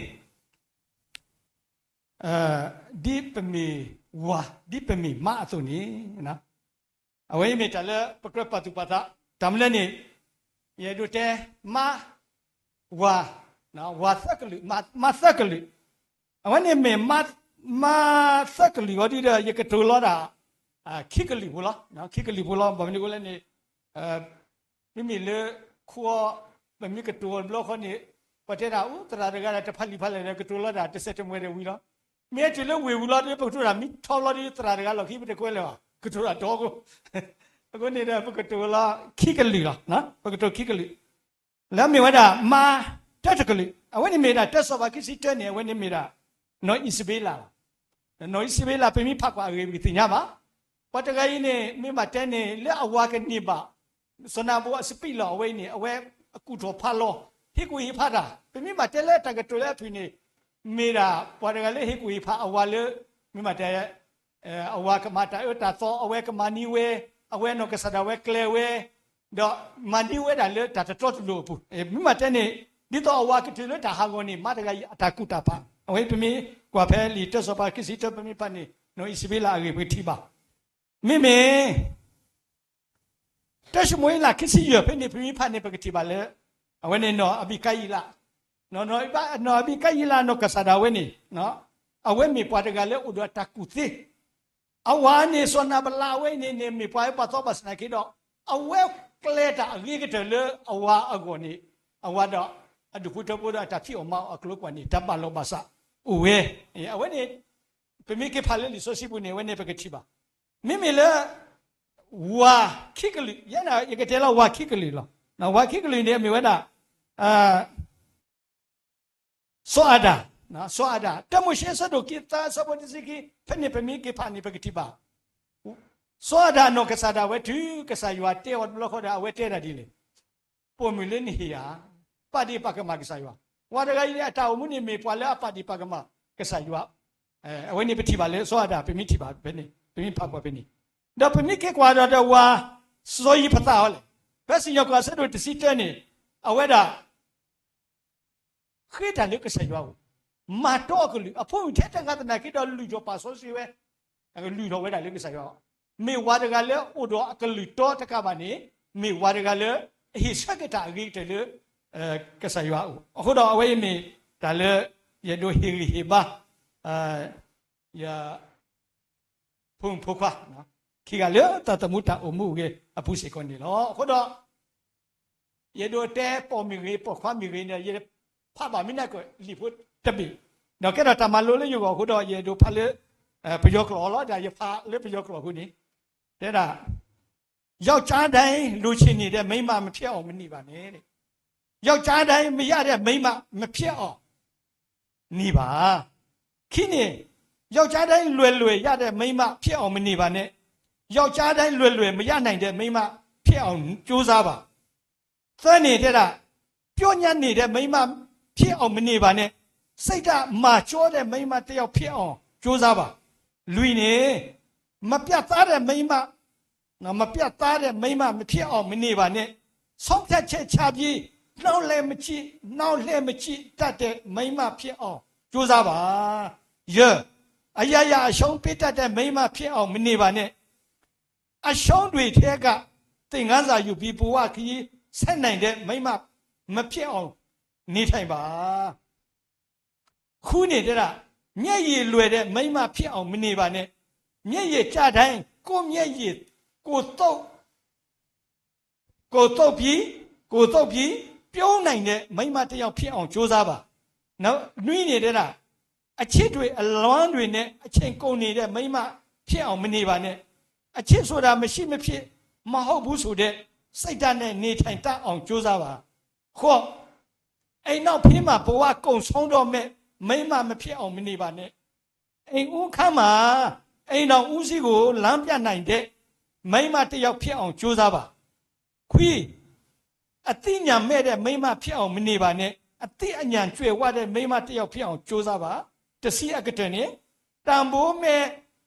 ဒ်ပမ့ၢ်ဝၤ ဒ်ပမ့ၢ်မါအသိးန့ၣ် အဝဲအံၤမ့ၢ်တၢ်လၢပကြၢးပာ်သူၣ်ပာ်သး တၢ်မနုၤလဲၣ်န့ၣ် ယအဲၣ်ဒိးတဲ မါ ဝၤ ဝၤသၢကလုာ် မါသၢကလုာ် အဝဲန့ၣ်မ့ၢ် မါသၢကလုာ်အီၤဒ်ဒီး ယကတိၤလီၤဒၣ် ခံကလုာ်ဖိလီၤ ခံကလုာ်ဖိလီၤ ဘၣ်မနုၤအဃိလဲၣ်န့ၣ် မ့မ့ၢ်လၢခိအီၤ ပမ့ၢ်ကတိၤအီၤတဘျီဃီန့ၣ် ပှၤတဲဒၣ် အိၣ်သရၣ်တဂၤဒီး တဖးလံာ်ဖးလဲၢ်ဒီး ကတိၤလီၤတၢ်တစဲးတမှဲၤဒီးဝံၤလီၤ. မ့ၢ်တုၤလၢဝ့ၢ်ပူၤလီၤဒီး ပကတိၤတၢ်မ့ၢ်ထီလီၤဒီး သရၣ်တဂၤလီၢ်ခံပတကွဲလၢၤဘၣ် ကတိၤတၢ်တီအဃိ အဃိန့ၣ်ဒီး ပကတိၤလီၤခံကလုာ်လီၤ. ပကတိၤခံကလုာ် လၢအမ့ၢ်ဝဲဒၣ် မါတၢတကလုာ် အဝဲန့ၣ်မ့ၢ်ဒၣ် တၢစီၤပၤခံဆံတၢန့ၣ် အဝဲန့ၣ်မ့ၢ်ဒၣ် နီၢ်အံၣ်စဘ့လးလီၤ. နီၢ်အံၣ်စဘ့လး ပမ့ၢ်ဖးကွၢ်အဂ့ၢ် ပကသ့ၣ်ညါဘၣ်. ပှၤတဂၤအံၤန့ၣ် မ့ၢ်ဘၣ်တဲန့ၣ် လၢအဝၤကန့ၢ်ဘၣ် စီၤနၤဘိအစပံးလီၢ်အဝဲအံၤန့ၣ် အဝဲအကူၣ်ထီၣ်ဖးလီၤ ဟ့ၣ်ကူၣ်ဟ့ၣ်ဖးတၢ် ပမ့ၢ်ဘၣ်တဲလၢတၢ်ကတိၤလၢအဖုၣ်န့ၣ် မ့ၢ်ဒၣ်ပှၤတဂၤလၢဟ့ၣ်ကူၣ်ဟ့ၣ်ဖးအဝၤလၢ မ့ၢ်ဘၣ်တဲ အဝၤကမၤတၢ်အၢတၢ်သီ အဝဲကမၤန့ၢ်ဝဲ အဝဲနီၢ်ကစၢ်ဒၣ်ဝဲကျဲၤဝဲ ဒီးမၤန့ၢ်ဝဲဒၣ်လၢတၢ်တတီတလိၤအပူၤ မ့ၢ်ဘၣ်တဲန့ၣ် ဒ်သိးအဝၤကတုၤလၢတၢ်ဟးဂီၤန့ၣ် မါတဂၤအံၤအတၢ်ကူၣ်တၢ်ဖး အဝဲပမ့ၢ်ကွၢ်ဖဲလံာ်တၢစီၤပၤခံဆံတၢ ပမ့ၢ်ဖးန့ၣ် နီၢ်အံၣ်စဘ့လးအဂ့ၢ်ပကထံၣ်ဘၣ်. မ့မ့ၢ် တၢၡမူၤအ့လးခံဆံယဲၢ်ဖဲန့ၣ် ပမ့ၢ်ဖးန့ၣ် ပကထံၣ်ဘၣ်လၢ အဝဲန့ၣ်နီၢ်အဘံကၤယံလး နီၢ်အဘံကၤယံလးနီၢ်ကစၢ်ဒၣ်ဝဲန့ၣ် အဝဲမ့ၢ်ပှၤတဂၤလၢအိၣ်ဒီးအတၢ်ကူၣ်သ့ အဝၤန့ၣ် စီၤနၤဘလးအဝဲအံၤန့ၣ်န့ၣ် မ့ၢ်ပှၤပှၤသီဘၣ်ဆၣ်သနာ်က့ဒီး အဝဲကျဲၤတၢ်အဂ့ၤကတၢၢ်လၢအဝၤအဂီၢ်န့ၣ် အဝၤဒီးအဒူၣ်ဖိထၢဖိဒီးအတၢ်ဖံးအီၣ်မၤအီၣ်အကျိၤအကွာ်န့ၣ် တၢ်ဘၣ်လီၤဘၣ်စးအိၣ်ဝဲ အဝဲန့ၣ် ပမ့ၢ်က့ၤဖးလၢလံာ်စီဆှံပူၤန့ၣ် အဝဲန့ၣ်ပကထံၣ်ဘၣ်. မ့မ့ၢ်လၢ ဝၤခံကလုာ် ယဲန့ၣ် ယကတဲလီၤဝၤခံကလုာ်လီၤ. ဝၤခံကလုာ်န့ၣ် အမ့ၢ်ဝဲဒၣ် စီၤအၤဒၣ်, စီၤအၤဒၣ်, တၢမိၤၡ့အဆၢဒိၣ်ခံ သၢအဆၢဖိတဆံခံ ဖဲန့ၣ်ပမ့ၢ်က့ၤဖးန့ၣ် ပကထံၣ်ဘၣ်. စီၤအၤဒၣ်နီၢ်ကစၢ်ဒၣ်ဝဲ တုၤကစၢ်ယွၤတဲအီၤတဘျီဃီဒီး အဝဲတဲဒၣ်ဒ်လဲၣ်, ပိာ်မုၣ်လၢနဟ့ၣ်ဧါ, ပာ်ဒ့ၣ်ပာ်ကမၣ်ကစၢ်ယွၤ. ဝၤတဂၤအံၤန့ၣ် အတၢ်အိၣ်မူန့ၣ်မ့ၢ်ပှၤလၢအပာ်ဒ့ၣ်ပာ်ကမၣ်ကစၢ်ယွၤ. အဝဲန့ၣ်ပထံၣ်ဘၣ်လၢစီၤအၤဒၣ် ပမ့ၢ်ထံၣ်ဘၣ်ဖဲန့ၣ် ပမ့ၢ်ဖးကွၢ်ဖဲန့ၣ်, ဒီးပမ့ၢ်က့ၤကွၢ်ဒီးဒီးဝၤ စီၤယံးဖသးအီၤလဲၣ်, ဖဲစံၣ်ညီၣ်ကွီၢ်အဆၢဒိၣ်တဆံတၢန့ၣ် အဝဲဒၣ် ဃ့တၢ်လၢကစၢ်ယွၤအအိၣ်, မၤတီအကလုၢ်, အဖိမုၣ်ထဲတဂၤသနာ်က့ဒီး လုၢ်ထီၣ်ပာ်စီဆှံဝဲ, လုၢ်ထီၣ်ဝဲဒၣ်လၢကစၢ်ယွၤ, မ့ၢ်ဝၤတဂၤလၢအိၣ်ဒီးအကလုၢ်တီတကးဘၣ်န့ၣ်, မ့ၢ်ဝၤတဂၤလၢ အဟ့ၣ်ဆၢက့ၤတၢ်အဂ့ၤကတၢၢ်လၢ ကစၢ်ယွၤအအိၣ်. အဃိဒီးအဝဲအံၤမ့ၢ်တၢ်လၢ ယအဲၣ်ဒိးဟ့ၣ်ဂံၢ်ဟ့ၣ်ဘါ ယ ဖိမုၣ်ဖိခွါ ခံဂၤလၢတၢ်သမူတၢ်အိၣ်မူအဂ့ၢ်အပူၤစ့ၢ်ကီးန့ၣ်လီၤ. အဃိဒီး ယအဲၣ်ဒိးတဲပိာ်မုၣ်ဂ့ၤ ပိာ်ခွါမုၣ်ဂ့ၤန့ၣ် ယဖးဘၣ်မ့ၢ်နၢ်ကလံာ်ဖိတဘ့ၣ်, ဒီးကဲထီၣ်တၢ်မၤလိလၢယဂီၢ်အဃိဒီး ယအဲၣ်ဒိးဖးလၢ ပယီၤကျိာ်အီၤလီၤ. ဒီးယဖးလၢပယီၤကျိာ်အဃိန့ၣ် တဲဒၣ် ယောက်ျားတိုင်း လိုချင်နေတဲ့ မိန်းမ မဖြစ်အောင် မနေပါနဲ့တဲ့. ယောက်ျားတိုင်း မရတဲ့ မိန်းမ မဖြစ်အောင် နေပါ. ခံန့ၣ် ယောက်ျားတိုင်း လွယ်လွယ်ရတဲ့ မိန်းမ ဖြစ်အောင် မနေပါနဲ့. ယောက်ျားတိုင်း လွယ်လွယ် မရနိုင်တဲ့ မိန်းမ ဖြစ်အောင် ကြိုးစားပါ. သၢန့ၣ် တဲဒၣ် ပျော့ညံ့နေတဲ့ မိန်းမ ဖြစ်အောင် မနေပါနဲ့. စိတ်ဓာတ်မာကျောတဲ့ မိန်းမတစ်ယောက် ဖြစ်အောင် ကြိုးစားပါ. လွံၢ်န့ၣ် မပြတ်သားတဲ့ မိန်းမ နော် မပြတ်သားတဲ့ မိန်းမ မဖြစ်အောင် မနေပါနဲ့. ဆုံးဖြတ်ချက်ချပြီး နောက်လည်းမကြည့် နောက်လည်းမကြည့်တတ်တဲ့ မိန်းမ ဖြစ်အောင် ကြိုးစားပါ. ယဲၢ် အရာရာအရှုံးပေးတတ်တဲ့ မိန်းမဖြစ်အောင်မနေပါနဲ့. အရှုံးတွေထဲက သင်ခန်းစာယူပြီး ဘဝခရီးဆက်နိုင်တဲ့ မိန်းမ မဖြစ်အောင် နေထိုင်ပါ. ဃုန့ၣ်တဲဒၣ်, မျက်ရည်လွယ်တဲ့ မိန်းမဖြစ်အောင် မနေပါနဲ့. မျက်ရည်ကျတိုင်း ကိုယ့်မျက်ရည် ကိုယ် သုတ် ကိုယ်သုတ်ပြီး ကိုယ်သုတ်ပြီး ပြုံးနိုင်တဲ့ မိန်းမတစ်ယောက်ဖြစ်အောင် ကြိုးစားပါ. နွံန့ၣ်တဲဒၣ်, အချစ်တွေ အလွမ်းတွေနဲ့ အချိန်ကုန်နေတဲ့ မိန်းမဖြစ်အောင် မနေပါနဲ့. အချစ်ဆိုတာ မရှိမဖြစ် မဟုတ်ဘူးဆိုတဲ့ စိတ်ဓာတ်နဲ့ နေထိုင်တတ်အောင် ကြိုးစားပါ. ဃိး, အိမ်နောက်ဖေးမှာ ဘဝကုန်ဆုံးတော့မဲ့ မိန်းမမဖြစ်အောင် မနေပါနဲ့. အိမ်ဦးခန်းမှာ အိမ်ထောင်ဦးစီးကို လမ်းပြနိုင်တဲ့ မိန်းမတစ်ယောက်ဖြစ်အောင် ကြိုးစားပါ. ခွံ, အသိဉာဏ်မဲ့တဲ့ မိန်းမဖြစ်အောင် မနေပါနဲ့. အသိအဉာဏ်ကြွယ်ဝတဲ့ မိန်းမတစ်ယောက်ဖြစ်အောင် ကြိုးစားပါ. တဆံအကတၢၢ်န့ၣ်, တန်ဖိုးမဲ့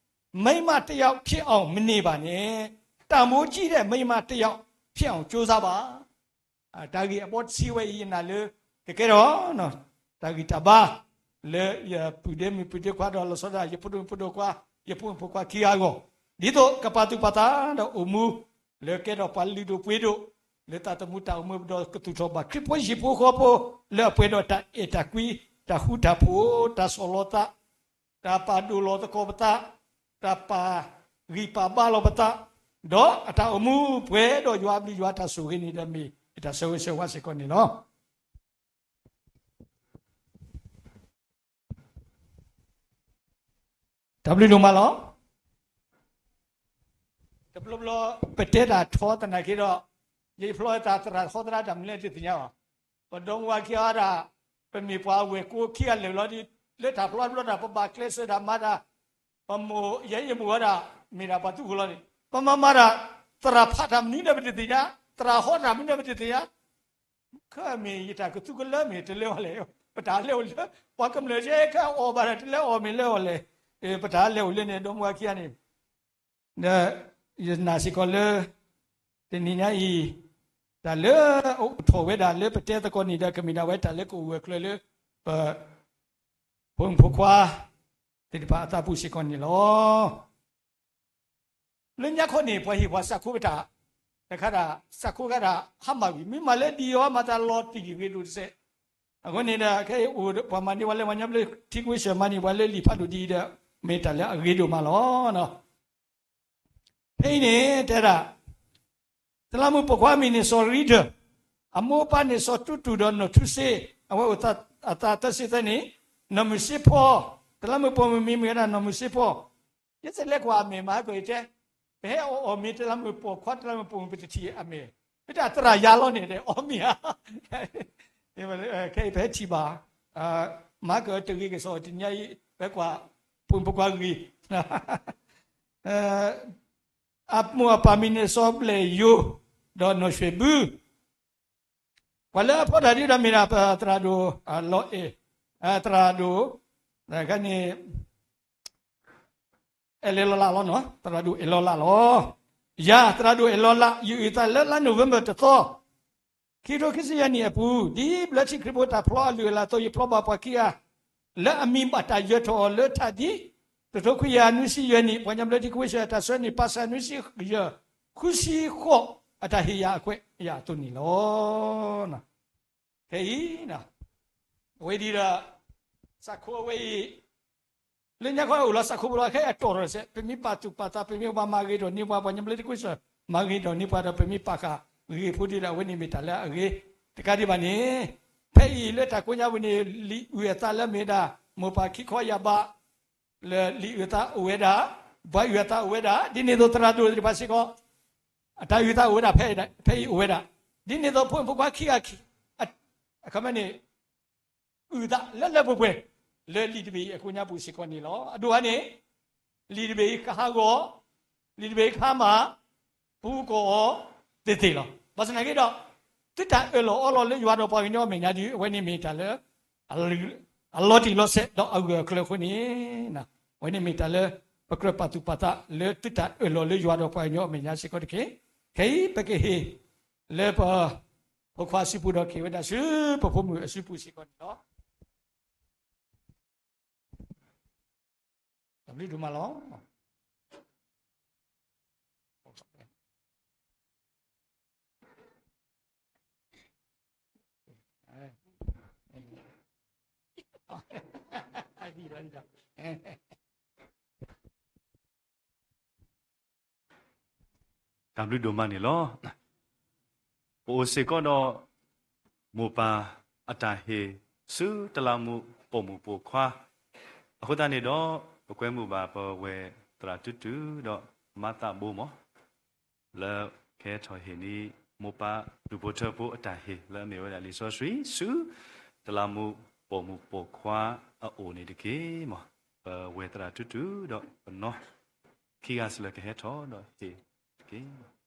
မိန်းမတစ်ယောက်ဖြစ်အောင် မနေပါနဲ့. တန်ဖိုးကြီးတဲ့ မိန်းမတစ်ယောက်ဖြစ်အောင် ကြိုးစားပါ. တၢ်ဂ့ၢ်အဘီတဆံဝဲအံၤ ယနာ်လၢ ကကဲထီၣ် တၢ်ဂံၢ်တၢ်ဘါ လၢယပုၢ်ဒ့မုၣ်ပုၢ်ဒ့ခွါဒီး လီၤဆီဒၣ် ယဖိဒိၣ်မုၣ်ဖိဒိၣ်ခွါ ယဖိမုၣ်ဖိခွါခံဂၤအဂီၢ်, ဒ်သိးကပာ်သူၣ်ပာ်သးဒီးအိၣ်မူ လၢကဲထီၣ်ပှၤလုၢ်ဒိၣ်ပှ့ၤဒိၣ် လၢသးသမူတၢ်အိၣ်မူပူၤဒီး ကသူၣ်ထီၣ်ဘၣ်ခရံာ်ဖိဟံၣ်ဖိဃီဖိ လၢအပှဲၤဒီးတၢ်အဲၣ်တၢ်ကွံ တၢ်ဃူတၢ်ဖိး တၢ်ဆီၣ်လီၤသး တၢ်ပာ်ဒိၣ်လီၤသကိးပသး, တၢ်ပာ်ဂံၢ်ပာ်ဘါလီၤပသး, ဒီးအတၢ်အိၣ်မူပှဲၤဒီးယွၤအဘျုးယွၤအတၢ်ဆိၣ်ဂ့ၤန့ၣ်ဒီး မ့ၢ်ယတၢ်ဆၢဂ့ၤဆၢဝါစ့ၢ်ကီးန့ၣ်လီၤ. တၢ်ဘျုးဒိၣ်မးလီၤ. တဘျီဘျီ ပတဲတၢ်ထီသနာ်က့ဒီး ယဖျီသးသရၣ်ဟီသရၣ်တၢ်မနုၤလဲၣ်တသ့ၣ်ညါဘၣ်. ပဒီမါဝၤခံဂၤဒၣ် ပမ့ၢ်ပှၤဝဲၢ်ကိခံဂၤလၢာ်လီၤဒီး လၢတၢ်ဖျီတဘျီတၢ် ပဘၣ်ကျဲးစၢးတၢ်မၤတၢ်, ပမိၢ်ယဲယမိၢ်ဝဲဒၣ် မ့ၢ်ဒၣ်ပှၤသူခိၣ်လီၤန့ၣ် ပမၤမၤတၢ် သရၣ်ဖးတၢ်မနုၤဒီးပတသ့ၣ်ညါ, သရၣ်ဟီတၢ်မနုၤဒီးပတသ့ၣ်ညါ ခဲမ့ၢ်ယတၢ်ကသူကလၢမ့ၢ်တလဲၤအီၤလဲၣ်, ပတၢ်လဲၤအိၣ်လၢ ပှၤကမျၢၢ်ကဲခဲအီၣ်ဘၣ်ဒီးတလဲၤအီၣ်မ့ၢ်လဲၤအီၤလဲၣ်, ပတၢ်လဲၤအိၣ်လၢန့ၣ် ဒီမါဝၤခံဂၤန့ၣ်, ဒီးယနာ်စ့ၢ်ကီးလၢ တနံၤညါအံၤ တၢ်လၢအအိၣ်ထီၣ်ဝဲဒၣ်လၢပတဲသကိးန့ၣ်ဒီး ကမ့ၢ်ဒၣ်ဝဲတၢ်လၢကအိၣ်ဂၢၢ်ကျၢၤလၢ ပ ဖိမုၣ်ဖိခွါ သ့ၣ်တဖၣ်အသးပူၤစ့ၢ်ကီးန့ၣ်လီၤ. လၢညါခီန့ၣ် ပှၤဟ့ၣ်ပှၤစးခိပတၢ် တခါဒၣ် စးခိခါဒၣ် ဟါမၢ်ဝံၤ မ့ၢ်မၤလၢဒ်အံၤ မၤတၢ်လီၤတံၢ်ဂ့ၤဒိၣ်တစဲး, အဃိန့ၣ်ဒီး ခဲအံၤအိၣ်ပှၤမၤန့ၢ်ပှၤလၢပှၤကညီဘျၢထံခဝ့ၡၢၣ် မၤန့ၢ်ပှၤလၢလံာ်ဖးဒိၣ်ဒ်အံၤဒီး မ့ၢ်တၢ်လၢအဂ့ၤဒိၣ်မးလီၤ. ဖဲအံၤန့ၣ်တဲဒၣ် တလးမုၢ်ပိာ်ခွါမံၤန့ၣ်စီၤရံဒၢၣ်, အမိၢ်အပၢ်န့ၣ်စီၤတူတူဒီးနီၢ်ထူစ့, အဝဲအိၣ်အသးသၢဆံသၢနံၣ်, နီၢ်မုၢ်စ့ဖီ, တလးမုၢ်ပိာ်မုၣ်မံၤမ့ၢ်ဝဲဒၣ်နီၢ်မုၢ်စ့ဖီ, ယသလဲကွၢ်အမဲာ်မၤဟဲကီၢ်အံၤတဲ, ပဟဲအီၣ်အီၣ်မ့ၢ်တလးမုၢ်ပိာ်ခွါ တလးမုၢ်ပိာ်မုၣ်ပတထံၣ်အမဲာ်, မ့ၢ်တၢ်သရၣ်ယၤလီၤန့ၣ်တဲအီၣ်မ့ၢ်ဧါ ခဲအံၤပဟဲထံၣ်ဘၣ်, မၤဟဲကီၢ်တဂ့ၤကစီၣ်တနံၤညါအံၤ ပကွၢ် ဖိမုၣ်ဖိခွါဂ့ၤ အမိၢ်အပၢ်မံၤန့ၣ်စီၤဘျဲၣ်ယိၤ, ဒီးနီၢ်ရွှ့ၣ်ဘု, ပှၤလၢအဖျီတၢ်ဒ်ဒီးမ့ၢ်ဒၣ် သရၣ်ဒိၣ်, လီၤအဲၣ်, သရၣ်ဒိၣ်, န့ၣ်, အဲၣ်လီၤလးလီၤ, သရၣ်ဒိၣ်အဲၣ်လီၤလးလီၤ. ယၤ သရၣ်ဒိၣ်အဲၣ်လီၤလး ယအုၣ်အသးလၢလါနိၣ်ဝ့ဘၢၣ်တသီ ခံကထိခံဆံယဲၢ်နံၣ်အပူၤ ဒ်ဘျၢထံခရံာ်ဖိတၢ်ဖျီအလုၢ်အလၢ်အသိး ယဖျီဘၣ်ပှၤခံဂၤ လၢအမံၤဘၣ်တၢ်ယၢၤထီၣ်အီၤလၢထးဒံး တကထိခွံကယၤနွံဆံယဲၢ်နံၣ် ပှၤကညီဘျၢထံခဝ့ၡၢၣ် တၢ်ဆှၢန့ၢ် ပၢ်စၢ်နွံဆံယဲၢ် ဃုဆံဃိး အတၢ်ဟ့ၣ်ယၤအခွဲးယၤအသိးန့ၣ်လီၤ. ခဲအံၤ အဝဲဒ်ဒီး စးခိအဝဲအံၤ လၢညါခီအိၣ်လီၤစးခိပူၤလီၤ ခဲအံၤအတီၢ်ထီၣ်စဲး ပမ့ၢ်ပာ်သူၣ်ပာ်သး ပမ့ၢ်ပှၤမၤဂ့ၤထီၣ်န့ၢ်ပှၤ ပှၤကညီဘျၢထံခဝ့ၡၢၣ် မၤဂ့ၤထီၣ်န့ၢ်ပှၤဒီး ပမ့ၢ်ပာ်ဃာ်ဂ့ၤဖိဒ်ဒီး အဝဲန့ၣ်မ့ၢ်တၢ်လၢအဂ့ၤ တကးဒံးဘၣ်န့ၣ် ဖဲအံၤလၢတၢ်ကိးညါပူၤန့ၣ် လံာ်အုၣ်အသးလၢမ့ၢ်ဒၣ် မိၢ်ပၢ်ခံခီယၢ်ဘး လၢလံာ်အုၣ်အသးအိၣ်ဝဲဒၣ်, ဘှါအုၣ်အသးအိၣ်ဝဲဒၣ်, ဒ်န့ၣ်အသိးသရၣ်ဒိၣ်သ့ၣ်တဖၣ်စ့ၢ်ကီး အတၢ်အုၣ်အသးအိၣ်ဝဲဒၣ် ဖဲအံၤအိၣ်ဝဲဒၣ်, ဒ်န့ၣ်အသိးဖိမုၣ်ဖိခွါခံဂၤခံ အခီပညီန့ၣ် အုၣ်သးလၢလၢပှဲၤပှဲၤ လၢလံာ်တဘ့ၣ်အံၤအကိးညါပူၤစ့ၢ်ကီးန့ၣ်လီၤ. အဒိၣ်အါန့ၣ် လံာ်တဘ့ၣ်အံၤကဟးဂီၤ, လံာ်တဘ့ၣ်အံၤကဟါမၢ်, ပူၤကီၢ်အီၤသ့ၣ်သ့ၣ်လီၤ. ဘၣ်ဆၣ်သနာ်က့ဒီး သုတၢ်အၢၣ်လီၤအီလီၤလၢယွၤဒီးပှၤကညီအမဲာ်ညါဒ်အံၤ အဝဲန့ၣ်မ့ၢ်တၢ်လၢ အလီၤတံၢ်လီၤဆဲးဒီးအဂၢၢ်အကျၢၤအဃိန့ၣ် အဝဲန့ၣ်မ့ၢ်တၢ်လၢ ပကြၢးပာ်သူၣ်ပာ်သးလၢသုတၢ်အၢၣ်လီၤလၢယွၤဒီးပှၤကညီအမဲာ်ညါစ့ၢ်ကီးတက့ၢ်. ခဲအံၤပကဟ့ၣ်လၢပ ဖိခွါအစုပူၤဒီးကဟ့ၣ်ဝဲဒၣ်ဆူပဖိမုၣ်အစုပူၤစ့ၢ်ကီးန့ၣ်လီၤ. တၢ်ဘျုးဒိၣ်မးလီၤ. တၢ်ဘျုးဒိၣ်မးန့ၣ်လီၤ. ပအိၣ်စ့ၢ်ကီးဒီး မိၢ်ပၢ်အတၢ်ဟ့ၣ်ဆူတလးမူးပိာ်မုၣ်ပိာ်ခွါ, အဃိသတးန့ၣ်ဒီး ပကွဲမုာ်ဘၣ်ပဝဲၢ်သရၣ်တူၢ်တူၢ်ဒီးမၤသးဘိမး လၢကဟဲထီၣ်ဟ့ၣ်န့ၢ် မိၢ်ပၢ်ဒူၣ်ဖိထၢဖိအတၢ်ဟ့ၣ်လၢအမ့ၢ်ဝဲဒၣ်လံာ်စီဆှံဆူ တလးမူးပိာ်မုၣ်ပိာ်ခွါအအိၣ်န့ၣ်တက့ၢ်မး. ပဝဲၢ်သရၣ်တူၢ်တူၢ်ဒီးပနီၢ် ခံဂၤစ့ၢ်လၢကဟဲထီၣ်ဒီးဟ့ၣ်တက့ၢ်.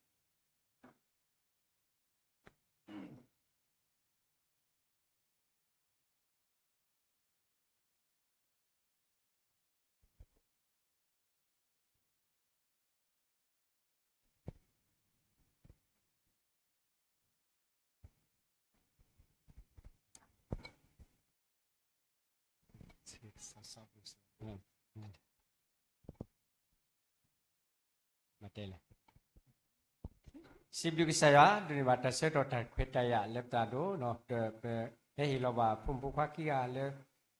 စံးဘျုးကစၢ်ယွၤ ဒိးန့ၢ်ဘၣ်တၢ်ဆၢကတီၢ်တၢ်ခွဲးတၢ်ယာ်လၢပသးဒိၣ်နီၤ, ဒီးပဟဲဟ့ၣ်လီၤဘၣ်ဖိမုၣ်ဖိခွါခံဂၤလၢ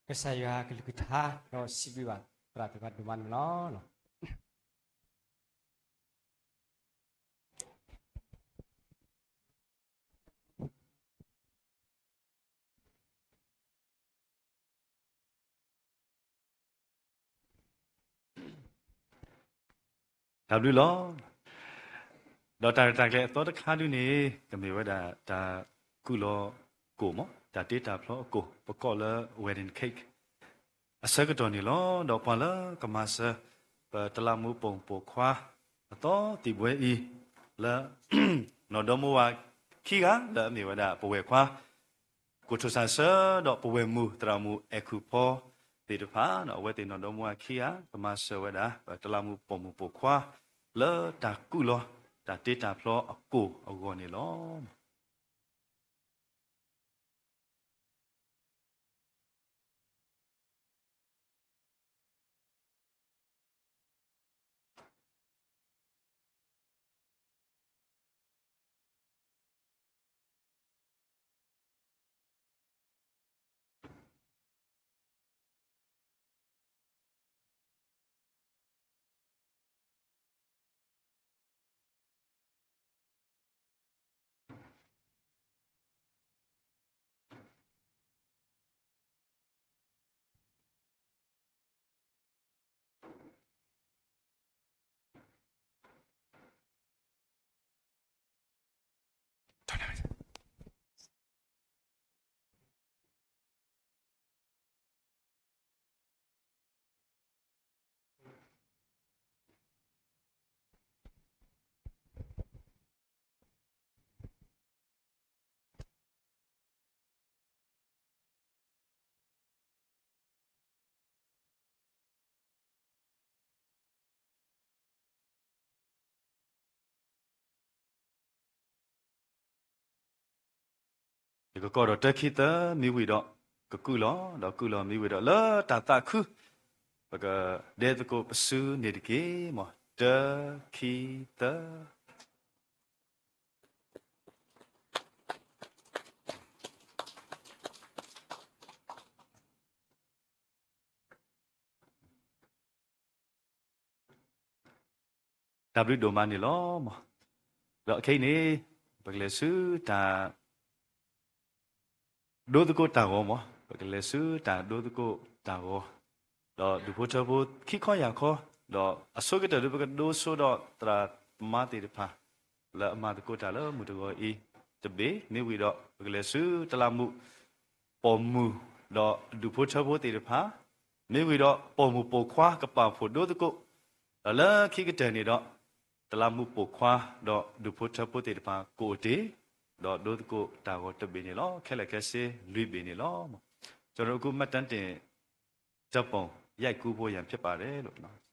ကစၢ်ယွၤကလုၢ်ကထါ ဒီးစံးဘျုးဘၣ်သရၣ်သ့ၣ်တဖၣ်ဒိၣ်မးန့ၣ်လီၤ. တၢ်ဘျုးလီၤ. ဒီးတၢ်ရဲၣ်တၢ်ကျဲၤအသီတခါဒုန့ၣ် ကမ့ၢ်ဝဲဒၣ်တၢ်ကူၣ်လီၤကိၣ်မး, တၢ်တ့တၢ်ဖျီအကိၣ် ပကိးလၢ wedding cake အဆၢကတီၢ်န့ၣ်လီၤ. ဒီးပှၤလၢကမၤစၢၤ ပတလးမူးပိာ်မုၣ်ပိာ်ခွါ အသီသံၣ်ဘှဲအံၤ လၢ နီၢ်ဒီမါဝၤခံဂၤ လၢအမ့ၢ်ဝဲဒၣ်ပဝဲၢ်ခွါ ကိၣ်ထူၣ်စၢ်ဆၢ ဒီးပဝဲၢ်မုၢ်သရၣ်မုၣ်အဲၣ်ခူၣ်ဖီသ့ၣ်တဖၣ် အဝဲသ့ၣ်နီၢ်ဒီမါဝၤခံဂၤ ကမၤစၢၤဝဲဒၣ် ပတလးမူးပိာ်မုၣ်ပိာ်ခွါ လၢတၢ်ကူၣ်လီၤ တၢ်တ့တၢ်ဖျီအကိၣ်အဂီၢ်န့ၣ်လီၤ. ယကကိးဒီးတၢခံသၢ မ့ၢ်ဝံၤဒီး ကကူၣ်လီၤ, ဒီးကူၣ်လီၤမ့ၢ်ဝံၤဒီး လၢတၢ်သးခု ပကဒဲသကိးပစုန့ၣ်တက့ၢ်မး, တၢခံသၢ. တၢ်ဘျုးဒိၣ်မးန့ၣ်လီၤ. ဒီးခဲအံၤန့ၣ် ပကလဲၤဆူတၢ် ဒိသကိးတၢ်ဂီၤမး, ပကလဲၤဆူတၢ်ဒိသကိးတၢ်ဂီၤ, ဒီးဒူၣ်ဖိထၢဖိခံခီယၢ်ခီ, ဒီးအဆိကတၢၢ်ဒုး ပကဒိဆိဒီးသရၣ်သမါသ့ၣ်တဖၣ် လၢအမၤသကိးတၢ်လၢမုၢ်တဂီၤအံၤတဘ့ၣ်, မ့ၢ်ဝံၤဒီး ပကလဲၤဆူတလးမူးပိာ်မုၣ် ဒီးဒူၣ်ဖိထၢဖိသ့ၣ်တဖၣ်, မ့ၢ်ဝံၤဒီးပိာ်မုၣ်ပိာ်ခွါကပာ်ဖှိၣ်ဒိသကိး, ဒီးလၢခံကတၢၢ်န့ၣ်ဒီး တလးမူးပိာ်ခွါ ဒီးဒူၣ်ဖိထၢဖိသ့ၣ်တဖၣ်ကအိၣ်တ့ၢ်, ဒီးဒိသကိးတၢ်ဂီၤတဘ့ၣ်န့ၣ်လီၤ. ခဲလၢာ်ခဲဆ့လွံၢ်ဘ့ၣ်န့ၣ်လီၤ. ကျွန်တော်တို့ အခုမှတ်တမ်းတင်ဓာတ်ပုံရိုက်ကူးဖို့ရန်ဖြစ်ပါတယ်လို့နော်။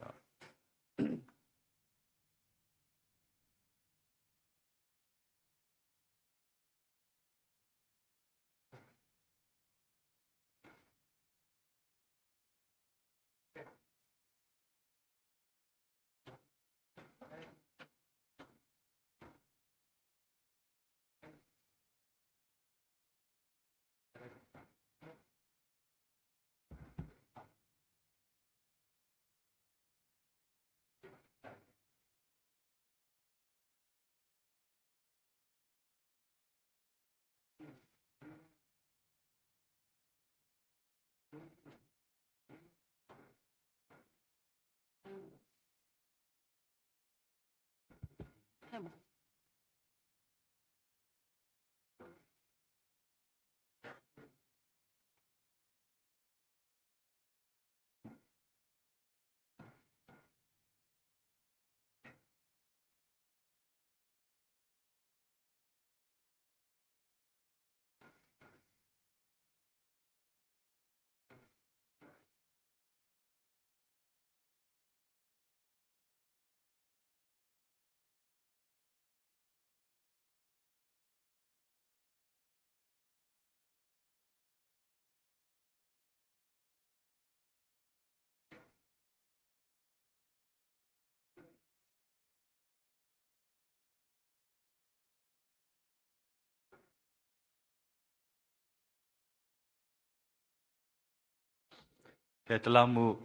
ဖဲတလးမူး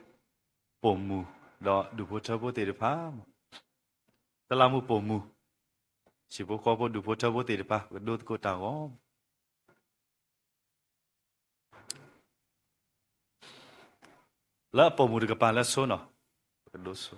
ပိာ်မုၣ် ဒီးဒူၣ်ဖိထၢဖိသ့ၣ်တဖၣ်, တလးမူးပိာ်မုၣ်, ဟံၣ်ဖိဃီဖိဒူၣ်ဖိထၢဖိသ့ၣ်တဖၣ် ပကဒိသကိးတၢ်ဂီၤ လၢအပိာ်မုၣ်တကပၤလၢဆိနီၤ, ပကဒိဆိ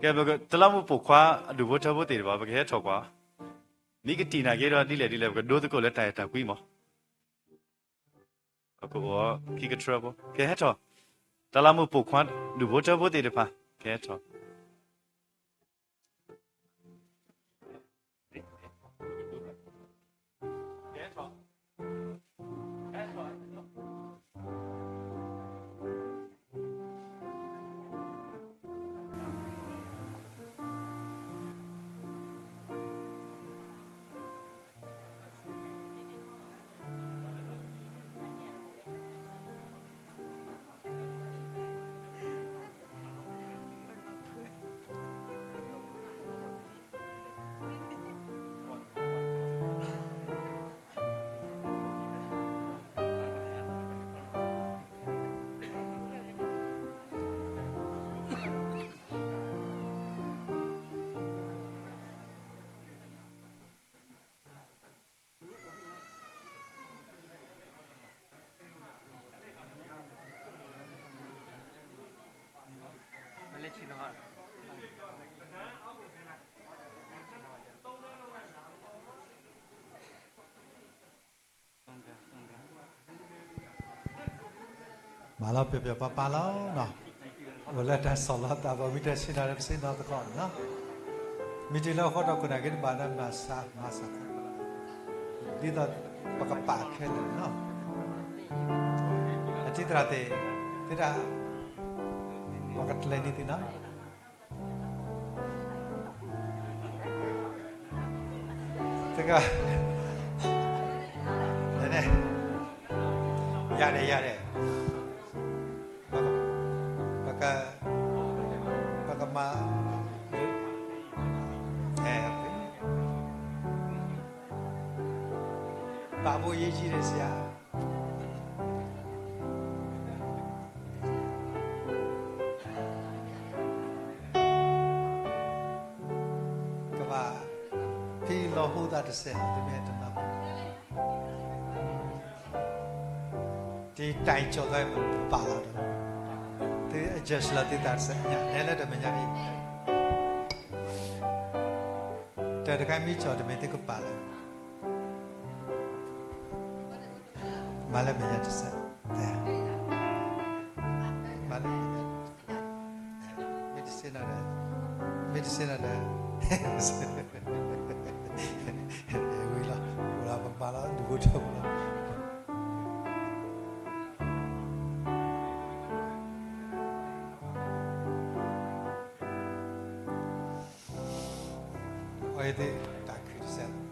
ကဲ တလးမူးပိာ်ခွါအဒူၣ်ဖိထၢဖိသ့ၣ်တဖၣ် ပကဟဲထီၣ်ကွၢ်, မ့ၢ်ကတံၢ်နာ်က့ဒီးဒ်လဲၣ်ဒ်လဲၣ် ပကဒိသကိးလၢတၢ်အဲၣ်တၢ်ကွံမး, ပကအိၣ်ခံကထြၢဖိ ကဟဲထီၣ်, တလးမူးပိာ်ခွါဒူၣ်ဖိထၢဖိသ့ၣ်တဖၣ် ကဟဲထီၣ် မၤလီၤပျီပျီပၤပၤလီၤနီၤ, အိၣ်လၢတၢ်ဆီၣ်လီၤသး ပှၤဝံတၢ်ဆ့ၣ်နီၤလၢပဆ့ၣ်နီၤသကိးနီၤ, မ့ၢ်တုၤလၢဃီဒီးခိၣ်နၢ်က့တဘၣ်ဒီး မၤစၢ်မၤစၢ်သကိး, ဒ်သိးပကပာ်ခဲလၢာ်နီၤ, အထံသရၣ်သ့ၣ်, သ့ဒၣ်, ပှၤကကျဲၤန့ၢ်သုနီၤ တက, န့ၣ်, ယၤဒဲးယၤဒဲး, ပက, ပကမၤ, အဲ, ပာ်ဖှိၣ်ယဲၢ်ဆံဒီးစယၤ ဒီးဟူသးတစဲးလီၤ သုမ့ၢ်တနီၤ, တံၤတံၤကၠီၤသးမ့ၢ်ပာ်လီၤဒီး, သု adjust လီၤသုသးတစဲးညါ နဲလၢတမဲာ်ညါအံၤ, တၢ်တခါမ့ၢ်ကၠီၤတမ့ၢ်သုကပာ်လီၤ, မၤလၢမဲာ်ညါတစဲး, မၤလၢ မ့ၢ်တစ့နၤဒီး, မ့ၢ်တစ့နၤဒီး, ဝံၤလီၤ, အိၣ်ဒီးပမၤလီၤ ဒုးဟူထီၣ်ပူၤလီၤ. အဝဲသ့ၣ်တၢ်ခုၣ်တစဲးလီၤ.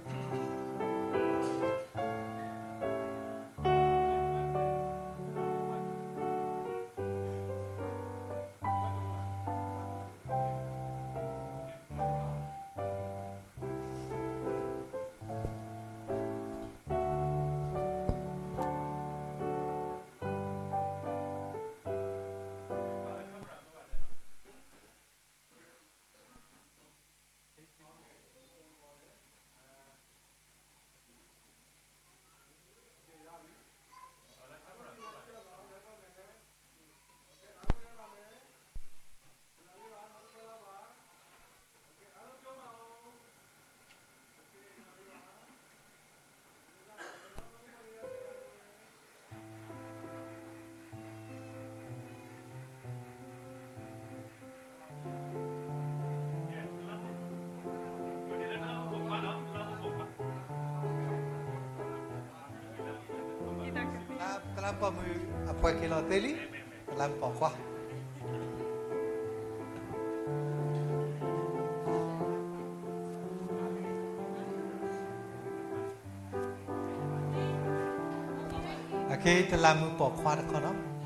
တလးပိာ်မုၣ်အပှဲၤက့ၤလီၤသ့လံ, တလးပိာ်ခွါ အက့ၤတလးမုၢ်ပိာ်ခွါတခီနီၤ.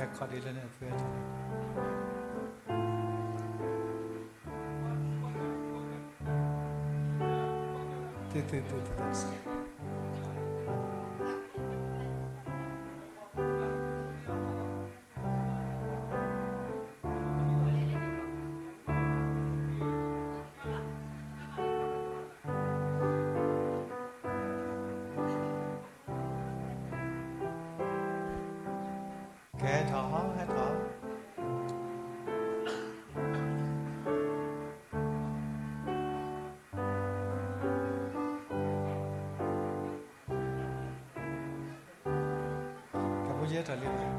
ကဲခီဒ်လၢန့ၣ်အဖု သုသုသုသု ကဲထီၣ် ဟဲထီၣ် ကဖိယဲထီၣ်လံဘၣ်.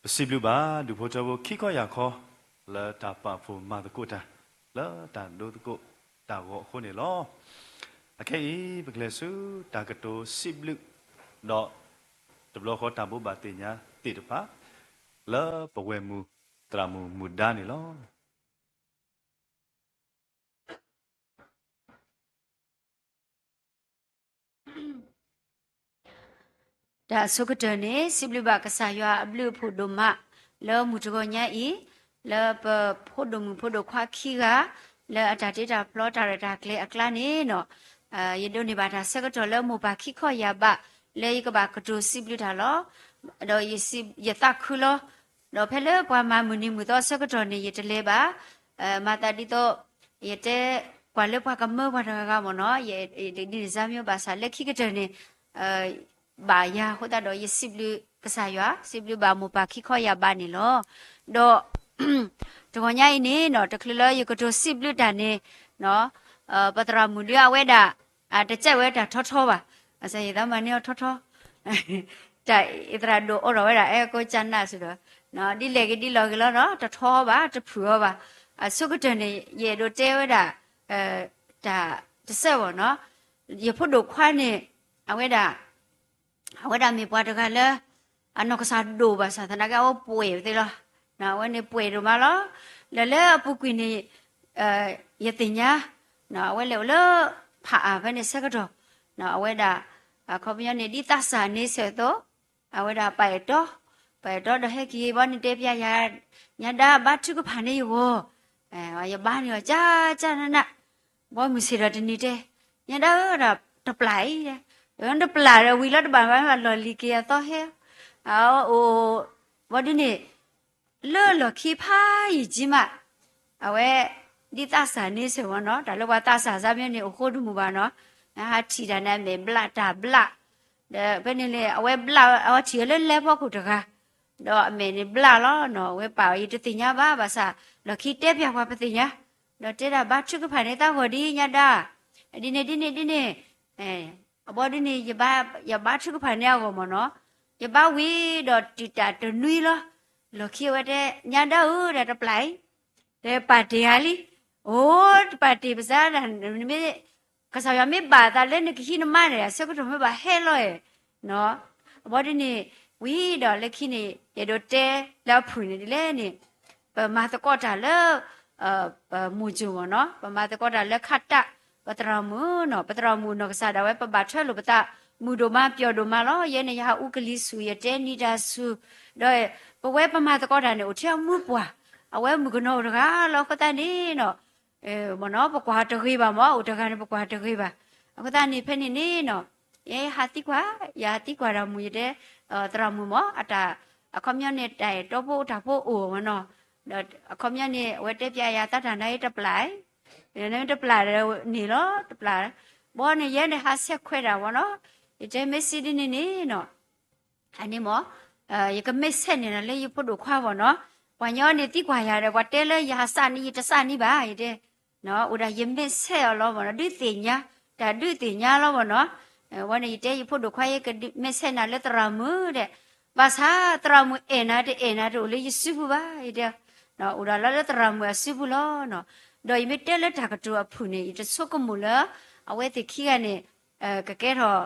ပစံးဘျုးဘၣ်ဒူၣ်ဖိထၢဖိခံခီယၢ်ခီ လၢတၢ်ပာ်ဖှိၣ်မၤသကိးတၢ် လၢတၢ်ဒိသကိးတၢ်ဂီၤအဃိန့ၣ်လီၤ. အခဲအံၤ ပကလဲၤဆူတၢ်ကတိၤစံးဘျုး ဒီးတဘျီဃီတၢ်ဘိးဘၣ်သ့ၣ်ညါသ့ၣ်တဖၣ် လၢပဝဲၢ်မုၢ်သရၣ်မုၣ်မုၢ်ဒါန့ၣ်လီၤ. တၢ်အဆိကတၢၢ်န့ၣ် စံးဘျုးဘၣ်ကစၢ်ယွၤအဘျုးအဖှိၣ်ဒိၣ်မး လၢမုၢ်တဂီၤညါအံၤ လၢပဖိဒိၣ်မုၣ်ဖိဒိၣ်ခွါခံဂၤ လၢအတၢ်တ့တၢ်ဖျီတၢ်ရဲၣ်တၢ်ကျဲၤအကျါန့ၣ်နီၤ, ယဒိးန့ၢ်ဘၣ်တၢ်ဆၢကတီၢ်လၢမိၢ်ပၢ်ခံခီယၢ်ဘး လၢယကဘၣ်ကတိၤစံးဘျုးတၢ်လီၤ. ဒီးယသးခုလီၤ. ဒီးဖဲလၢပှၤမၤမုၢ်နံၤမုၢ်သီအဆၢကတီၢ်န့ၣ် ယတလဲၤဘၣ် မၤသးဒ်သိး ယတဲကွၢ်လၢပှၤကမၢပှၤတဂၤဂၤမ့ၢ်နီၤ, ယဒ်န့ၣ်စါမ့ၢ်ဘၣ်ဆၣ်လၢခံကတၢၢ်န့ၣ် ဘၣ်ယၤအဃိသတးဒီး ယစံးဘျုးကစၢ်ယွၤ စံးဘျုးဘၣ်မိၢ်ပၢ်ခံခီယၢ်ဘးန့ၣ်လီၤ. ဒီး တဂီၤညါအံၤန့ၣ်နီၤ တချုးလၢယကတိၤစံးဘျုးတၢ်န့ၣ် ပသရၣ်မုၣ်ဒုအဝဲဒၣ် တစဲးဝဲတၢ်ထီထီဘၣ်, အစယသးမၤန့ၢ်အီၤထီထီ တၢ်အသရၣ်ဒိၣ်အိးထီၣ်ဝဲဒၣ် အဲကိကနၣ်စ့ၢ်ဒီး ဒ်လဲၣ်ဂ့ၤဒ်လဲၣ်ဂ့ၤလီၤနီၤ တထီဘၣ် တဖုၣ်အီၤဘၣ်. အဆိကတၢၢ်န့ၣ် ယအဲၣ်ဒိးတဲဝဲဒၣ် တၢ်တစဲးဘၣ်နီၤ, ယဖိဒိၣ်ခွါန့ၣ် အဝဲဒၣ် အဝဲဒၣ်မ့ၢ်ပှၤတဂၤလၢ အနီၢ်ကစၢ်ဒိၣ်ဘၣ်ဆၣ်သနာ်က့ အဝဲပှဲၤသ့လီၤ. အဝဲန့ၣ်ပှဲၤဒိၣ်မးလီၤ. လၢလၢအပူၤကွံာ်န့ၣ် ယသ့ၣ်ညါ အဝဲလဲၤအိၣ်လၢ ဖးအၣ်ဖဲန့ၣ်ဆၢကတီၢ် အဝဲဒၣ် အခီပညီန့ၣ် ဒ်သးစၢ်န့ဆၢၣ်အသိး အဝဲဒၣ်ပာ်အဲၣ်တီ ပာ်အဲၣ်တီဒီးဟဲက့ၤဘီန့ၣ်တဲပျးယၤ ညါဒါဘါထုကဖၣ်န့ၢ်ယဂီၢ် ယဘါန့ၢ်အီၤကၢ်ကၢ်နးနး ဘီမုၢ်ဆ့ၣ်ဒီးတနံၤတဲ ညါဒါဧၢ တပျၢ်အံၤ တပျၢ်ဒီးဝံၤလီၤတဘၣ်ဘၣ်လီၢ်လံၤက့ၤအသီဟဲ အိၣ် ဘီဒ်န့ၣ် လၢလီၢ်ခံဖးယံာ်ကံမး အဝဲ ဒ်သးစၢ်န့ဆၢၣ်ဝဲနီၤ တၢ်လၢပှၤသးစၢ်စါမ့ၢ်န့ၣ် အိၣ်ဃိတမုာ်ဘၣ်နီၤ နဟးထံၣ်တၢ်န့ၣ်အမဲာ်ဘျးတၢ်ဘျး ဒီးဖဲန့ၣ်န့ၣ် အဝဲဘျး အဝဲထံၣ်အီၤလၢလဲဖီခိၣ်တဂၤ ဒီးအမဲာ်န့ၣ်ဘျးလီၤနီၤ အဝဲပာ်အီၤယတသ့ၣ်ညါဘၣ် ဘၣ်ဆၣ် လီၢ်ခံတဲပျးပှၤပသ့ၣ်ညါ ဒီးတဲဒၣ်ဘါထုကဖၣ်န့ၢ်သးဂီၢ်ဒ်ညါဒါ ဒ်န့ၣ်ဒ်န့ၣ်ဒ်န့ၣ် အဘီဒ်န့ၣ် ယဘါထုကဖၣ်န့ၢ်အဂီၢ်မ့ၢ်နီၤ ယဘါဝံၤဒီးတုၤတၢ်တနွံလီၤ လီၢ်ခံအဝဲတဲ ညါဒါဧၢ ဒီးတပျၢ်အံၤ ဒီးပာ်တ့ၢ်ဧါလံ အိၣ် တပာ်တ့ၢ်ပစၢ်ဒၣ် မ့ၢ် ကစၢ်ယွၤမ့ၢ်ဘၣ်သးလၢနကဟံးနမါန့ၣ် အဆၢကတီၢ်မ့ၢ်ဘၣ်ဟဲလီၤအဲၣ် အဘီဒ်န့ၣ် ဝံၤဒီးလၢခံန့ၣ် ယအဲၣ်ဒိးတဲလၢအဖုၣ်န့ၣ်ဒ်လဲၣ်န့ၣ် ပမၤသကိးတၢ်လၢ ပမိၢ်စိၤမ့ၢ်နီၤ ပမၤသကိးတၢ်လၢခါတၢ် ပသရၣ်မုၣ်နီၤ ပသရၣ်မုၣ်နီၢ်ကစၢ်ဒၣ်ဝဲ ပဘၣ်ထွဲလိာ်ပသး မုာ်ဒိၣ်မးပျီဒိၣ်မးလီၤ ယဲန့ၣ် ယဟးအူကလံၤဆူၣ် ယတဲနံၤတၢ်ဆူၣ် ဒီး ပဝဲပမၤသကိးတၢ်န့ၣ် အိၣ်ထဲအမုၢ်ပှၢ် အဝဲမုၣ်ကနီၤအိၣ်တဂၤလီၤ အဃိသတးန့ၣ်နီၤ မ့ၢ်နီၤ ပကွၢ်တဂ့ၤဘၣ်မ့ၢ် အိၣ်တဂၤန့ၣ် ပကွၢ်တဂ့ၤဘၣ် အဃိသတးန့ၣ် ဖဲန့ၣ်န့ၣ်နီၤ ယဟးသံကွၢ် ယဟးသံကွၢ်တၢ်မုၣ် ယတဲ သရၣ်မုၣ်မ့ၢ် အတၢ် အခီပညီန့ၣ် တၢ်အဲၣ်တီဖိတၢ်ဖိအိၣ်မ့ၢ်နီၤ ဒီးအခီပညီန့ၣ် အဝဲတဲပျးယၤ သးတၢ်နါအံၤတပျၢ် နမ့ၢ်တပျၢ်န့ၣ်လီၤ တပျၢ် ဘီန့ၣ် ယဲန့ၣ်ဟးဆဲးခွဲးတၢ်မ့ၢ်နီၤ ယတဲမ့ၢ်စံးဒ်န့ၣ်န့ၣ်နီၤ အန့ၣ်မ့ၢ် ယကမ့ၢ်ဆဲးန့ၢ်နၤလၢယဖိဒိၣ်ခွါမ့ၢ်နီၤ ပှၤညီန့ၣ်သံကွၢ်ယၤဒီး ပှၤတဲလၢယဟးစးန့ၢ် ယတစးန့ၢ်ဘၣ် ယတဲ အိၣ်ဒၣ်ယမ့ၢ်ဆဲးအီၤလီၤမ့ၢ်နီၤ ဒုးသ့ၣ်ညါ တၢ်ဒုးသ့ၣ်ညါလီၤမ့ၢ်နီၤ ဝဲန့ၣ် ယတဲယဖိဒိၣ်ခွါ ယကမ့ၢ်ဆဲးနၤလၢသရၣ်မုၣ်ဒီး ဘၣ်ဆၣ်သရၣ်မုၣ်အဲၣ်နၤတအဲၣ်နၤတအိၣ်လၢယစုပူၤဘၣ် ယတဲ အိၣ်ဒၣ်လီၤလၢသရၣ်မုၣ်အစုပူၤလီၤနီၤ ဒီးယမ့ၢ်တဲလၢတၢ်ကတိၤအဖုၣ်န့ၣ် ယတဆိကမိၣ်လၢ အဝဲသ့ၣ်ခံဂၤန့ၣ် ကကဲထီၣ်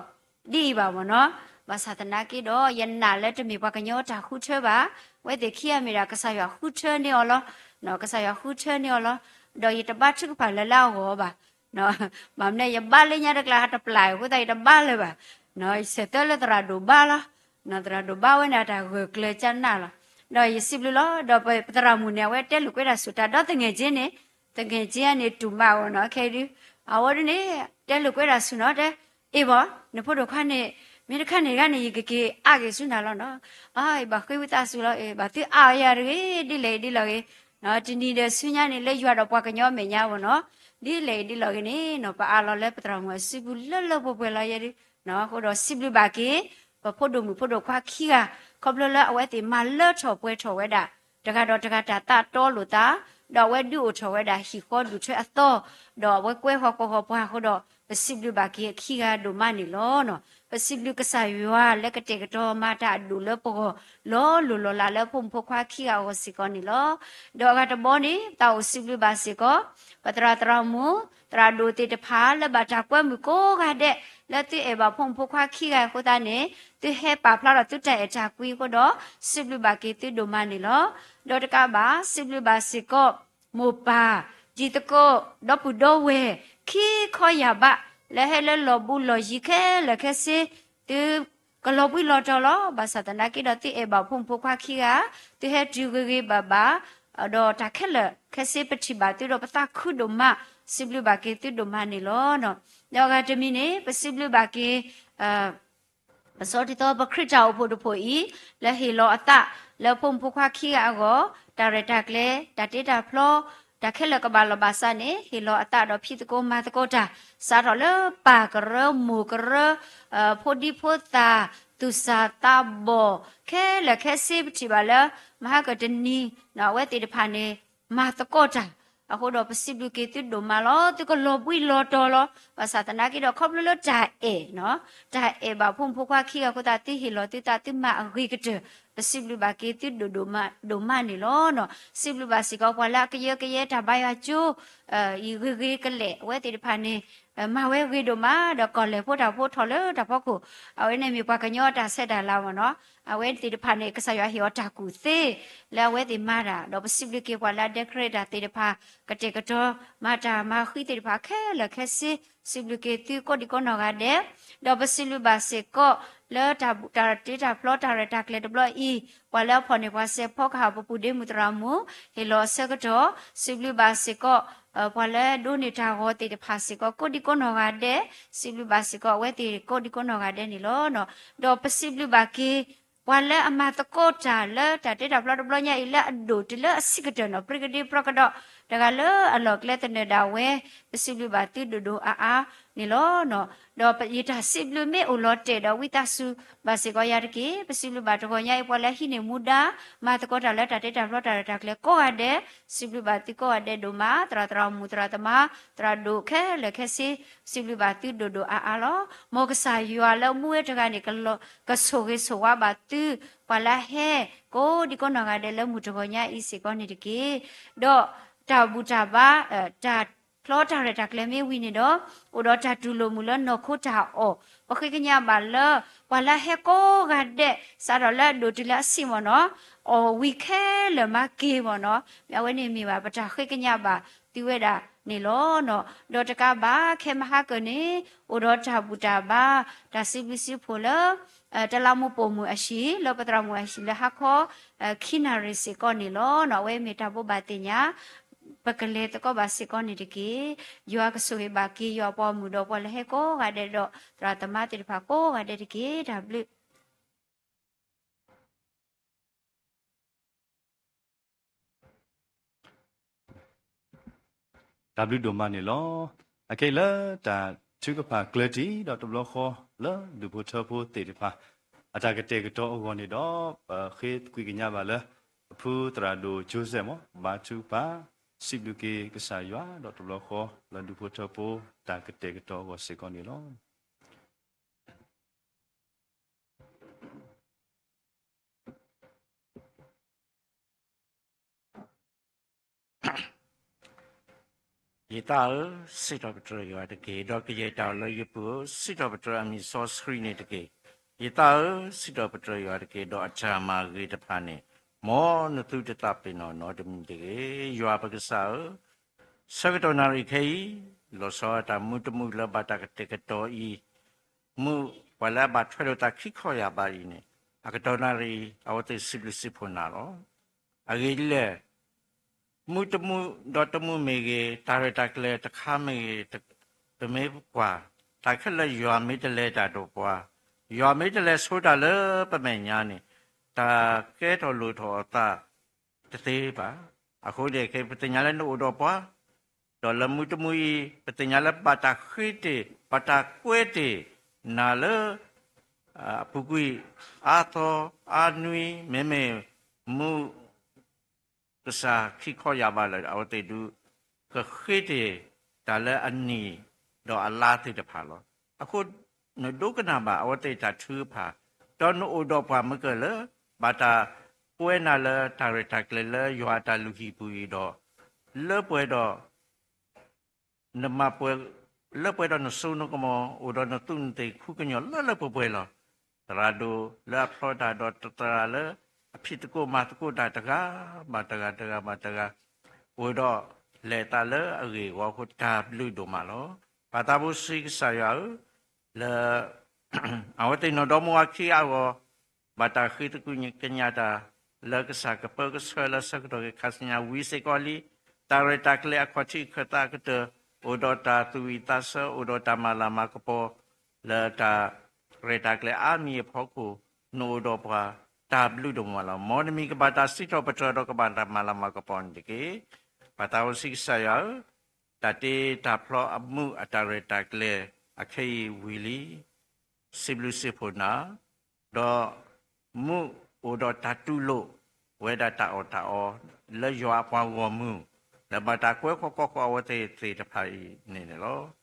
ဒ်အံၤဘၣ်မ့ၢ်နီၤ, ဘၣ်ဆၣ်သနာ်က့ဒီး ယနာ်လၢတမ့ၢ်ပှၤကညီတၢ်ဃုထၢဘၣ်, အဝဲသ့ၣ်ခံဂၤမ့ၢ်ဒၣ်ကစၢ်ယွၤဃုထၢန့ၢ်အီၤလီၤ, ကစၢ်ယွၤဃုထၢန့ၢ်အီၤလီၤ, ဒီးယတဘါထုကဖၣ်လၢၤလၢအဂီၢ်ဘၣ်, ဘၣ်မနုၤယဘါလၢညါတကျါဟးတပျၢ်အဃိသတး ယတဘါလၢၤဘၣ်, ယဆဲးသၢလၢသရၣ်ဒိၣ်ဘါလီၤ, သရၣ်ဒိၣ်ဘါဝဲန့ၣ်တၢ်ဂၢၢ်ကျၢၤကနၣ်လီၤ, ဒီးယစံးဘျုးလီၤ, ဒီးပသရၣ်မုၣ်န့ၣ် အဝဲတဲလိာ်ကွဲဒၣ်ဆူၣ်တၢ်ဒီးသငဲၣ်က့န့ၣ်, သငဲၣ်က့န့ၣ်တူၢ်မးအီၤနီၤ, ခဲအံၤဒုး အဝဲဒၣ်န့ၣ် တဲလိာ်ကွဲဒၣ်ဆူၣ်နီၤ, တဲ အ့ၣ်ဘၣ် နဖိဒိၣ်ခွါန့ၣ် မ့ၢ်တခါန့ၣ်တဂၤန့ၣ် ယကက့ၤအါက့ၤဆူနၤလီၤနီၤ, အ့ၣ် ဘၣ်ဃ့ဝံသးစူၤလီၤ, ဘၣ်သုအါအီၤယၤတဂ့ၤ, ဒ်လဲၣ်ဂ့ၤဒ်လဲၣ်ဂ့ၤ, တနံၤဒီးဆူညါန့ၣ် လၢယွၤဒီးပှၤကညီအမဲာ်ညါအဂီၢ်နီၤ, ဒ်လဲၣ်ဂ့ၤဒ်လဲၣ်ဂ့ၤန့ၣ်နီၤ ပအးလီၤလၢပသရၣ်မုၣ်အစုပူၤလၢလၢပှဲၤပှဲၤလီၤယဲဒုး, အဃိဒီးစံးဘျုးဘၣ်က့ၤ ပဖိဒိၣ်မုၣ်ဖိဒိၣ်ခွါခံဂၤ, ခီဖျိလၢအဝဲသ့ၣ်မၤလၢထီၣ်ပှဲၤထီၣ်ဝဲဒၣ် တဂၤဒီးတဂၤတၢ်သးတီလိာ်သး, ဒီးအဝဲဒုးအိၣ်ထီၣ်ဝဲဒၣ်ဟံၣ်ဃီဒူၣ်ထွဲအသီ, ဒီးအဝဲကွဲဃီၤကိးဃီၤပှၤအဃိဒီး ပစံးဘျုးဘၣ်က့ၤအခံဂၤဒိၣ်မးန့ၣ်လီၤ. ပစံးဘျုးကစၢ်ယွၤလၢကတဲာ်ကတီၤမၤတၢ်အဒိၣ်လၢပဂီၢ် လီၤလိၢ်လီၤလးလၢဖိမုၣ်ဖိခွါခံဂၤအဂီၢ်စ့ၢ်ကီးန့ၣ်လီၤ. ဒီးအဂၤတဘီန့ၣ် သးအိၣ်စံးဘျုးဘၣ်စ့ၢ်ကီး ပသရၣ်သရၣ်မုၣ် သရၣ်ဒိၣ်သ့ၣ်တဖၣ်လၢဘၣ်တၢ်ကွဲမုာ်ကိးဂၤဒဲး လၢသုအဲၣ်ဘၣ်ဖိမုၣ်ဖိခွါခံဂၤအဃိသတးန့ၣ် သုဟဲပာ်ဖျါထီၣ်သုတၢ်အဲၣ်တၢ်ကွံအဃိဒီး စံးဘျုးဘၣ်က့ၤသုဒိၣ်မးန့ၣ်လီၤ. ဒီးတကးဘၣ် စံးဘျုးဘၣ်စ့ၢ်ကီး မိၢ်ပၢ် တံၤသကိး ဒီပုၢ်ဒီဝဲၢ် ခံခီယၢ်ဘး လၢဟဲလၢလီၢ်ဘူးလီၢ်ယံၤခဲလၢာ်ခဲဆ့ သုကလီၤဘှံးလီၤတီၤလီၤ. ဘၣ်ဆၣ်သနာ်က့ဒီး သုအဲၣ်ဘၣ်ဖိမုၣ်ဖိခွါခံဂၤ သုဟဲတုၤဂ့ၤဂ့ၤဘၣ်ဘၣ် ဒီးတၢ်ခဲလၢာ်ခဲဆ့ပထံၣ်ဘၣ်သုဒီးပသးခုဒိၣ်မး စံးဘျုးဘၣ်က့ၤသုဒိၣ်မးန့ၣ်လီၤ. ဒီးအဂၤတမံၤန့ၣ် ပစံးဘျုးဘၣ်က့ၤ ပစီတံၢ်သီပခရံာ်တၢ်အိၣ်ဖှိၣ်တဖှိၣ်အံၤ လၢဟ့ၣ်လီၤအသးလၢဖိမုၣ်ဖိခွါခံဂၤအဂီၢ် တၢ်ရဲၣ်တၢ်ကျဲၤ တၢ်တ့တၢ်ဖျီ တၢ်ခဲလၢာ်ကဘၣ်လီၤဘၣ်စးန့ၣ် ဟ့ၣ်လီၤအသးဒီးဖံးသကိးမၤသကိးတၢ် စးထီၣ်လၢပၢ်ကရၢမိၢ်ကရၢ ဖိဒံဖိသၣ် သူၣ်စၢ်သးဘီၣ် ခဲလၢာ်ခဲဆ့ပထံၣ်ဘၣ်လၢ မဟါကတနံၤ အဝဲသ့ၣ်တဖၣ်န့ၣ် မၤသကိးတၢ် အဃိဒီးပစံးဘျုးက့ၤသုဒိၣ်မးလီၤ. သုကလီၤဘှံးလီၤတီၤလီၤ. ဘၣ်ဆၣ်သနာ်က့ဒီး ခီဖျိလၢတၢ်အဲၣ် တၢ်အဲၣ်ဘၣ်ဖိမုၣ်ဖိခွါခံဂၤအဃိသတး သုဟ့ၣ်လီၤသုသးသုမၤအဂ့ၤကတၢၢ် ပစံးဘျုးဘၣ်က့ၤသုဒိၣ်ဒိၣ်မး ဒိၣ်မးန့ၣ်လီၤ. စံးဘျုးဘၣ်စ့ၢ်ကီးပှၤလၢအကယၢကယဲတၢ်ဘါယွၤကၠိ အံၤဂ့ၤဂ့ၤကလဲာ် အဝဲသ့ၣ်တဖၣ်န့ၣ် မၤဝဲဂ့ၤဒိၣ်မး ဒီးကီၢ်လဲၢ်ဖိတၢ်ဖိထီၣ်လၢတၢ်ဖီခိၣ် အဝဲန့ၣ်မ့ၢ်ပှၤကညီတၢ်ဆဲးတၢ်လၤမ့ၢ်နီၤ အဝဲသ့ၣ်တဖၣ်န့ၣ် ကစၢ်ယွၤဟ့ၣ်အီၤတၢ်ကူၣ်သ့ လၢအဝဲသ့ၣ်မၤတၢ် ဒီးပစံးဘျုးက့ၤပှၤလၢအဒဲကရ့တၢ်သ့ၣ်တဖၣ် ကတဲာ်ကတီၤ မၤတၢ်မၤဃံသ့ၣ်တဖၣ်ခဲလၢာ်ခဲဆ့ စံးဘျုးက့ၤသုကိးဒံကိးနီၢ်ဂၤဒဲး ဒီးပစံးဘျုးဘၣ်စ့ၢ်ကီး လၢတၢ်တ့တၢ်ဖျီတၢ်ရဲၣ်တၢ်ကျဲၤတဘျီအံၤ ပှၤလၢအဖီၣ်န့ၢ်ပှၤစဲးဖီကဟၣ်ပပူၤဒ့မုၣ်သရၣ်မုၣ် ဟ့ၣ်လီၤအဆၢကတီၢ် စံးဘျုးဘၣ်စ့ၢ်ကီး ပှၤလၢဒိးန့ၢ်တၢ်ဂီၤသ့ၣ်တဖၣ်စ့ၢ်ကီး ကိးဒံကိးနီၢ်ဂၤဒဲး စံးဘျုးဘၣ်စ့ၢ်ကီး အဝဲသ့ၣ်ကိးဒံကိးနီၢ်ဂၤဒဲးန့ၣ်လီၤ. ဒီးပစံးဘျုးဘၣ်က့ၤ ပှၤလၢအမၤသကိးတၢ်လၢတၢ်တ့တၢ်ဖျီတဘျီညါအံၤ လၢအဒိၣ်တုၤလၢအဆံးကတၢၢ်နီၤ ပြံကဒ့ပြီကဒီး တဂၤလၢအလီၢ်ကျဲသနၢၣ်ဒၣ်ဝဲ ပစံးဘျုးဘၣ်သုဒိၣ်ဒိၣ်အါအါန့ၣ်လီၤ. ဒီးယတၢ်စံးဘျုးမ့ၢ်အိၣ်လီၤတဲာ်ဒီးဝံသးစူၤဘၣ်စ့ၢ်ကီးယၤတက့ၢ်. ပစံးဘျုးဘၣ်တဂီၤညါအံၤ ပှၤလၢဟံးန့ၢ်မူဒါ မၤသကိးတၢ်လၢတၢ်တ့တၢ်ဖျီတၢ်ရဲၣ်တၢ်ကျဲၤကိးဂၤဒဲး စံးဘျုးဘၣ်သုကိးဂၤဒဲးဒိၣ်မး သရၣ်သရၣ်မုၣ်သရၣ်သမါ သရၣ်ဒိၣ်ခဲလၢာ်ခဲဆ့ စံးဘျုးဘၣ်သုဒိၣ်ဒိၣ်အါအါလီၤ. မ်ကစၢ်ယွၤလၢမူဝဲတဂၤန့ၣ် ကဆိၣ်ဂ့ၤဆိၣ်ဝါဘၣ်သု ပှၤလၢဟဲ ကိးဒံကိးနီၢ်ဂၤဒဲးလၢမုၢ်တဂီၤညါအံၤစ့ၢ်ကီးန့ၣ်တက့ၢ်. ဒီးတၢ်ဘူၣ်တၢ်ဘါ တၢ်ဖျီတၢ်ရဲၣ်တၢ်ကျဲၤမ့ၢ်ဝံၤန့ၣ်ဒီး အိၣ်ဒီးတၢ်တူၢ်လိာ်မုာ်လၢနီၢ်ခိတၢ်အီၣ် ပဃ့ကညးဘၣ်လၢ ပှၤလၢဟဲကိးဂၤဒဲး စးထီၣ်လၢအဒိၣ်တုၤလၢအဆံးမ့ၢ်နီၤ အီၣ်ဝံၤခဲလၢာ်မၤက့ၤမ့ၢ်နီၤ မ့ၢ်အဝဲန့ၣ်မ့ၢ်ဘၣ် ပတၢ်ဃ့ကညးဘၣ်သုဝဲဒၣ်န့ၣ်လီၤ. ဒီးတကးဘၣ်ခဲမဟါကၢန့ၣ် အိၣ်ဒီးတၢ်ဘူၣ်တၢ်ဘါ တၢ်စံးဘျုးစံးဖှိၣ်လၢ တလးမူးပိာ်မုၣ်အဟံၣ် လၢပသရၣ်မုၣ်အဟံၣ်လၢဟါခီ ခံနၣ်ရံၣ်စ့ၢ်ကီးန့ၣ်လီၤ. အဝဲမ့ၢ်တၢ်ဘိးဘၣ်သ့ၣ်ညါ ပကလဲၤသကိးဘၣ်စ့ၢ်ကီးန့ၣ်တက့ၢ်. ယွၤကဆိၣ်ဂ့ၤဘၣ်က့ၤယွၤအပှၤမုၣ်ဒီးပှၤလၢဟဲကိးဂၤဒဲးဒီး သရၣ်သမါသ့ၣ်တဖၣ်ကိးဂၤဒဲးတက့ၢ်. တၢ်ဘျုး တၢ်ဘျုးဒိၣ်မးန့ၣ်လီၤ. အခဲအံၤလၢတၢ်ထုကဖၣ်ကျၢၤတံၢ်ဒီးတဘျီဃီလၢဒူၣ်ဖိထၢဖိသ့ၣ်တဖၣ် အတၢ်ကတဲာ်ကတီၤအဂီၢ်န့ၣ်ဒီး ပဃ့ကွံာ်ကညးဘၣ်လၢ ပဖုသရၣ်ဒိၣ် Joseph မ့ၢ် ဘါထုကဖၣ် စံးဘျုးက့ၤကစၢ်ယွၤဒီးတဘျီဃီလၢဒူၣ်ဖိထၢဖိတၢ်ကတဲာ်ကတီၤအဂီၢ်စ့ၢ်ကီးန့ၣ်လီၤ. ယသးဧၢ, စံးထီၣ်ပတြၢၤယွၤတက့ၢ်. ဒီးကယဲၢ်တၢ်လၢယပုၢ်ဧၢ, စံးထီၣ်ပတြၢၤအမံၤစီဆှံန့ၣ်တက့ၢ်. ယသးဧၢ, စံးထီၣ်ပတြၢၤယွၤတက့ၢ်. ဒီးအတၢ်မၤဂ့ၤတဖၣ်န့ၣ် မ်နသုတသးပ့ၤနီၣ်နီတမံၤတဂ့ၤ. ယွၤပကစၢ်ဧၢ, ဆၢကတီၢ်နၣ်ရံၣ်ခဲအံၤ လီၤဆီဒၣ်တၢ်မုၢ်တမုၢ်လၢဘၣ်တၢ်ကတဲာ်ကတီၤအံၤ, မုၢ်ပှၤလၢအဘၣ်ထွဲလိာ်သးခံခီယၢ်ဘးအံၤန့ၣ် အကတီၢ်နၣ်ရံၣ် အဝဲသ့ၣ်စံးဘျုးစံးဖှိၣ်နၤလီၤ. အဂ့ၢ်ဒ်လဲၣ် မုၢ်တမုၢ်ဒီတမုၢ်မ့ၢ်ဂ့ၤ, တၢ်ရဲၣ်တၢ်ကျဲၤတခါမ့ၢ်ဂ့ၤ, ပမ့ၢ်ကွၢ် တၢ်ခဲလၢာ်ယွၤမ့ၢ်တလဲၤတၢ်ဒီးပှၤ, ယွၤမ့ၢ်တလဲၤဆိတၢ်လၢပမဲာ်ညါန့ၣ် တၢ်ကဲထီၣ်လိာ်ထီၣ်အသးတသ့ဘၣ်. အဃိန့ၣ်ခဲအံၤ ပသ့ၣ်ညါလၢနအိၣ်ဒီးပှၤ, ဒီးလၢမုၢ်တမုၢ်အံၤ ပသ့ၣ်ညါလၢဘၣ်တၢ်ဃ့တ့ၢ် ဘၣ်တၢ်ကွဲတ့ၢ်နၤလၢ အပူၤကွံာ်အါသီအါနွံ မ့မ့ၢ်မုၢ်ကစၢ်ခံခီယၢ်ဘးလၢာ် အဝဲသ့ၣ်ဒုး ကဃ့တ့ၢ်တၢ်လၢအနံၣ် ဒီးအလါသ့ၣ်တဖၣ်လီၤ. အဃိ နဒိကနၣ်ဘၣ်အဝဲသ့ၣ်တၢ်ထုကဖၣ်, ဒီးနအိၣ်ဒီးပှၤမုၢ်ကၢၢ်လၢ ဘၣ်တၢ်ကွဲးနၤလၢတၢ်ရဲၣ်တၢ်ကျဲၤလၢယွၤအတၢ်လုၢ်ဟံၣ်ပူၤအံၤဒီး လၢပှဲၤဒီး နမၤပှဲၤ လၢပှဲၤဒီးနစိနကမီၤ အိၣ်ဒီးနသူးနသ့ၣ်ခူကညီၤလၢလၢပှဲၤပှဲၤလီၤ. သရၣ်ဒိၣ်လၢအဖျီတၢ်ဒီးတသရၣ်လၢအဖံးသကိးမၤသကိးတၢ်တဂၤဘၣ်တဂၤတဂၤဘၣ်တဂၤ အိၣ်ဒီးလဲၤသးလၢအဂ့ၢ်အဂီၢ်အဃိ တၢ်ဘျုးဒိၣ်မးလီၤ. ပၢ်သးဘိဆှံကစၢ်ယွၤဧၢ, လၢ အဝဲသ့ၣ်နီၢ်ဒီမါဝၤခံဂၤအဂီၢ် ဘၣ်တၢ်ဃ့သကွံာ်ကညးတၢ် လၢကစၢ်ကပၢကဆှၢလၢဆၢကတီၢ်က့ၤခါဆူညါဝံၤစ့ၢ်ကီးလံ, တၢ်ရဲၣ်တၢ်ကျဲၤအခီၣ်ထံးခၢၣ်သးကတၢၢ် အိၣ်ဒီးတၢ်သူၣ်ဝံၣ်သးဆၢ အိၣ်ဒီးတၢ်မၤလၤမၤကပီၤ လၢတၢ်ရဲၣ်တၢ်ကျဲၤအါမံၤအဖီခိၣ် နအိၣ်ဒီးပှၤ တၢ်ဘျုးဒိၣ်မးလီၤ. မ်နမံၤကဘၣ်တၢ်စံးထီၣ်ပတြၢၤဒီးကဘၣ်တၢ်မၤလၤမၤကပီၤန့ၣ်တက့ၢ်. ပၢ်သးဘိဆှံကစၢ်ယွၤဧၢ, တၢ်တ့တၢ်ဖျီအမူးအတၢ်ရဲၣ်တၢ်ကျဲၤအခဲအံၤဝံၤလံ စံးဘျုးစံးဖှိၣ်နၤ, ဒီးမူးအိၣ်ဒီးတၢ်တူၢ်လိာ်ဝဲဒၣ်တၢ်အီၣ်တၢ်အီ လၢယွၤအပှၤဂီၢ်မုၢ် လၢဘၣ်တၢ်ကွဲခီၣ်ကီၢ်ဃီအဝဲသ့ၣ်သ့ၣ်တဖၣ်အံၤန့ၣ်န့ၣ်လီၤ.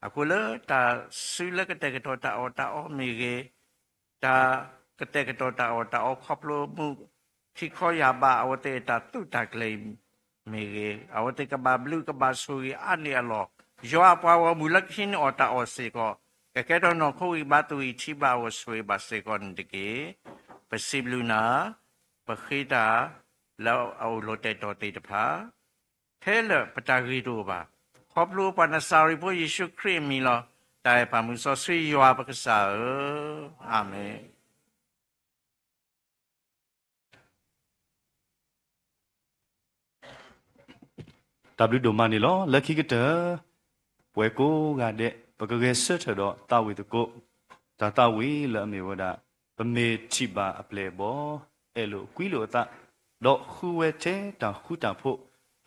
အဃိလၢတၢ်စုလၢကတဲာ်ကတီၤတၢ်အီၣ်တၢ်အီမ့ၢ်ဂ့ၤ, တၢ်ကတဲာ်ကတီၤတၢ်အီၣ်တၢ်အီခီဖျိမူး ခံခီယၢ်ဘးအဝဲသ့ၣ်အတၢ်သုးတၢ်ကျဲၤအံၤမ့ၢ်ဂ့ၤ, အဝဲသ့ၣ်ကဘၣ်ဘျုးကဘၣ်ဆိၣ်ဂ့ၤအါန့ၢ်အလီၢ်, ယွၤအပှၤဂီၢ်မုၢ်လၢကဟံးန့ၢ်အီၣ်တၢ်အီၣ်စ့ၢ်ကီး ကကဲထီၣ်နီၢ်ခိဝံၤဘါသဝံၤထံဘါအဂီၢ်ဆိၣ်ဂ့ၤဘၣ်စ့ၢ်ကီးန့ၣ်တက့ၢ်. ပစံးဘျုးနၤ, ပဃ့တၢ်လၢအအိၣ်လီၤတဲာ်တီၤသ့ၣ်တဖၣ် ထဲလၢပတၢ်ဂ့ၤတအိၣ်ဘၣ်, ခီဖျိပှၤနစၤရ့းဖိယ့ၣ်ၡူးခရံာ်အမံၤလီၤ. တၢ်အဲၣ်ပၢ်မုၢ်စီဆှံယွၤပကစၢ်ဧၢ, အၤမ့ၣ်. တၢ်ဘျုးဒိၣ်မးန့ၣ်လီၤ. လၢခံကတၢၢ် ပှၤကိးဂၤဒဲး ပကဂဲၤဆၢထၢၣ်ဒီးသးဝံၣ်သကိး တၢ်သးဝံၣ်လၢအမ့ၢ်ဝဲဒၣ် ပမ့ၢ်ထံၣ်ဘၣ်အပျဲၢ်အဘီၣ် အဲၣ်လိာ်ကွံလိာ်အသး ဒီးဃုဝဲထဲတၢ်ဃူတၢ်ဖိး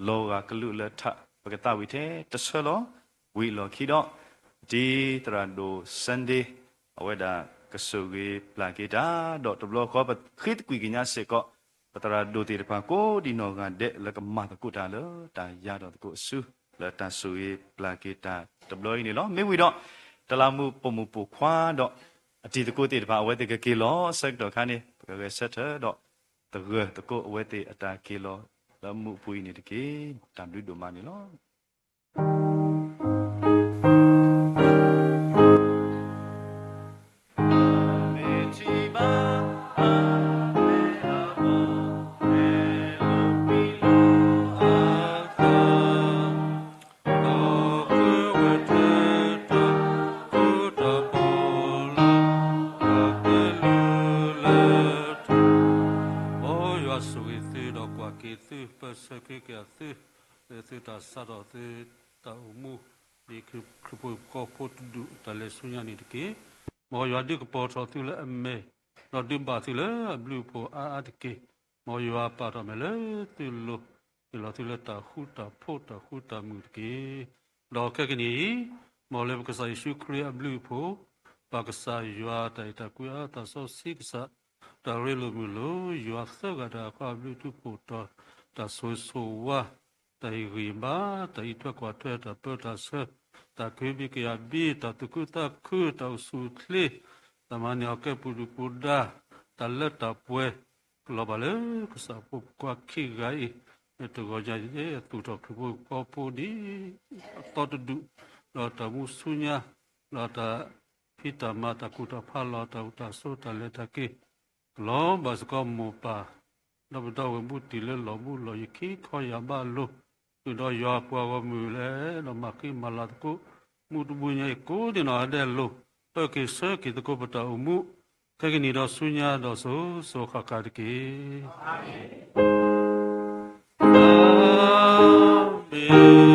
လီၤဂာ်ကလူးလၢထး ပကသးဝံၣ်ထဲတဆၢလီၤ. ဝံၤအလီၢ်ခံဒီး တံၤသရၣ်ဒိၣ် Sunday အဝဲဒၣ်ကဆိၣ်ဂ့ၤပျၢ်က့ၤတၢ် ဒီးတဘျီဃီပဃ့သကွံာ်ကညးစ့ၢ်ကီး ပသရၣ်ဒိၣ်သ့ၣ်တဖၣ်ကိးဒံးနီၢ်ဂၤဒဲး လၢကမၤသကိးတၢ်လၢတၢ်ယါထီၣ်သကိးအစု လၢတၢ်ဆိၣ်ဂ့ၤပျၢ်က့ၤတၢ်တဘျီအံၤန့ၣ်လီၤ. မ့ၢ်ဝံၤဒီး တလးမူးပိာ်မုၣ်ပိာ်ခွါဒီး အတံၤသကိးသ့ၣ်တဖၣ် အဝဲသ့ၣ်ကက့ၤလီၤဆၢကတီၢ်ခါန့ၣ် ပကဂဲၤဆၢထၢၣ်ဒီး သဂၢၢ်သကိးအဝဲသ့ၣ်အတၢ်က့ၤလီၤ လၢမူးအပူၤအံၤန့ၣ်တက့ၢ်. တၢ်ဘျုးဒိၣ်မးန့ၣ်လီၤ. မ်ယွၤဆိၣ်ဂ့ၤသုဒီးကွၢ်က့ၤသု ပၢၢ်ဆၢက့ၤက့ၤသု လၢသုတၢ်စးထီၣ်သုတၢ်အိၣ်မူ ဒ်ခရံာ်ဖိကီၢ်ဖိတဒူၣ်အတၢ်လဲၤဆူညါန့ၣ်တက့ၢ်. မ်ယွၤဒုးကပီၤထီၣ်သုလၢအမဲာ် ဒီးဒုးဘၣ်သုလၢအဘျုးအဖှိၣ်အါအါတက့ၢ်. မ်ယွၤပာ်ထီၣ်မဲာ်လၢသုလိၤ ဟ့ၣ်လီၤသုလၢတၢ်ဃူတၢ်ဖိးတၢ်ဃူတၢ်မုာ်တက့ၢ်. ဒီးခဲကနံၣ်အံၤ မ်လၢပကစၢ်ယ့ၣ်ၡူးခရံာ်အဘျုးအဖှိၣ် ပၢ်ကစၢ်ယွၤတၢ်အဲၣ်တၢ်ကွံအါ သးစီဆှံကစၢ် တၢ်ရ့လိာ်မုာ်လိာ် ယွၤသၢဂၤတဂၤဃီအဘျုးအဖှိၣ်ဒီး တၢ်ဆိၣ်ဂ့ၤဆိၣ်ဝါ တၢ်ဟ့ၣ်ဂံၢ်ဘါ တၢ်အံးထွဲကွၢ်ထွဲ တၢ်ပၢတၢ်ဆှၢ တၢ်ကဟုဘံၣ်ကယာ်ဘံၣ် တၢ်သူၣ်ခုသးခု တၢ်အိၣ်ဆူၣ်အိၣ်ချ့ တၢ်မၤန့ၢ်အီၣ်ကဲပူၤဒုၣ်ပူၤဒါ တၢ်လၢတၢ်ပှဲၤ ကလီၤဘၣ်လၢကစၢ်ဖိခွါခံဂၤအံၤ တဂီၤညါအံၤ သူၣ်ထီၣ်ခရံာ်ဖိကီၢ်ဖိဒ်အသီတဒူၣ် ဒီးတၢ်မူဆူညါ ဒီးတၢ်ဖံးတၢ်မၤ တၢ်ကူၣ်တၢ်ဖးလီၤ တၢ်အိၣ်တၢ်ဆိး တၢ်လဲၤတၢ်က့ၤ ကလီၤဘၣ်စ့ၢ်ကီးမိၢ်ပၢ် ဒီပုၢ်ဒီဝဲၢ်မူတံၢ်လၢလီၢ်ဘူးလီၢ်ယခံခီယၢ်ဘးအလိၤ ဃုာ်ဒီးယွၤပှၤဂီၢ်မုၢ်လၢ ဒီးမၤဃံမၤလၤသကိး မူတဘူးညါအံၤကိးဒံးနီၢ်ဂၤဒဲးအလိၤ ပၢက့ၤဆှၢက့ၤသကိးပတၢ်အိၣ်မူ ခဲကနံၣ်ဒီးဆူညါဒီးစိၤစိၤဃၣ်ဃၣ်တက့ၢ်. အၤမ့ၣ်.